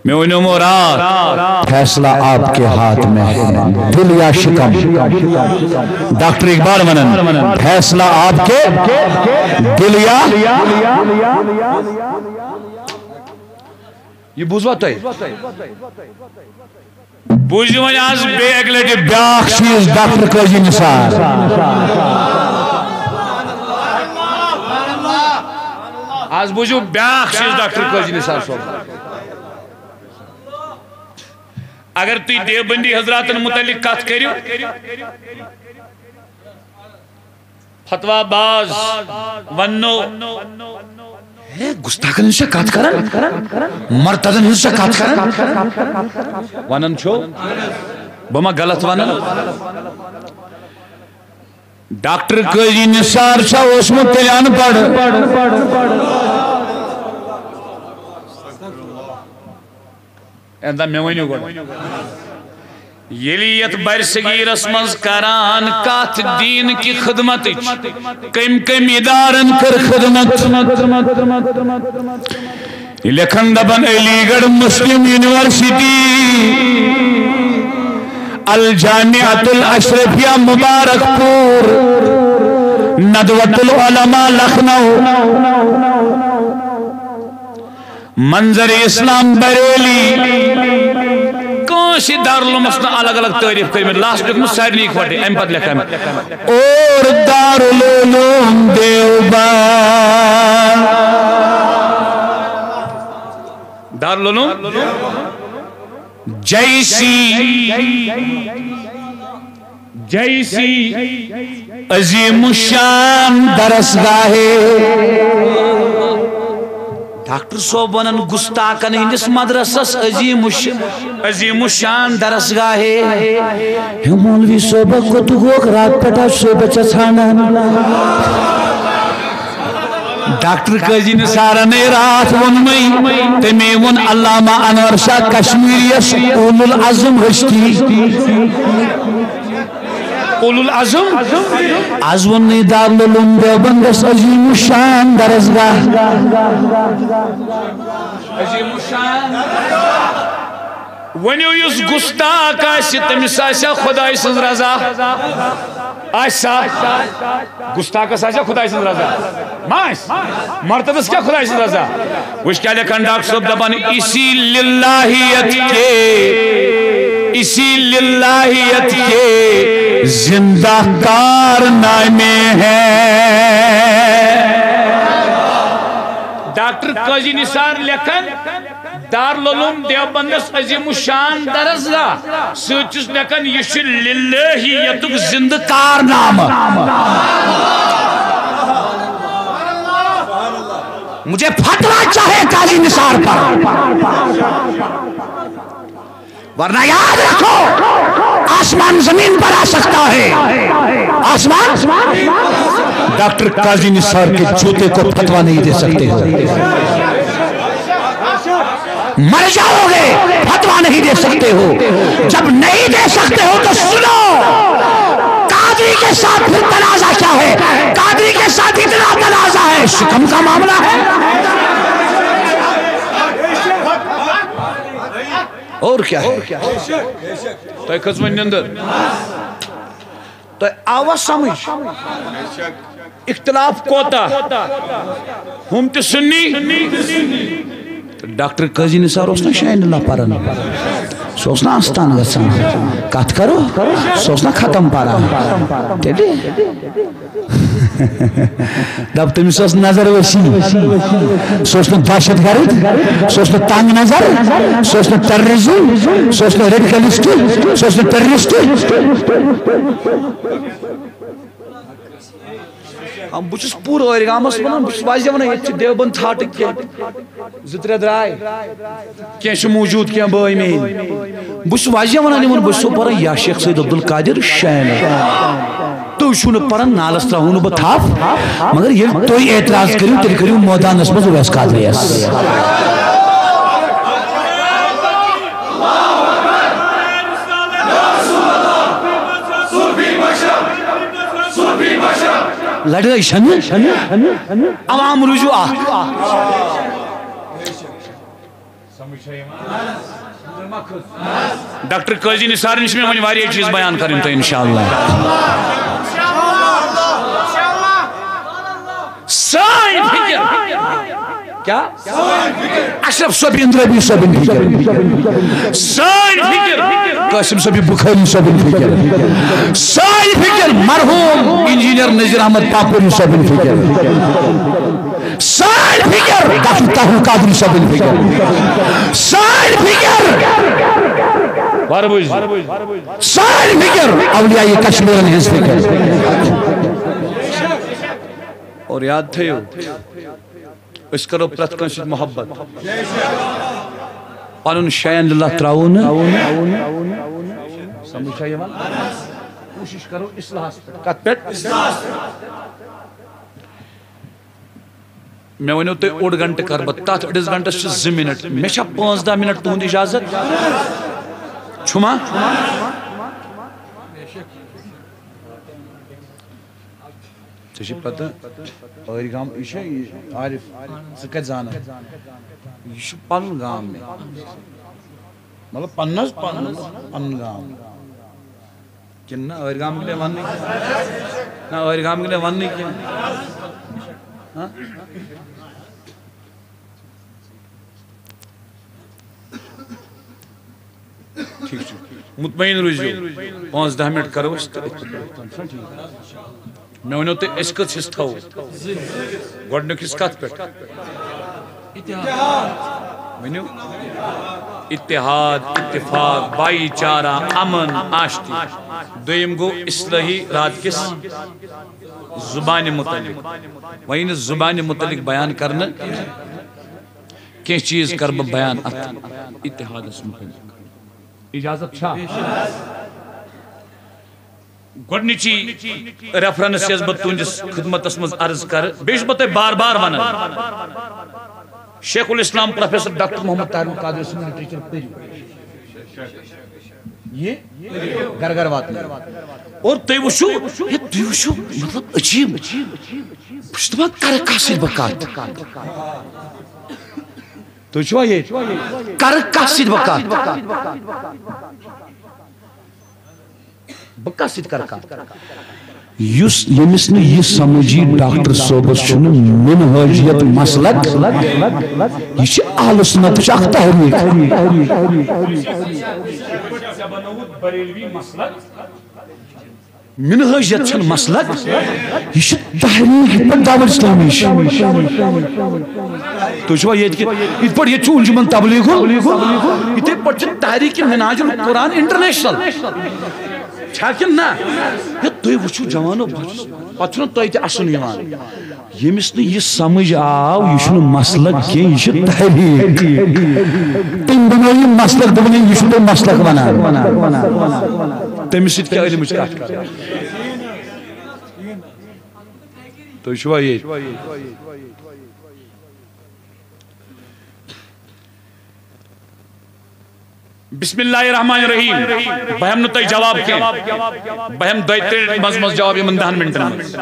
مےٚ ؤنیومو راتھ، فیصلہ آپ کے ہاتھ میں ہے، دل یا شکم۔ ڈاکٹر اقبال ونان، فیصلہ آپ کے، دل یا۔ یہِ بوٗزوا تۄہہِ؟ بوٗزِو وۄنۍ آز بیٚیہِ اَکہِ لَٹہِ بیٛاکھ چیٖز، ڈاکٹر قٲضی نثار۔ آز بوٗزِو بیٛاکھ چیٖز، ڈاکٹر قٲضی نثار صٲب۔ اگر تُہۍ دیوبندی حضراتن متعلق کتھ کٔرِو، فتویٰ باز وننو، ہے، گستاخن ہٕنٛز چھا کتھ کران؟ مرتدن ہٕنٛز چھا کتھ کران؟ ونان چھو، بہٕ ما غلط ونان؟ ڈاکٹر قاضی نثار چھا اوسمُت تیٚلہِ ان پڑھ؟ اے، نہ، مےٚ ؤنِو گۄڈٕ۔ ییٚلہِ یتھ برصغیرس منٛز کران کتھ دین کہِ خدمتٕچ، کٔمۍ کٔمۍ ادارن کٔر خدمت؟ لیکھن دپان علی گڑھ مسلم یونیورسٹی، الجامعۃ الاشرفیہ مبارک پور، ندوۃ العلماء لکھنؤ، منظر اسلام بریلی۔ کٲنٛسہِ دارالعلومس نہٕ الگ الگ تعریف کٔرمٕتۍ، لاسٹ لیوٚکھمُت سارنٕے اکوٹے، امہِ پتہٕ لیکھان اور دارالعلوم دیوبند۔ دارالعلوم جیسی، جیسی عظیم الشان درسگاہ۔ ڈاکٹر صٲب ونان گستاخن ہٕنٛدِس مدرسس عظیم الش-، عظیم الشان درسگاہ۔ ہے مولوی صٲبہ، کوٚت گوکھ؟ راتہٕ پٮ۪ٹھ آس صٲبہ ژےٚ ژھانڈان۔ ڈاکٹر قاضی نثارن ہے راتھ ووٚنمُے، تٔمے ووٚن علامہ انور شاہ کشمیریس اولو العزم ہستی۔ اولو العزم۔ از ووٚن نہٕ دارالعلوم دیوبندس عظیم الشان درسگاہ۔ عظیم الشان۔ ؤنِو، یُس گستاخ آسہِ، تٔمِس آسیا خداے سٕنٛز رضا؟ آسہِ سا؟ گستاخس آسیا خداے سٕنٛز رضا؟ ما آسہِ؟ مرتدس کیٛاہ خداے سٕنٛز رضا؟ وٕچھ کیٛاہ لیکھان ڈاکٹر صٲب، دپان، اسی للہیت کے، اسی للہیت کے زندہ کارنامے ہیں۔ ڈاکٹر قاضی نثار لیکھان، دارالعلوم دیوبندس عظیم الشان درسگاہ سۭتۍ چھُس لیکھان، یہِ چھُ للہیتُک زندٕ کارنامہٕ۔ مجھے فتویٰ چاہے قاضی نثار پر، ورنہ یاد رکھو، آسمان زمین پر آ سکتا ہے۔ آسمان، ڈاکٹر قاضی نثار کے جوتے کو فتویٰ نہیں دے سکتے ہو، مر جاؤ گے، فتویٰ نہیں دے سکتے ہو۔ جب نہیں دے سکتے ہو تو سنو، قادری کے ساتھ پھر تنازع کیا ہے؟ قادری کے ساتھ اتنا تنازع ہے، شکم کا معاملہ ہے۔ اور کیا ہے؟ تۄہہِ کھٔژوٕ نِندٕر؟ تۄہہِ آوا سمجھ؟ اختلاف کوتاہ؟ ہُم تہِ سُنی۔ ڈاکٹر قاضی نثار اوس نہ شاہین اللہ پران، سُہ اوس نہ آستان گژھان۔ کتھ کرو، سُہ اوس نہ ختم پران۔ تیٚلہِ دپ، تٔمِس ٲس نظر وسیع، سُہ اوس نہٕ دہشت گرد، سُہ اوس نہٕ تنگ نظر، سُہ اوس نہٕ ٹیررزم، سُہ اوس نہٕ ریڈیکلسٹ، سُہ اوس نہٕ ٹیررسٹ۔ ہم، بہٕ چھُس پوٗرٕ ٲرۍ گامَس وَنان، بہٕ چھُس واضح وَنان، ییٚتہِ چھِ دیوبند ژھاٹٕکۍ کینٛہہ زٕ ترٛےٚ درٛاے، کینٛہہ چھِ موٗجوٗد، کینٛہہ بٲے میٛٲنۍ۔ بہٕ چھُس واضح وَنان یِمَن، بہٕ چھُسو پَران یا شیخ سید عبدالقادر شین۔ تُہۍ چھِو نہٕ پَران، نالَس ترٛاوو نہٕ بہٕ تھپھ، مگر ییٚلہِ تُہۍ اعتراض کٔرِو، تیٚلہِ کٔرِو مٲدانَس منٛز اویس قادریَس۔ لڑٲے چھنہٕ۔ عوام روٗزِو اکھ۔ ڈاکٹر قاضی نثار نِش چھِ مےٚ وۄنۍ واریاہ چیٖز بیان کَرٕنۍ تۄہہِ، انشاءاللہ۔ سٲنۍ فِکِر۔ کیٛاہ؟ اشرف صٲبٕنۍ، اندرابی صٲبٕنۍ فِکِر۔ سٲنۍ فِکِر۔ قاسم صٲبٕنۍ، بخاری صٲبٕنۍ فِکِر۔ سٲنۍ فِکِر مرحوم انجینئر نذیر احمد پاپوری صٲبٕنۍ فِکِر۔ سٲنۍ فِکِر ڈاکٹر طاہر قادری صٲبٕنۍ فِکِر۔ سٲنۍ فِکِر بار بوٗزِو۔ سٲنۍ فِکر، اولیاء کشمیرن ہٕنٛز فِکر۔ اور یاد تھٲیِو، أسۍ کرو پرٛٮ۪تھ کٲنٛسہِ سۭتۍ محبت۔ پنُن شیئن للہ ترٛاوو نہٕ۔ سمجھ چھا یِوان؟ کوٗشِش کرو اصلاحس پٮ۪ٹھ۔ کتھ پٮ۪ٹھ؟ مےٚ ؤنِو تُہۍ، اوٚڑ گھنٹہٕ کرٕ بہٕ، تتھ أڑِس گھنٹس چھِ زٕ منٹ، مےٚ چھا پانٛژھ دہ منٹ تُہُنٛد اجازت؟ چھُما؟ ژےٚ چھِ پتہ، ٲرۍ گام، یہِ چھا یہِ عارف، ژٕ کتہِ زانان؟ یہِ چھُ پنُن گام مےٚ۔ مطلب پننس، پنُن، پنُن گام۔ کِنہٕ نہ، ٲرۍ گام گٔے وننٕے کینٛہہ؟ نہ، ٲرۍ گام گٔے وننٕے کینٛہہ۔ ہاں؟ ٹھیٖک چھُ، مطمئن روٗزِو، پانٛژھ دَہ مِنٹ کرو أسۍ تہٕ أتھۍ پٮ۪ٹھ۔ مےٚ ؤنِو تُہۍ، أسۍ کٔژ حصہٕ تھاوو؟ گۄڈٕنیُک حصہٕ کَتھ پٮ۪ٹھ؟ ؤنِو۔ اتحاد، اتفاق، بھائی چارہ، امن، آشتی۔ دوٚیِم گوٚو اصلاحی رات کِس زبانہِ متعلق۔ وۄنۍ یہِ نہٕ زبانہِ متعلق بیان کرنہٕ، کینٛہہ چیٖز کرٕ بہٕ بیان اتھ اتحادس متعلق۔ اجازت چھا؟ گۄڈنِچی ریفرنس یۄس بہٕ تُہنٛدِس خدمتس منٛز عرض کرٕ، بیٚیہِ چھُس بہٕ تۄہہِ بار بار ونان، شیخ الاسلام پروفیسر ڈاکٹر محمد طاہر القادری سُنٛد لٹریچر پٔرِو۔ یہِ گرٕ گرٕ واتنٲیِو۔ اور تُہۍ وٕچھِو، ہے، تُہۍ وٕچھِو، مطلب، عجیٖب۔ بہٕ چھُس دَپان، کرٕ کَس سۭتۍ بہٕ کَتھ؟ تُہۍ چھِوا ییٚتہِ؟ کرٕ کَس سۭتۍ بہٕ کَتھ؟ بہٕ کَس سۭتۍ کرٕ کَتھ؟ یُس، ییٚمِس نہٕ یہِ سمجھی ڈاکٹر صٲبس چھُنہٕ منہٲجیت مسلک، یہِ چھِ اہل سنتٕچ اکھ تحریک۔ منہٲجیت چھنہٕ مسلک، یہِ چھِ تحریک یِتھ پٲٹھۍ دعوت اسلامی چھِ۔ تُہۍ چھِوا ییٚتہِ کہِ، یِتھ پٲٹھۍ ییٚتہِ چھُ انجمن تبلیغ، یِتھے پٲٹھۍ چھِ تحریک منہاج القرآن انٹرنیشنل۔ چھا کِنہٕ نہ؟ ہے، تُہۍ وٕچھِو جوانو، پتہٕ چھُنہٕ تۄہہِ تہِ اَسُن یِوان۔ ییٚمِس نہٕ یہِ سمجھ آو، یہِ چھُنہٕ مسلک کینٛہہ، یہِ چھِ تحریک۔ تٔمۍ بنوو یہِ مسلک، دوٚپُن، ہے، یہِ چھُو تُہۍ مسلک ونان۔ تٔمِس سۭتۍ کیٛاہ علمٕچ کتھ کرٕنۍ؟ تُہۍ چھِوا ییٚتہِ؟ بسم اللہ الرحمن الرحیم۔ بہٕ ہٮ۪مہٕ نہٕ تۄہہِ جواب کینٛہہ۔ بہٕ ہٮ۪مہٕ دۄیہِ ترٛےٚ لٹہِ منٛزٕ منٛزٕ جواب یِمن دَہن مِنٹن منٛز۔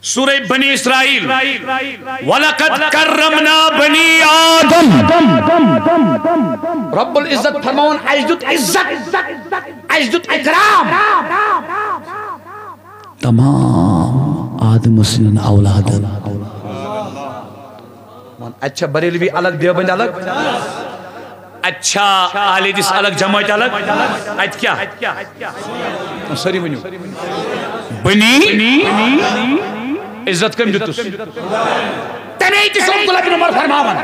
سورہ بنی اسرائیل، وَلَقَدْ كَرَّمْنَا بَنِي آدَمَ۔ رب العزت فرماوان، اَسہِ دیُت عزت، اَسہِ دیُت اکرام۔ تمام آدم سٕنٛدٮ۪ن اولادن۔ وۄنۍ اَتہِ چھا بریلوی الگ، دیوبند الگ؟ اَتہِ چھا اہل حدیث الگ، جماعت الگ؟ اَتہِ کیٛاہ؟ سٲری ؤنِو۔ بنی، عزت کٔمۍ دیُتُس؟ تَمے تہِ چھُ عبداللہ بن عمر فرماوان،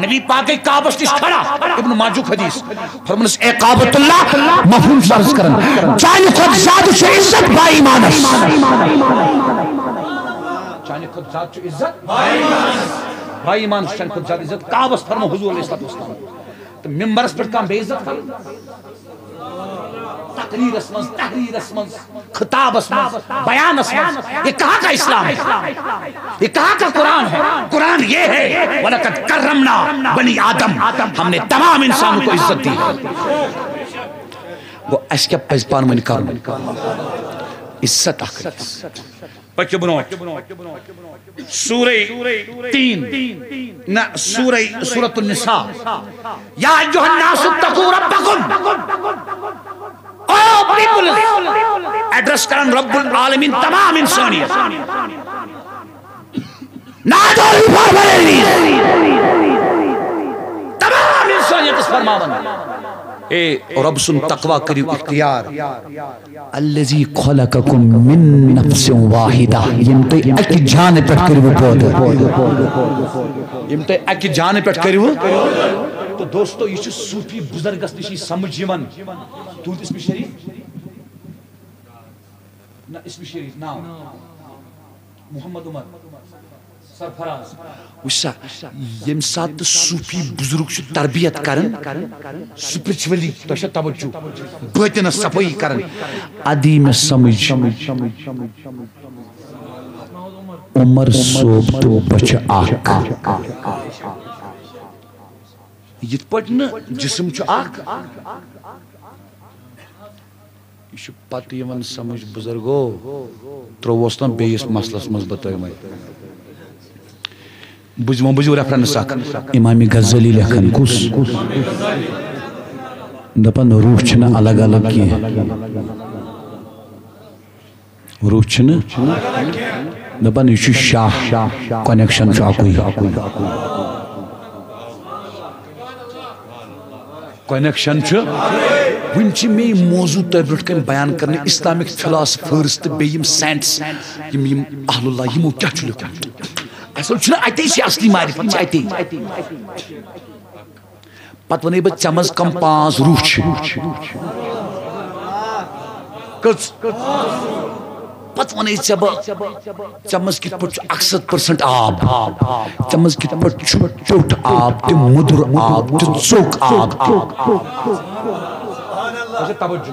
نبی پاکے کعبس نِش کھڑا، ابن ماجُک حدیث۔ فرمانس، اے کعبۃ اللہ، مفہوم چھُس عرض کران، چانہِ کھۄتہٕ زیادٕ چھُ عزت با ایمانس۔ چانہِ کھۄتہٕ زیادٕ چھُ عزت با ایمانس، چانہِ کھۄتہٕ زیادٕ عزت۔ کعبس فرمو حضور علیہ الصلوۃ والسلام۔ تہٕ ممبرس پٮ۪ٹھ کانٛہہ بے عزت کرُن؟ تقریرس منٛز، تحریرس منٛز، خطابس منٛز، بیانس منٛز، یہ کہاں کا اسلام ہے؟ یہ کہاں کا قرآن ہے؟ قرآن یہ ہے، وَلَقَدْ كَرَّمْنَا بَنِي آدَمَ، ہم نے تمام انسانوں کو عزت دی ہے۔ گوٚو، اَسہِ کیٛاہ پَزِ پانہٕ ؤنۍ کَرُن؟ عزت اکھ أکِس۔ پٔکِو برونٛٹھ۔ سورہ تین، نہ، سورہ، سورۃ النساء۔ یا ایھا الناس اتقوا ربکم۔ او پیپلز، ایڈریس کران رب العالمین تمام انسانیت۔ نادو فار بریلیز۔ تمام انسانیتس فرماوان، اے رب سُنٛد تقوی کٔرِو اختیار۔ الذی خلقکم من نفس واحدہ، ییٚمۍ تُہۍ اَکہِ جانہٕ پٮ۪ٹھ کٔرِو پٲدٕ۔ ییٚمۍ تُہۍ اَکہِ جانہٕ پٮ۪ٹھ کٔرِو۔ تو دوستو، یہ چھ صوفی بزرگس نش سمجھ یوان۔ تہند اسم شریف؟ نہ، اسم شریف ناو محمد عمر سرفراز۔ وچھ سا، یم سات صوفی بزرگ چھ تربیت کران، spiritually، تۄہہِ چھا توجہ؟ باطنس صفٲیی کران۔ ادی مےٚ سمجھ، عمر صٲب تہٕ بہٕ چھِ اکھ۔ یِتھ پٲٹھۍ نہٕ جسم چھُ اکھ، یہِ چھُ پتہٕ یِوان سمجھ، بزرگو، ترٛووُس نہ بیٚیِس مسلس منٛز بہٕ تۄہہِ وۄنۍ۔ بوٗزِو، وۄنۍ بوٗزِو reference اکھ۔ امام غزالی لیکھان کُس؟ دپان روح چھِنہٕ الگ الگ کینٛہہ۔ روح چھُنہٕ، دپان یہِ چھُ شاہ، connection چھُ اکُے۔ Connection چھُ۔ وٕنہِ چھِ مےٚ یہِ موضوع تۄہہِ برونٛٹھ کَنہِ بیان کرنہِ، Islamic philosophers تہٕ بیٚیہِ یِم saints، یِم، یِم اہل اللہ، یِمو کیٛاہ چھُ لیوٚکھمُت۔ اصل چھُنہٕ اتے، چھِ اصلی معرفت چھِ اتے۔ پتہٕ ونے بہٕ ژےٚ منٛز کم پانٛژھ روح چھِ۔ کٔژ؟ پتہٕ ونے ژےٚ بہٕ، ژےٚ منٛز کِتھ پٲٹھۍ چھُ اکسَتھ percent آب؟ ژےٚ منٛز کِتھ پٲٹھۍ چھُ ٹیوٚٹھ آب تہِ، مُدُر آب تہِ، ژوٚک آب تہِ؟ اچھا، توجہ۔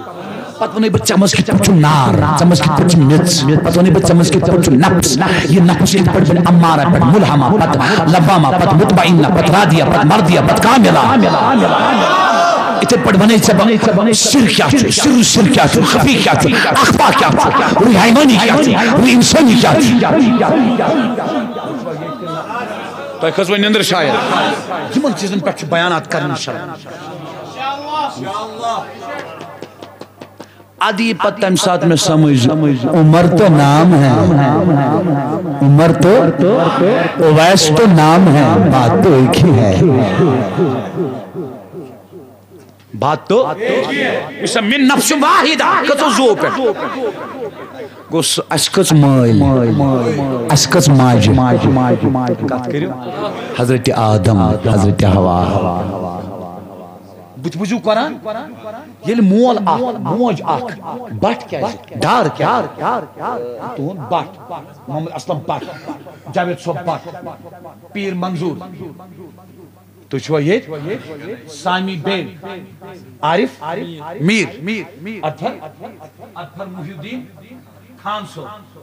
پتہٕ ونے بہٕ ژےٚ منٛز کِتھ پٲٹھۍ چھُ نار، ژےٚ منٛز کِتھ پٲٹھۍ چھُ میٚژ، پتہٕ ونے بہٕ ژےٚ منٛز کِتھ پٲٹھۍ چھُ نفس، یہِ نفس کِتھ پٲٹھۍ بنہِ امارہ پٮ۪ٹھ ملہمہ، پتہٕ لوامہ، پتہٕ مطمئنہ، پتہٕ راضیہ، پتہٕ مرضیہ، پتہٕ کاملہ۔ یِتھے پٲٹھۍ ونے ژےٚ بہٕ سر کیٛاہ چھُ، سر سر کیٛاہ چھُ، خفی کیٛاہ چھُ، اخفی کیٛاہ چھُ، روح حیوانی کیٛاہ چھُ، روح انسانی کیٛاہ چھُ۔ تۄہہِ کھٔژ وۄنۍ نندر شاید؟ یِمن چیٖزن پٮ۪ٹھ چھُ بیانات کرنہٕ شرعن۔ ادی پتہٕ تمہِ ساتہٕ مےٚ سمجھ، عمر تو نام ہے، عمر تو، اویس تو نام ہے، بات تو ایک ہی ہے۔ بات تو، وٕچھ سا، من نفس واحدہ، کٔژو زُو پٮ۪ٹھ؟ گوٚو سُہ، اَسہِ کٔژ مٲلۍ؟ اَسہِ کٔژ ماجہِ؟ کَتھ کٔرِو۔ حضرت آدم، حضرت حوا۔ بہٕ تہِ بوٗزِو قرآن۔ ییٚلہِ مول اکھ، موج اکھ، بٹ کیٛازِ؟ ڈار کیٛازِ؟ تُہُنٛد بٹ، محمد اسلم بٹ، جاوید صٲب بٹ، پیٖر منظوٗر۔ تُہۍ چھِوا ییٚتہِ؟ سامی بے، عارف میر، اطہر، اطہر محی الدین خان صٲب۔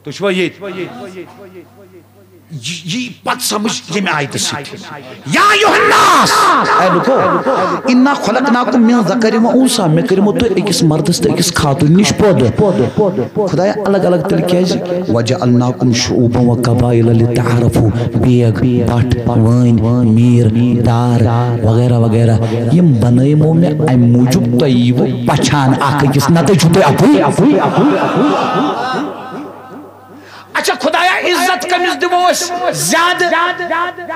تُہۍ چھِوا ییٚتہِ؟ یہِ، یہِ پتہٕ سمجھ ییٚمہِ آیتہٕ سۭتۍ۔ یا ایھا الناس، اے لُکو، انا خلقناکم من ذکر و انثی، مےٚ کٔرمو تُہۍ أکِس مردس تہٕ أکِس خاتوٗن نِش پٲدٕ۔ خدایا، الگ الگ تیٚلہِ کیٛازِ؟ وجعلناکم شعوبا و قبائل لتعارفوا، بیگ، بٹ، وٲنۍ، میٖر، دار وغیرہ وغیرہ، یِم بنٲیمو مےٚ امہِ موٗجوٗب تۄہہِ ییٖوٕ پہچان اکھ أکِس، نتہٕ چھُو تُہۍ اکُے۔ اچھا خدایا، عزت کٔمِس دِمو أسۍ زیادٕ؟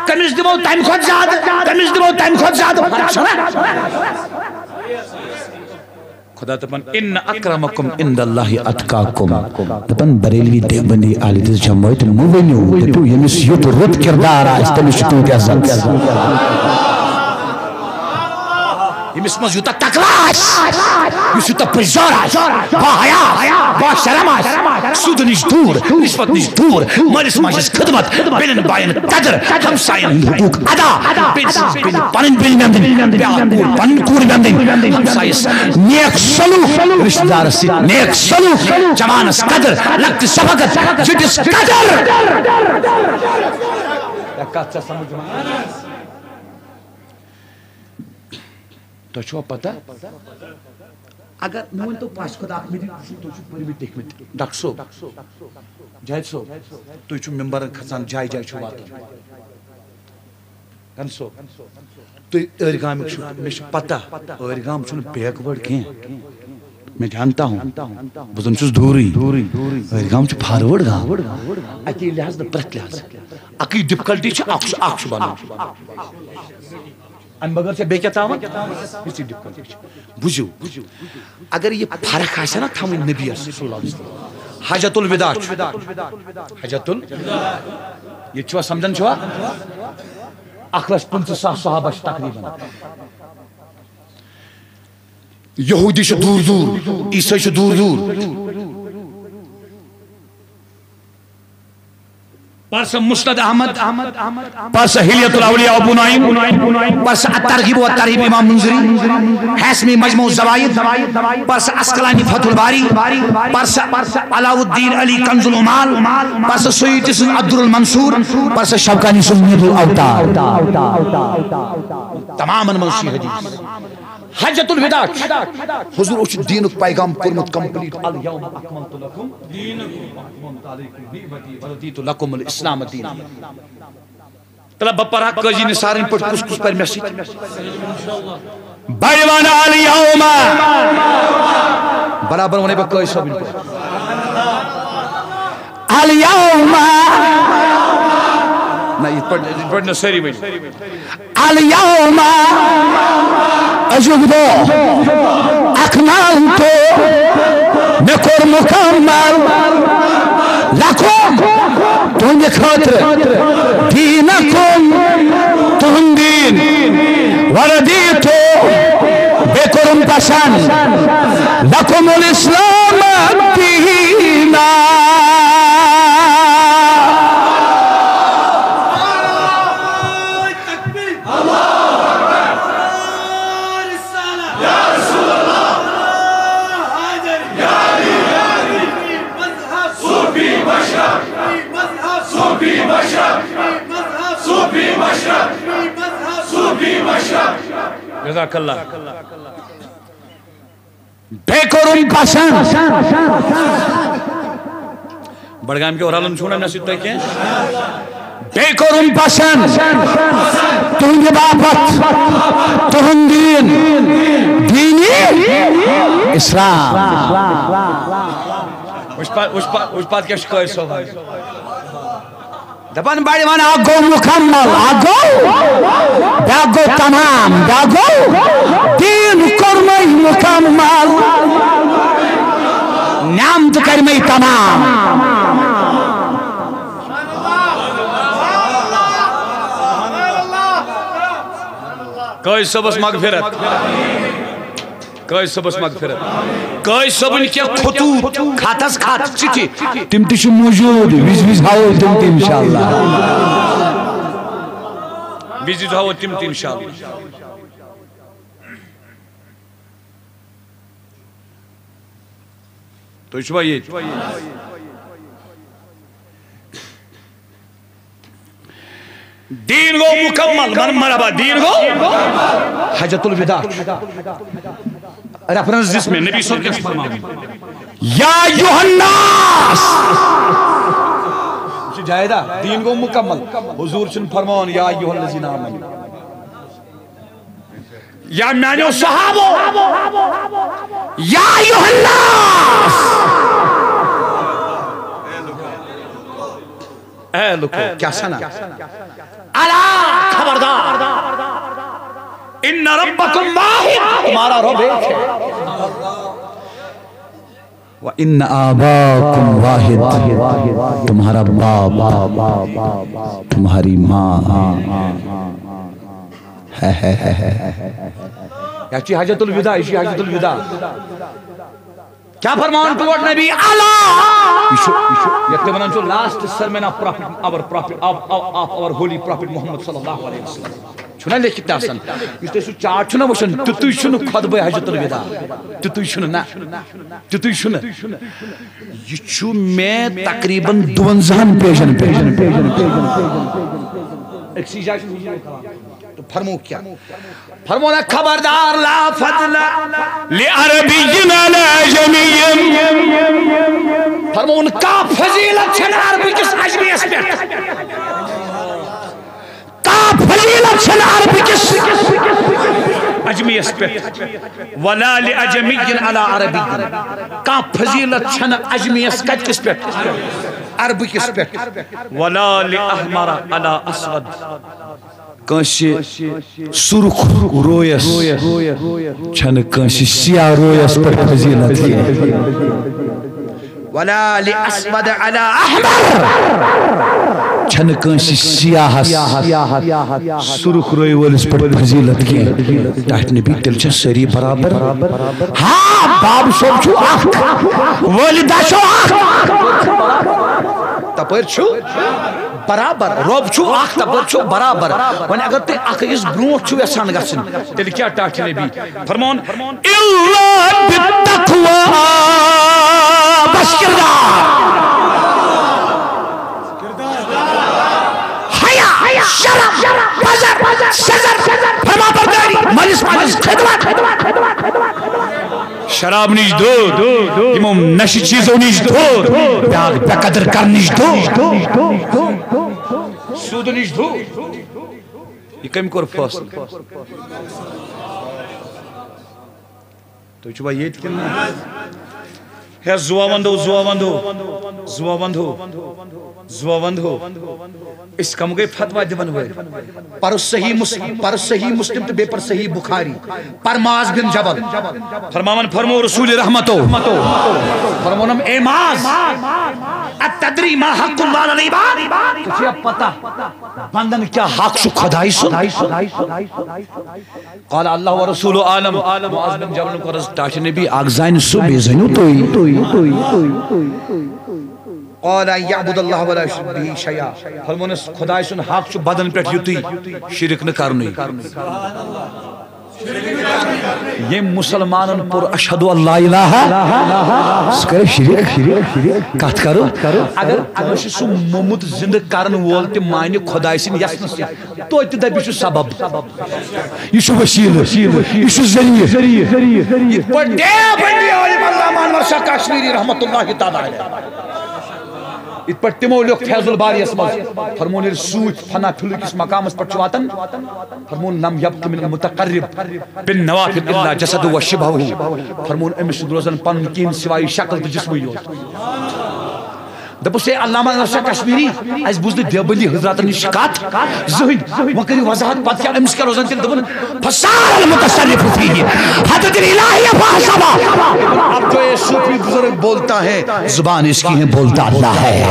کٔمِس دِمو تَمہِ کھۄتہٕ زیادٕ؟ کٔمِس دِمو تَمہِ کھۄتہٕ زیادٕ؟ فرق چھَنا؟ خدا دَپان، ان اکرمکم عند اللہ اتقاکم۔ دَپان، بریلوی دیوبندی اہل حدیث جماعت، مہٕ ؤنِو، دٔپِو، ییٚمِس یُتھ رُت کردار آسہِ، تٔمِس چھُ تیوٗت عزت۔ ییٚمِس منٛز یوٗتاہ تقویٰ آسہِ، یُس یوٗتاہ پرزار آسہِ، با حیا، با شرم آسہِ، سود نِش دوٗر، رشوت نِش دوٗر، مٲلِس ماجہِ ہٕنٛز خدمت، بیٚنٮ۪ن باین قدر، ہمساین ہُنٛد حقوٗق ادا، بیٚنہِ سٕنٛز بیٚنہِ پنٕنۍ بیٚنہِ مٮ۪نٛدٕنۍ، بیٛاکھ کوٗر پنٕنۍ کوٗر مٮ۪نٛدٕنۍ، ہمسایس نیک سلوک، رشتہٕ دارس سۭتۍ نیک سلوک، جوانس قدر، لۄکٹِس شفقت، زِٹھِس قدر۔ یا کتھ چھا سمجھ یِوان؟ تۄہہِ چھُوا پتہ؟ اگر مےٚ ؤنۍ تو پاش خۄدا اکھ مِنٹ، تُہۍ چھِو پٔرمٕتۍ لیکھمٕتۍ۔ ڈاکٹر صٲب، جاوید صٲب، تُہۍ چھِو ممبرن کھسان، جایہِ جایہِ چھِو واتان۔ گن صٲب، تُہۍ ٲرۍ گامٕکۍ چھِو، مےٚ چھِ پتہ، ٲرۍ گام چھُنہٕ backward کینٛہہ۔ میں جانتا ہوں، بہٕ زن چھُس دوٗرٕے۔ ٲرۍ گام چھُ forward گام۔ اَکی لحاظ نہٕ، پرٛٮ۪تھ لحاظ۔ اَکٕے difficulty چھِ، اکھ چھُ، اکھ چھُ بنان۔ امہِ بغٲر چھا بیٚیہِ کینٛہہ تاوان؟ یِژٕے difficulty چھِ۔ بوٗزِو، اگر یہِ فرق آسہِ ہا نا تھاوٕنۍ نبیَس صلی اللہ علیہ وسلم، حجۃ الوداع چھُ۔ حجۃ ال-، ییٚتہِ چھُوا سمجھان چھُوا؟ اکھ لچھ پٕنٛژٕہ ساس صحابہ چھِ تقریباً۔ یہودی چھِ دوٗر دوٗر، عیسٲے چھِ دوٗر دوٗر۔ پر سا مسند احمد، پر سا حلیۃ الاولیاء ابو نعیم، پر سا الترغیب و ترہیب امام منذری، حاسمی مجموع الزوائد، پر سا عسقلانی فتح الباری، پر سا علاؤ الدین علی کنز العمال، پر سا سیوطی سُنٛد الدر المنثور، پر سا شوکانی سُنٛد نبی الاوطار۔ تمامن منٛز چھِ حدیث۔ حجۃ الوداع چھُ۔ حضور اوس دیٖنُک پیغام کوٚرمُت complete، الیوم اکملت لکم دینکم و اتممت علیکم نعمتی و رضیت لکم الاسلام دینا۔ تلہ بہٕ پرٕ ہا قٲضی نثارٕنۍ پٲٹھۍ، کُس کُس پرِ مےٚ سۭتۍ؟ بہٕ وَنہٕ الیوم۔ برابر وَنے بہٕ قٲضی صٲبٕنۍ پٲٹھۍ۔ الیوم۔ نہ، یِتھ پٲٹھۍ، یِتھ پٲٹھۍ نہٕ سٲری ؤنۍ۔ الیوم، أزیُک دۄہ، اکملت، مےٚ کوٚر مُکمل، لکم، تُہنٛدِ خٲطرٕ، دینکم، تُہُنٛد دیٖن، وردیت، بیٚیہِ کوٚرُم پسند، لکم الاسلام دینا۔ تکبیر۔ اللہ اکبر۔ نعرہ رسالہ۔ یا رسول اللہ۔ حیدر۔ یا علی۔ یا علی۔ مذہب۔ صوفی مشرب۔ مذہب۔ صوفی مشرب۔ مذہب۔ صوفی مشرب۔ مذہب۔ صوفی مشرب۔ جزاک اللہ۔ بیٚیہِ کوٚرُم پسند۔ بڈگامہِ کیو رلان چھُو نہ مےٚ سۭتۍ تۄہہِ کینٛہہ؟ بیٚیہِ کوٚرُم پسند تُہنٛدِ باپتھ تُہُنٛد دیٖن، دیٖنِ اسلام۔ وٕچھ پتہٕ، وٕچھ پتہٕ، وٕچھ پتہٕ کیٛاہ چھُ قٲضۍ صٲب وَنان۔ دپان بڑِ ون، اکھ گوٚو مکمل، اکھ گوٚو، بیٛاکھ گوٚو تمام، بیٛاکھ گوٚو دیٖن کوٚرمَے مکمل، نعمت کٔرمَے تمام۔ قٲضۍ صٲبس مغفرت۔ قٲضۍ صٲبس مغفرت۔ قٲضۍ صٲبٕنۍ کینٛہہ خطوٗط، خطس خط، چِٹھِ، تِم تہِ چھِ موٗجوٗد، وِزِ وِزِ ہاوو تِم تہِ اِنشاءاللہ۔ وِزِ وِزِ ہاوو تِم تہِ اِنشاءاللہ۔ تُہۍ چھِوا ییٚتہِ؟ دیٖن گوٚو مُکمل، ون مرحبا، دیٖن گوٚو۔ حجۃ الوداع۔ ریفرنس دِژ مےٚ، نبی صٲب کیٛاہ چھُ فرماوان؟ یا ایھا الناس۔ یہِ چھُ جایدہ، دیٖن گوٚو مُکمل۔ حضوٗر چھُنہٕ فرماوان یا ایھا الذین آمنوا۔ یا میانیو صحابو، یا ایھا الناس۔ اے لوکو، کیا سنا؟ الا، خبردار۔ ان ربکم واحد، تمہارا رب ایک ہے۔ و ان آباکم واحد، تمہارا باپ، تمہاری ماں۔ ہے، ہے، ہے، ہے۔ یا چی حجۃ الوداع، یہِ چھِ حجۃ الوداع۔ کیا فرمان ٹوٹ نبی؟ الا، یہِ چھُ، یہِ چھُ، یتھ تہِ ونان چھُ last sermon of prophet، our prophet، of، of، of our holy prophet Mohammad صلی اللہ علیہ وسلم۔ چھُنہ لیکھِتھ تہِ آسان۔ یُس تُہۍ سُہ chart چھُنہ وٕچھان، تیُتُے چھُنہٕ خطبہ حجۃ الوداع۔ تیُتُے چھُنہٕ، نہ۔ تیُتُے چھُنہٕ۔ یہِ چھُ مےٚ تقریباً دُوَنزاہَن پیجن پٮ۪ٹھ۔ أکسٕے جایہِ چھُنہٕ حضوٗر کلام۔ تہٕ فرموو کیٛاہ؟ فرموو نہ، خبردار، لا فضل لعربی علی عجمی۔ فرموو نہٕ، کانٛہہ فضیلت چھَنہٕ عربہٕ کِس عجمیَس پٮ۪ٹھ۔ کانٛہہ فضیلت چھَنہٕ عربہٕ کِس عجمیَس پٮ۪ٹھ۔ ولا لعجمی علی عربی۔ کانٛہہ فضیلت چھَنہٕ عجمیَس کَتہِ کِس پٮ۪ٹھ؟ عربہٕ کِس پٮ۪ٹھ۔ ولا لاحمر علی اسود۔ کٲنٛسہِ سُرخ رویَس چھَنہٕ کٲنٛسہِ سیاہ رویَس پٮ۪ٹھ فضیلت کینٛہہ۔ ولا لاسود علی احمر۔ نہٕ کٲنٛسہِ سیاہس سُرخ رٲوۍ وٲلِس پٮ۪ٹھ فضیلت کینٛہہ۔ ٹاٹھۍ نبی، تیٚلہِ چھا سٲری برابر؟ ہاں، باب صٲب چھُ اکھ، والدہ چھُ اکھ۔ تپٲرۍ چھُ برابر، رۄب چھُ اکھ، تپٲرۍ چھُ برابر۔ وۄنۍ اگر تُہۍ اکھ أکِس برونٛٹھ چھِو یژھان گژھٕنۍ، تیٚلہِ کیٛاہ ٹاٹھۍ نبی؟ فرمون، الا بالتقوی۔ بس کردار، حیا، شرم، پزر، سزر، فرما برداری، مٲلِس ماجہِ ہٕنٛز خدمت۔ شراب نِش دوٗر، یِمو نشہِ چیٖزو نِش دوٗر، بیٛاکھ بے قدر کرنہٕ نِش دوٗر، سوٗدٕ نِش دوٗر۔ یہِ کٔمۍ کوٚر فٲصلہٕ؟ تُہۍ چھِوا ییٚتہِ کِنہٕ نہ؟ ہے، زُوا وَندو، زُوا وَندو، زُوا وَندو، زُوا وَندو۔ أسۍ کم گٔے فتوا دِوَن وٲلۍ؟ پَرُس صحیح مُس-، پَرُس صحیح مُسلِم تہٕ بیٚیہِ پَر صحیح بُخاری۔ پَر معاذ بن جبل۔ فرماوان فرمو رسول رحمتو۔ فرمونم، اے معاذ، اتدری ما حق اللہ علی عباد؟ ژےٚ چھےٚ پتہ بندن کیٛاہ حق چھُ خۄداے سُنٛد؟ قال اللہ و رسول عالم۔ معاذ بن جبلن کوٚر عرض، ٹاٹھۍ نبی، اکھ زانہِ سُہ، بیٚیہِ زٲنِو تُہۍ۔ قال ان یعبد اللہ ولا یشرک بہ شیئا۔ فرمونس، خداے سُنٛد حق چھُ بدن پٮ۪ٹھ یُتُے، شرک نہٕ کرنُے۔ ییٚمۍ مُسلمانن پوٚر اشہد ان لا الہ، سُہ کرِ شرک۔ کتھ کرو؟ اگر کٲنٛسہِ سُہ موٚمُت زندٕ کرن وول تہِ مانہِ خداے سٕنٛدِ یژھنہٕ سۭتۍ، توتہِ دپہِ یہِ چھُ سبب، یہِ چھُ وسیلہٕ، یہِ چھُ ذٔریعہٕ۔ یِتھ پٲٹھۍ دیوبندی عالم علامہ انور شاہ کشمیری رحمتہ اللہ تعالیٰ علیہ، یِتھ پٲٹھۍ تِمو لیوٚکھ فیض الباریَس منٛز، فرمون، ییٚلہِ صوٗفۍ فنا فِلہٕ کِس مقامس پٮ۪ٹھ چھُ واتان، فرمون، لم یبق من المتقرب بالنوافل الا جسد و شبہہ۔ فرمون، أمِس چھُنہٕ روزان پنُن کِہیٖنۍ سوائے شکل تہٕ جسمٕے یوت۔ دوٚپُس، ہے علامہ انور شاہ کشمیری، اَسہِ بوٗز نہٕ دیوبندی حضراتن نِش کتھ زٕہٕنۍ، وۄنۍ کٔرِو وضاحت، پتہٕ کیٛاہ، أمِس کیٛاہ روزان تیٚلہِ؟ دوٚپُن، فصار المتصرف فیہ حضرت الہیہ فحسبہ۔ اب جو یہ صوفی بزرگ بولتا ہے، زبان اس کی ہے، بولتا اللہ ہے۔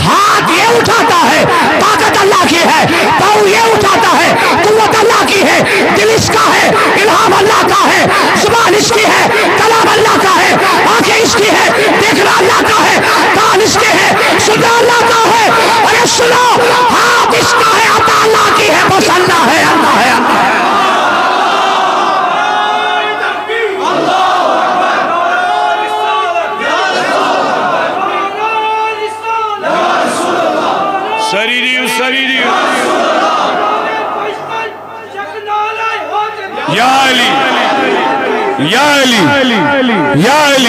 ہاتھ یہ اٹھاتا ہے، طاقت اللہ کی ہے، پاؤں یہ اٹھاتا ہے، قوت اللہ کی ہے، دل اس کا ہے، الہام اللہ کا ہے، زبان اس کی ہے، کلام اللہ کا ہے، آنکھیں اس کی ہے، دیکھنا اللہ کا ہے، کان اس کے ہے، سننا اللہ کا ہے۔ ارے سنو، ہاتھ اس کا ہے، عطا اللہ کی ہے، بس اللہ ہے، اللہ ہے، اللہ ہے۔ سٲری دِیِو، سٲری دِیِو۔ یا علی، یا علی، یا علی، یا علی،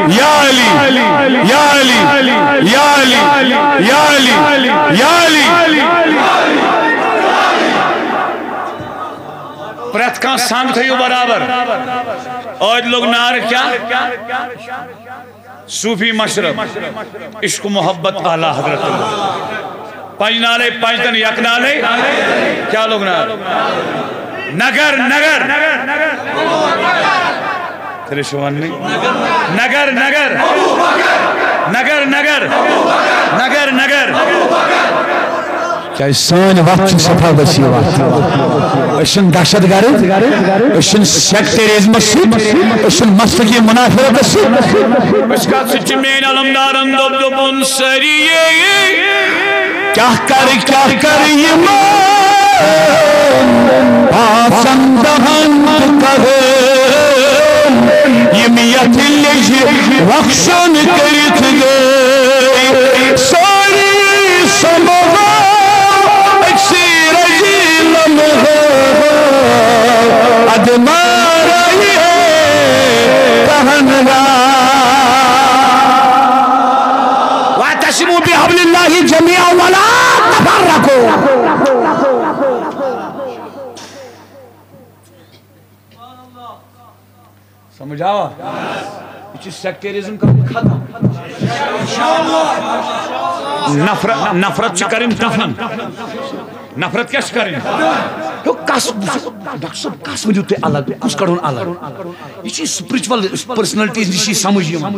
یا علی، یا علی، یا علی، یا علی۔ پرٛٮ۪تھ کانٛہہ سنگ تھٲیِو برابر۔ ٲدۍ لوٚگ نعرٕ کیٛاہ؟ صوفی مشرب، عشق و محبت اعلیٰ حضرت اللہ۔ پنج نالے، پنج تن یک نالے، کیٛاہ لوٚگ نعرٕ؟ نگر، نگر۔ تیٚلہِ چھُ وَننٕے۔ نگر، نگر۔ نگر، نگر۔ نگر، نگر۔ کیٛازِ سٲنۍ وَتھ چھِ صفا وسیع وَتھ۔ أسۍ چھِنہٕ دہشت گرد، أسۍ چھِنہٕ سیکٹریزمس سۭتۍ، أسۍ چھِنہٕ مسلکی منافرتس سۭتۍ۔ أسۍ کَتھ سۭتۍ چھِ؟ میٛٲنۍ علمدارن دوٚپ، دوٚپُن سٲری یے کیٛاہ کَرٕ، کیٛاہ کَرٕ یِمن پانٛژن دۄہن تہٕ کَرٕ یِم یَتھ لیٚجہِ وۄخشن کٔرِتھ گٔے۔ سٲری سماوار أکسٕے رزِ لمحہٕ ادٕ مارے کہن را۔ واعتصموا بحبل اللہ جميعا ولا تفرقوا۔ سمجھ آوا؟ یہِ چھُ سیکٹریزم کرُن ختم۔ نفرت، نفرت چھِ کرٕنۍ دفن۔ نفرت کیٛاہ چھِ کرٕنۍ؟ ہیو، کس، ڈاکٹر صٲب، کس ؤنِو تُہۍ الگ، کُس کڑون الگ؟ یہِ چھِ spiritual personalities نِش یہِ سمجھ یِوان۔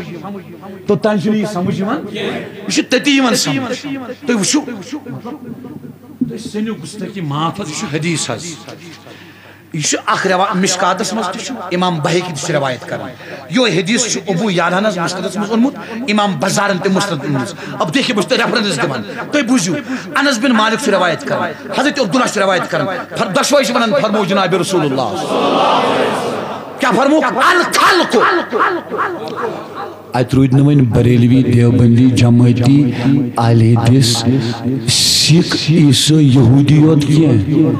توٚتام چھُنہٕ یہِ سمجھ یِوان، یہِ چھُ تٔتی یِوان سمجھ۔ تُہۍ وٕچھِو، مطلب، تُہۍ سٔنِو گُستٲخی معاف حظ، یہِ چھُ حدیث حظ۔ یہِ چھُ اکھ روا-، مشکاتس منٛز تہِ چھُ، امام بحیقی تہِ چھُ روایت کران۔ یوہے حدیث چھُ ابو یعلہن مسندس منٛز اوٚنمُت، امام بزارن تہِ مسند منٛز۔ اب دیکھیے، بہٕ چھُس تۄہہِ reference دِوان، تُہۍ بوٗزِو۔ انس بن مالک چھُ روایت کران، حضرت عبداللہ چھُ روایت کران، فر-، دۄشوے چھِ ونان، فرمو جناب رسول اللہ۔ کیٛاہ فرموکھ؟ الخلق۔ اتہِ روٗدۍ نہٕ وۄنۍ بریلوی، دیوبندی، جمٲعتی، اہل حدیث، سکھ، عیسٲے، یہودی یوت کینٛہہ۔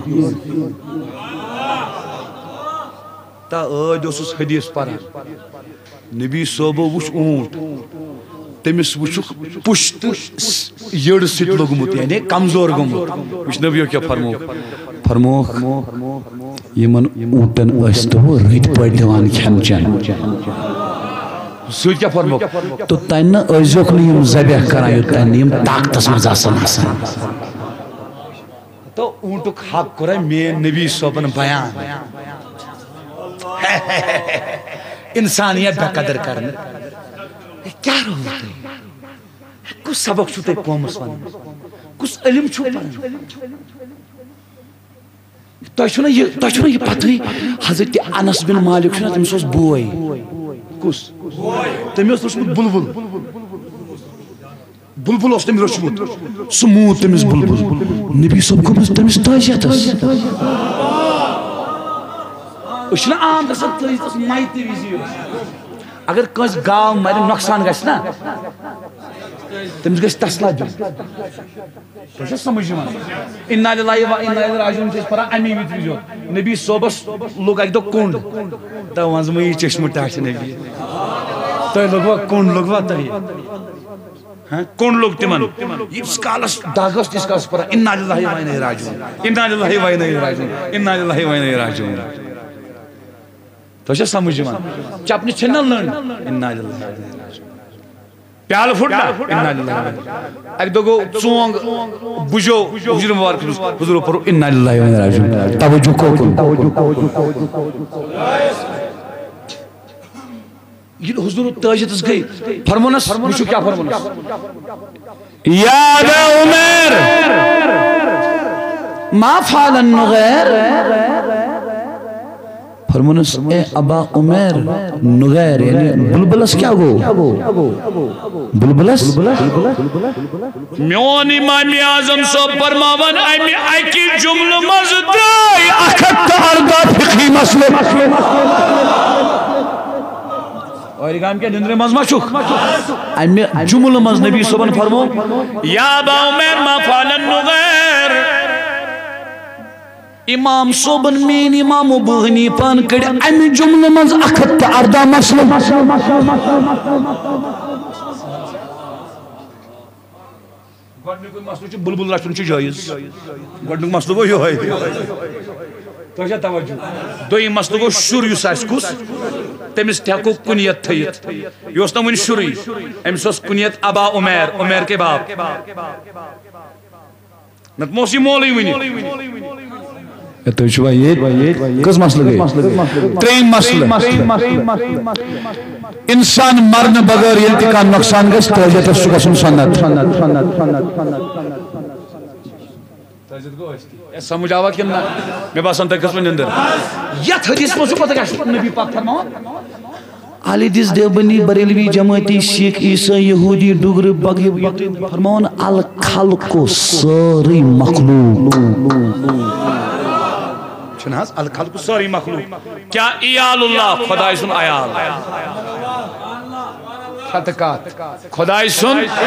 تا عٲدۍ اوسُس حدیث پران۔ نبی صٲبو وُچھ اوٗنٹ، تٔمِس وُچھُکھ پُشتہٕ س-، یٔڑ سۭتۍ لوٚگمُت، یعنی کمزور گوٚمُت۔ وُچھ نبیو کیٛاہ فرمووُکھ؟ فرمووُکھ، یِمن اوٗنٹن ٲسۍ تو رٔتۍ پٲٹھۍ دِوان کھٮ۪ن چٮ۪ن۔ سۭتۍ کیٛاہ فرمووُکھ؟ توٚتام نہٕ ٲسۍزیوکھ نہٕ یِم ذبح کران، یوٚتام نہٕ یِم طاقتس منٛز آسن آسان۔ تو اوٗنٹُک حق کوٚر مےٚ نبی صٲبن بیان۔ انسانیت بے قدر کرنہٕ۔ کیٛاہ رووُ تۄہہِ؟ کُس سبق چھُو تۄہہِ قومس ونان؟ کُس علم چھُو پران؟ تۄہہِ چھُو نہ یہِ، تۄہہِ چھُو نہ یہِ پتہٕے؟ حضرت انس بن مالک چھُنہ، تٔمِس اوس بوے۔ کُس؟ تٔمۍ اوس وُچھمُت بُلبُل۔ بُلبُل اوس تٔمۍ روٚچھمُت، سُہ موٗد تٔمِس بُلبُل۔ نبی صٲب گوٚمُت تٔمِس تعزیتس۔ أسۍ چھِنہ عام گژھان تعزیتس مَے تہِ وِزِ یوت۔ اگر کٲنٛسہِ گاو مَرِ، نۄقصان گژھِ نہ، تٔمِس گژھِ تسلا دیُن۔ تۄہہِ چھا سمجھ یِوان؟ انا للہ و انا الیہ راجعون چھِ أسۍ پران اَمی وِزِ وِزِ یوت۔ نبی صٲبس لوٚگ اَکہِ دۄہ کوٚنٛڈ۔ تہٕ وۄنۍ زٕ مہٕ یہِ چشمہٕ ٹاٹھہِ نبی۔ تۄہہِ لوٚگوا کوٚنٛڈ، لوٚگوا تۄہہِ؟ ہاں، کوٚنٛڈ لوٚگ تِمن۔ ییٖتِس کالس دگ ٲس، تیٖتِس کالس پران، انا للہ و انا الیہ راجعون، انا للہ و انا الیہ راجعون، انا للہ و انا الیہ راجعون۔ تۄہہِ چھا سمجھ یِوان؟ چپنہِ چھےٚ نہ لٔنٛڈ، انا للہ و انا الیہ راجعون۔ پیالہٕ پھُٹ نہ، انا للہ و انا الیہ راجعون۔ اکہِ دۄہ گوٚو ژونگ بُجو، حجرِ مبارک منٛز، حضورو پوٚر انا للہ و انا الیہ راجعون۔ توجہ کوکُن۔ ییٚلہِ حضور تٲجِدس گٔے، فرمونس، وٕچھِو کیٛاہ فرمونس۔ یا ابا عمیر، ما فعل النغیر؟ فرمونس، اے ابا عمیر، نغیر یعنی بلبلس کیٛاہ گوٚو؟ بلبلس؟ میون امام اعظم صٲب فرماوان، امہِ اکہِ جملہٕ منٛز درٛاے اکھ ہتھ تہٕ ارداہ فقہی مسلہٕ۔ اورِ گام کیا نندرِ منٛز ما چھُکھ؟ امہِ جملہٕ منٛز نبی صٲبن فرمو، یا ابا عمیر ما فعل النغیر۔ امام صٲبن، میٲنۍ امام ابو حنیفان کٔڑۍ امہِ جملہٕ منٛز اکھ ہتھ تہٕ ارداہ مسلہٕ۔ گۄڈٕنیُکُے مسلہٕ چھُ بُلبُل رَچھُن چھُ جٲیِز۔ گۄڈٕنیُک مسلہٕ گوٚو یِہوٚے۔ تۄہہِ چھا توجہ؟ دوٚیِم مسلہٕ گوٚو شُر یُس آسہِ کُس، تٔمِس تہِ ہٮ۪کو کُنیت تھٲیِتھ۔ یہِ اوس نہ وُنہِ شُرُے، أمِس اوس کُنیت ابا عمیر، عمیر کے باپ۔ نتہٕ ما اوس یہِ مولٕے وُنہِ۔ ہے، تُہۍ چھِوا ییٚتہِ؟ کٔژ مسلہٕ گٔے؟ ترٛیٚیِم مسلہٕ۔ انسان مرنہٕ بغٲر ییٚلہِ تہِ کانٛہہ نۄقصان گژھِ، تٲجیتس چھُ گژھُن سنت۔ ہے، سمجھ آوا کِنہٕ نہ؟ مےٚ باسان، تۄہہِ کھٔژوٕ نِندٕر۔ یتھ حدیث منٛز چھُ پتہٕ کیٛاہ چھُ نبی پاک فرماوان؟ اہل حدیث، دیوبندی، بریلوی، جماعتی، سکھ، عیسائی، یہودی، ڈگرٕ، بغیر، فرماوان الخلق، سٲرٕے مخلوق۔ چھُنہٕ حظ الخلق سٲرٕے مخلوق؟ کیا عیال اللہ، خداے سُنٛد عیال؟ کھٮ۪تہٕ کتھ؟ خداے سُنٛد۔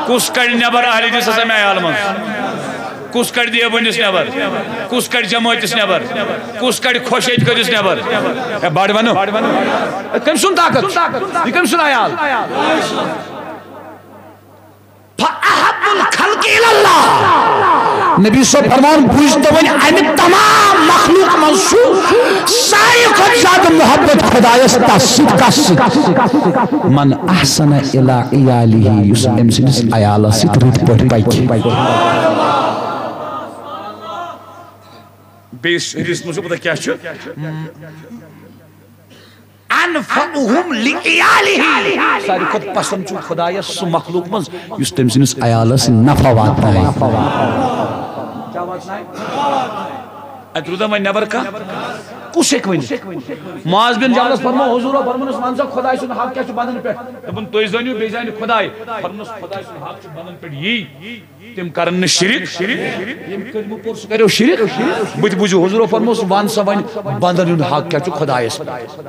کُس کڑِ نٮ۪بر اہل حدیثس امہِ عیال منٛز؟ کُس کڑِ دیوبندس نٮ۪بر؟ کُس کڑِ جمٲعتس نٮ۪بر؟ کُس کڑِ خۄش اعتقٲدِس نٮ۪بر؟ ہے، بڑٕ ونو۔ ہے، کٔمۍ سُنٛد طاقت؟ یہِ کٔمۍ سُنٛد عیال؟ فأحب الخلق إلى الله۔ نبی صٲب فرمان، بوٗزتو وۄنۍ، امہِ تمام مخلوق منٛز چھُ ساروی کھۄتہٕ زیادٕ محبت خدایس تس سۭتۍ، کس سۭتۍ؟ من احسن الی عیالہ، یُس أمۍ سٕنٛدِس عیالس سۭتۍ رٕتۍ پٲٹھۍ پکہِ۔ بیٚیِس حدیثس منٛز چھُ پتہ کیٛاہ چھُ؟ انفعهم لعیاله۔ ساروی کھۄتہٕ پسند چھُ خدایس سُہ مخلوق منٛز یُس تٔمۍ سٕنٛدِس عیالس نفع واتنایہِ۔ کیٛاہ واتنایہِ؟ اتہِ روٗدا وۄنۍ نٮ۪بر کانٛہہ؟ کُس ہیٚکہِ ؤنِتھ؟ معاذ بن جبلس فرموو، حضوٗرو فرمونس، "وَن سا خۄداے سُنٛد حق کیٛاہ چھُ بندن پٮ۪ٹھ؟" دوٚپُن، "تُہۍ زٲنِو، بیٚیہِ زانہِ خۄداے۔" فرمونس، "خۄداے سُنٛد حق چھُ بندن پٮ۪ٹھ یی، تِم کرن نہٕ شرک۔ ییٚمۍ کلمہٕ پوٚر سُہ کریو شرک۔ بہٕ تہِ بوٗزِو حضوٗرو فرموس، وَن سا وۄنۍ بندن ہُنٛد حق کیٛاہ چھُ خۄدایس پٮ۪ٹھ؟"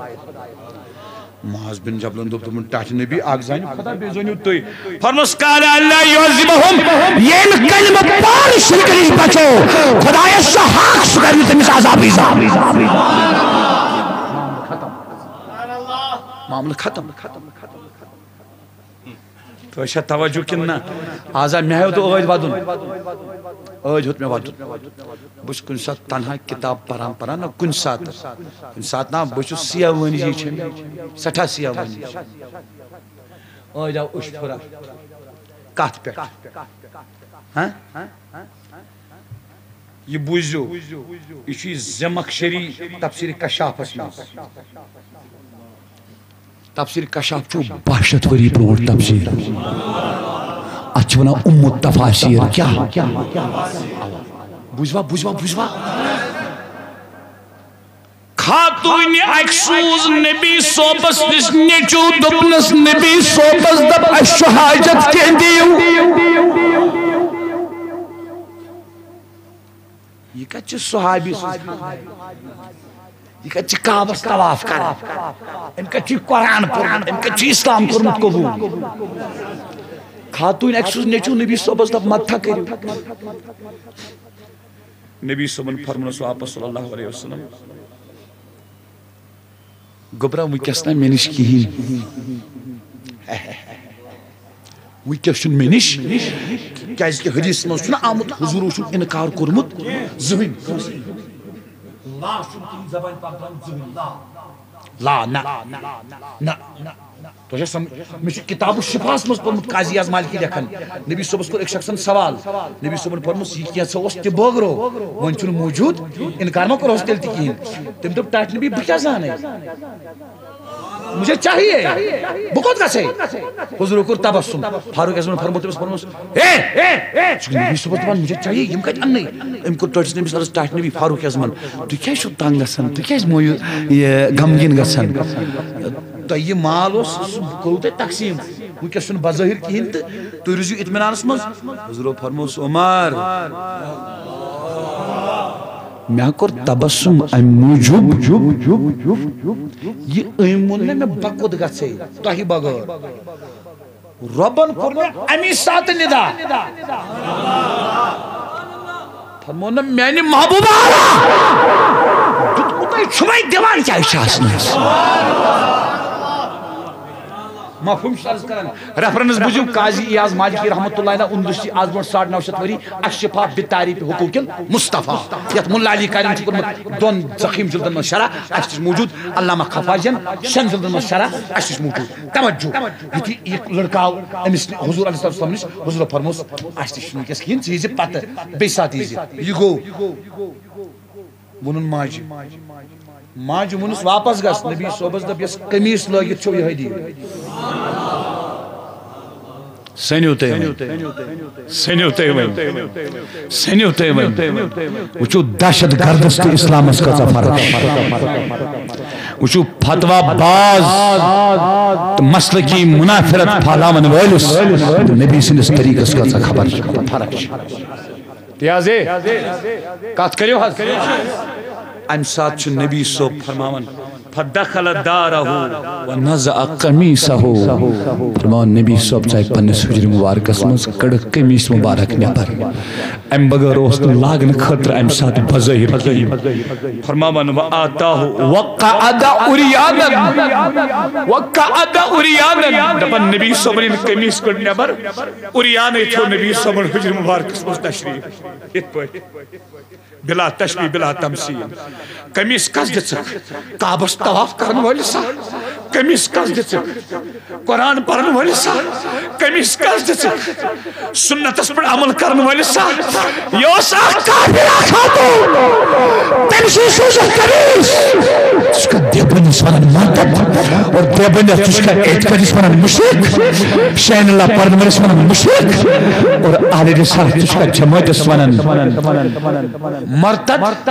معاذ بن جبلن دوٚپ، دوٚپُن، "ٹاٹھہِ نبی، اکھ زانہِ خۄدا، بیٚیہِ زٲنِو تُہۍ۔" فرموس، "قال الا يعذبهم، ییٚمۍ کلمہٕ پوٚر شرکہٕ نِش بچو، خۄدایس چھُ حق، سُہ کرِ نہٕ تٔمِس عذابٕے زانٛہہ۔" معاملہٕ ختم۔ تۄہہِ چھا توجہ کِنہٕ نہ؟ آز آ مےٚ ہیوٚت ٲدۍ ودُن۔ ٲدۍ ہیوٚت مےٚ ودُن۔ بہٕ چھُس کُنہِ ساتہٕ تنہا کِتاب پران پران، نہ کُنہِ ساتہٕ۔ کُنہِ ساتہٕ نہ، بہٕ چھُس سیاوٲنی چھےٚ مےٚ، سٮ۪ٹھاہ سیاوٲنی چھےٚ۔ ٲدۍ آو أچھ پھُرا۔ کتھ پٮ۪ٹھ؟ ہاں؟ یہِ بوٗزِو، یہِ چھُ یہِ زمخشری تفسیر کشافس منٛز۔ تفسیر کشاف چھُ باہ شیٚتھ ؤری برونٛٹھ تفسیر۔ اتھ چھِ ونان ام التفاسیر۔ کیٛاہ؟ بوٗزوا، بوٗزوا، بوٗزوا؟ خاتوٗنہِ اکہِ سوٗز نبی صٲبس نِش نیٚچوٗ، دوٚپنس، "نبی صٲبس دپ، اسہِ چھُ حاجت، کینٛہہ دِیِو۔" یہِ کتہِ چھُ صحابی سُنٛد؟ یہِ کتہِ چھُ کعبس طواف کران؟ أمۍ کتہِ چھُ یہِ قرآن پوٚرمُت؟ أمۍ کتہِ چھُ اسلام کوٚرمُت قبوٗل؟ خاتوٗن اکہِ سوٗز نیٚچوٗ نبی صٲبس دپ، "مدتھا کٔرِو۔" نبی صٲبن فرمونس واپس صلی اللہ علیہ وسلم، گوٚبرا، وٕنکیٚس نہ مےٚ نِش کِہیٖنۍ۔ وٕنکیٚس چھُنہٕ مےٚ نِش، کیازِ کہِ حدیثس منٛز چھُنہ آمُت، حضوٗرو چھُنہٕ انکار کوٚرمُت زٕہٕنۍ۔ لا چھُنہٕ تِہنٛدِ زبانہِ پٮ۪ٹھ درٛامُت زٕہٕنۍ۔ لا، لا، نہ، نہ۔ تۄہہِ چھا سم-، مےٚ چھُ کِتابُ شِفاہَس منٛز پوٚرمُت، قاضی اعظم مالکی لیکھان، نبی صٲبَس کوٚر أکۍ شخصن سوال، نبی صٲبَن پوٚرمُت، "یہِ کینٛژھا اوس تہِ بٲگرو، وۄنۍ چھُنہٕ موٗجوٗد، اِنکار ما کوٚرہوس تیٚلہِ تہِ کِہیٖنۍ؟" تٔمۍ دوٚپ، "ٹاٹھۍ نبی، بہٕ کیٛاہ زانَے؟ مجھے چاہیے، بہٕ کوٚت گژھے؟" حضورو کوٚر تبسم، فاروق اعظمن فرموو تٔمِس، فرمووس، "ہے، ہے، ہے، ژٕ چھُکھ نبی صٲبَس دَپان، مجھے چاہیے، یِم کَتہِ اَننَے؟" أمۍ کوٚر ٹٲٹھِس نبی صٲبَس، "ٹاٹھۍ نبی فاروق اعظمن، تُہۍ کیٛازِ چھِو تنٛگ گژھان؟ تُہۍ کیٛازِ مویوٗ یہِ غمگیٖن گژھان؟" تۄہہِ یہِ مال اوس، سُہ کوٚروٕ تۄہہِ تقسیٖم۔ وٕنکیٚس چھُنہٕ بظٲہِر کِہیٖنۍ تہٕ تُہۍ روٗزِو اطمینانَس منٛز۔ حضورو فرمووُس، "عمر، مےٚ کوٚر تبسم اَمہِ موٗجوٗب، یہِ أمۍ ووٚن نہٕ مےٚ بہٕ کوٚت گژھے تۄہہِ بغٲر۔ رۄبن کوٚر مےٚ اَمی ساتہٕ نِدا۔" فرموو نہ، "میانہِ محبوبہ، دیُتمُتٕے چھُمے، دِوان کیٛازِ چھِ آسنَس؟" مفہوم چھُس عرض کران۔ ریفرنس بوٗزِو، قاضی ایاز مالکی رحمۃ اللہ علیہ، اُردوسی، آز برونٛٹھ ساڑ نو شیٚتھ ؤری، الشفا بتعریف حقوق المصطفیٰ، یتھ ملا علی قارین چھُ کوٚرمُت دۄن ضخیم جلدن منٛز شرح، اسہِ تہِ چھُ موٗجوٗد، علامہ خفاجن شٮ۪ن جلدن منٛز شرح، اسہِ تہِ چھُ موٗجوٗد۔ توجہ، یُتھُے یہِ لڑکہٕ آو أمِس حضور علیہ السلام نِش، حضور فرموس، "اسہِ تہِ چھُنہٕ وٕنکیٚس کِہیٖنۍ، ژٕ ییٖزِ پتہٕ، بیٚیہِ ساتہٕ ییٖزِ۔" یہِ گوٚو، ووٚنُن ماجہِ۔ ماجہِ ووٚنُس، "واپس گژھ۔" نبی صٲبس دوٚپ، "یۄس قمیٖص لٲگِتھ چھو، یِہوٚے دِیِو۔" سٔنِو تُہۍ وۄنۍ۔ سٔنِو تُہۍ وۄنۍ۔ سٔنِو تُہۍ وۄنۍ۔ وٕچھِو، دہشت گردس تہٕ اسلامس کۭژاہ فرق چھِ۔ وٕچھِو، فتویٰ باز تہٕ مسلکی منافرت پھہلاون وٲلِس تہٕ نبی سٕنٛدِس طریٖقس کۭژاہ خبر چھِ، فرق چھِ۔ تہِ حظ، ہے، کتھ کٔرِو حظ۔ امہِ ساتہٕ چھُ نبی صٲب فرماوان، "فدخل دارہ ونزع قمیصہ"۔ فرماوان، نبی صٲب ژایہِ پننِس حجرِ مبارکس منٛز، کٔڑٕکھ قمیٖص مبارک نٮ۪بر۔ امہِ بغٲر اوس نہٕ لاگنہٕ خٲطرٕ امہِ ساتہٕ بظٲہر کِہیٖنۍ۔ فرماوان، "وآتاہ وقعد عریانا، وقعد عریانا"۔ دپان، نبی صٲبن ییٚلہِ قمیٖص کٔڑ نٮ۪بر، عریانٕے تھوٚو نبی صٲبن حجرِ مبارکس منٛز تشریٖف۔ یِتھ پٲٹھۍ۔ بلا تشبیہ، بلا تمثیل۔ قمیٖص کس دِژٕکھ؟ کعبس طواف کرن وٲلِس ہا؟ کٔمِس کس دِژٕکھ؟ قرآن پرن وٲلِس ہا؟ کٔمِس کس دِژٕکھ؟ سنتس پٮ۪ٹھ عمل کرن وٲلِس ہا؟ یہِ اوس اکھ کافرہ خاتون۔ تٔمۍ سٕے سوٗزُکھ کٔمِس؟ ژٕ چھُکھا دیوبندس ونان مرتد؟ اور دیوبندس ژٕ چھُکھا اعتقادس ونان مشرک؟ شاہین اللہ پرن وٲلِس ونان مشرک؟ اور اہل حدیث ژٕ چھُکھا جماعتس ونان مرتد،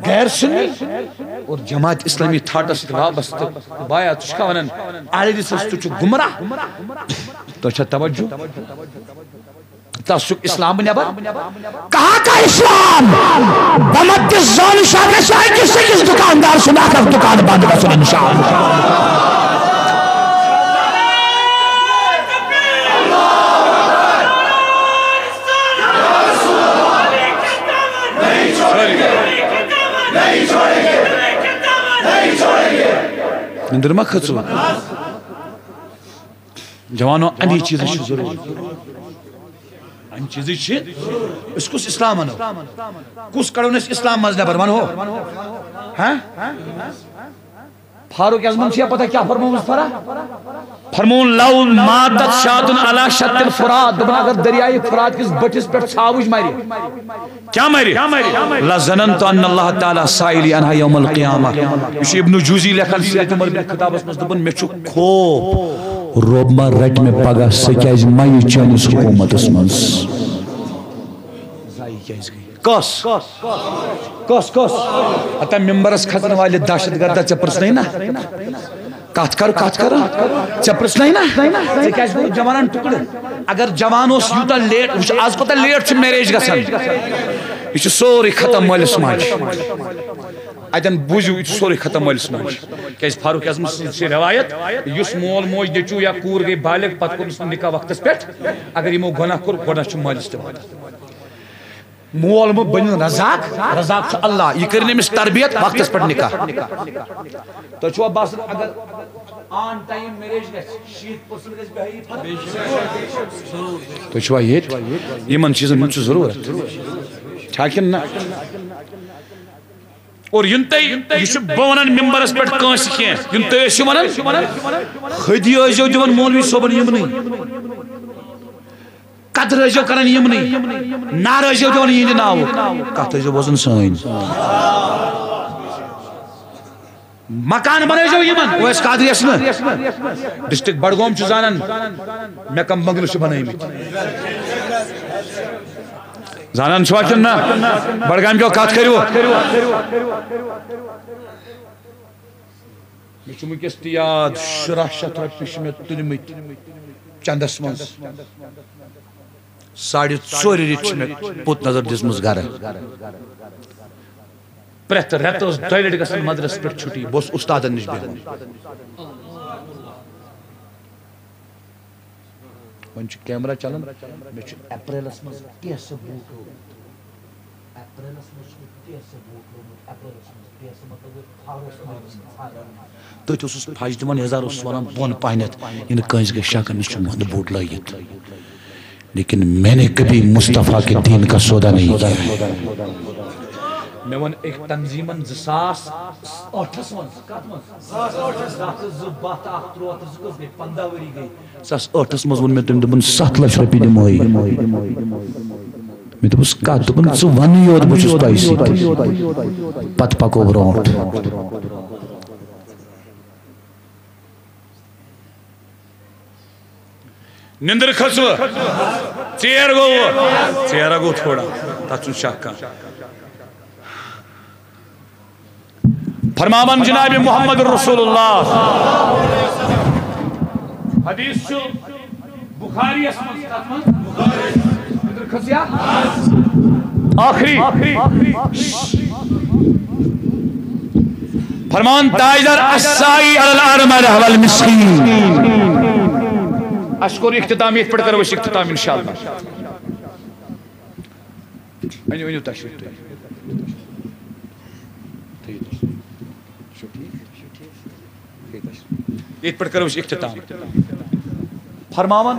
غیر سنی؟ اور جماعت اسلامی تھاٹس سۭتۍ وابستہٕ تہٕ بایا، ژٕ چھُکھا ونان اہل حدیثس ژٕ چھُکھ گمراہ؟ تۄہہِ چھا توجہ؟ تس چھُکھ اسلام نٮ۪بر؟ کہاں کا اسلام؟ بمت زن شاہ شاہ کس کس دکاندار سُنٛد اکھ اکھ دکان بند گژھُن انشاءاللہ۔ نندر ما کھژو؟ جوانو، امی چیزٕچ چھِ ضروٗرت۔ امی چیزٕچ چھِ، أسۍ کُس اسلام اَنو؟ کُس کڑون أسۍ اسلام منٛز نٮ۪بر؟ ونہو؟ ہاں؟ فاروق اعظمن چھِ پتہ کیٛاہ فرمومُت فرا؟ فرمون، لو ماتت شاتن علی شط الفرات، دوٚپُن، اگر دریائے فرات کِس بٔٹھِس پٮ۪ٹھ ژھاوٕج مرِ، کیا مرِ؟ لظننت ان اللہ تعالی سائلی عنہا یوم القیامہ۔ یہ چھُ ابن جوزی لیکھان سیرت عمر بن خطابس منٛز، دوٚپُن، مےٚ چھُ خوف، رۄب ما رٹہِ مےٚ پگاہ، سۄ کیازِ مَیہِ چٲنِس حکومتس منٛز؟ کس؟ کس؟ کس؟ ہتا ممبرس کھسن والہِ دہشت گردا، ژےٚ پرژھنے نا؟ کتھ کر، کتھ کر۔ ژےٚ پرژھنے نا؟ ژےٚ کیازِ کوٚرُتھ جوانن ٹُکڑٕ؟ اگر جوان اوس یوٗتاہ لیٹ، وٕچھ، از کوٗتاہ لیٹ چھُ میریج گژھان۔ یہِ چھُ سورُے ختم مٲلِس ماجہِ۔ اتٮ۪ن بوٗزِو، یہِ چھُ سورُے ختم مٲلِس ماجہِ۔ کیازِ فاروق اعظم سٕنٛز چھِ روایت، یُس مول موج، نیٚچوٗ یا کوٗر گٔے بالغ، پتہٕ کوٚرنَس نہٕ نکاح وقتس پٮ۪ٹھ، اگر یِمو گۄناہ کوٚر، گۄناہ چھُ مٲلِس تہِ واتان۔ مول مہٕ بٔنِو رزاق، رزاق چھُ اللہ، یہِ کٔرِن أمِس تربیت وقتس پٮ۪ٹھ نکاح۔ تۄہہِ چھُوا باسان اگر آن ٹایم میریج گژھِ، شیٖتھ پٔرسنٹ گژھِ بہٲیی فرق؟ تُہۍ چھِوا ییٚتہِ؟ یِمن چیٖزن ہُنٛد چھُ ضروٗرت۔ چھا کِنہٕ نہ؟ اور یِن تُہۍ، یہِ چھُ بہٕ وَنان ممبرس پٮ۪ٹھ کٲنٛسہِ کینٛہہ، یِن تُہۍ ٲسِو وَنان، ہدی ٲسۍزیو دِوان مولوی صٲبن یِمنٕے۔ قدر ٲسۍزیو کران یِمنٕے، نعرٕ ٲسۍزیو دِوان یِہنٛدِ ناوُک، کتھ ٲسۍزیو بوزان سٲنۍ۔ مکان بنٲیزیو یِمن، اویس قادریس نہٕ۔ ڈسٹرکٹ بڈگوم چھُ زانان مےٚ کم بنگلہٕ چھِ بنٲومٕتۍ۔ زانان چھُوا کِنہٕ نہ؟ بڈگامہِ کیو کتھ کٔرِو۔ مےٚ چھُ وٕنکیٚس تہِ یاد، شُراہ شیٚتھ رۄپیہِ چھِ مےٚ تُلمٕتۍ چندس منٛز۔ ساڑِ ژورِ رٮ۪تۍ چھِ مےٚ پوٚت نظر دِژمٕژ گرٕ۔ پرٛٮ۪تھ رٮ۪تہٕ ٲس دۄیہِ لٹہِ گژھان مدرسہٕ پٮ۪ٹھ چھُٹی، بہٕ اوسُس اُستادن نِش بیٚہوان۔ وۄنۍ چھُ کیمرہ چلان، مےٚ چھُ اپریلس منٛز ٹیسہٕ بوٗٹ لوگمُت۔ اپریلس منٛز چھُ مےٚ ٹیسہٕ بوٗٹ لوگمُت، اپریلس منٛز ٹیسہٕ مطلب گوٚو فاروس منٛز۔ تٔتھۍ اوسُس پھش دِوان، یزار اوسُس ونان بۄن پہنتھ، یہِ نہٕ کٲنٛسہِ گژھِ شک، أمِس چھُ وۄندٕ بوٗٹ لٲگِتھ۔ لیکن میں نے کبھی مصطفیٰ کے دین کا سودا نہیں کیا ہے۔ مےٚ ووٚن أکۍ تنظیٖمن زٕ ساس ٲٹھس منٛز، کتھ منٛز؟ زٕ ساس ٲٹھس، زٕ، باہ تہٕ اکھ، تُرٛواہ تہٕ زٕ کٔژ گٔے؟ پنٛداہ ؤری گٔے۔ زٕ ساس ٲٹھس منٛز ووٚن مےٚ تٔمۍ، دوٚپُن، ستھ لچھ رۄپیہِ دِمہوے۔ مےٚ دوٚپُس، کتھ؟ دوٚپُن، ژٕ وَنٕے یوت، بہٕ چھُس تۄہہِ سۭتۍ۔ پتہٕ پکو برونٛٹھ۔ نندر کھٔژوٕ؟ ژیر گوٚوٕ؟ ژیر گوٚو تھوڑا، تتھ چھُنہٕ شک کانٛہہ۔ فرماوان جناب محمد رسول اللہ، حدیث چھُ بخاری یس منٛز، کتھ منٛز؟ نندر کھٔژیا؟ آخری۔ فرمان تاجدار الساعی علی الارملہ والمسکین۔ اَسہِ کوٚر اختتام، ییٚتھۍ پٮ۪ٹھ کرو أسۍ اختتام انشاءاللہ۔ أنِو، أنِو تشریٖف تُہۍ۔ تھٲیِو تشریٖف۔ چھُو ٹھیٖک؟ ییٚتھۍ پٮ۪ٹھ کرو أسۍ اختتام۔ فرماوان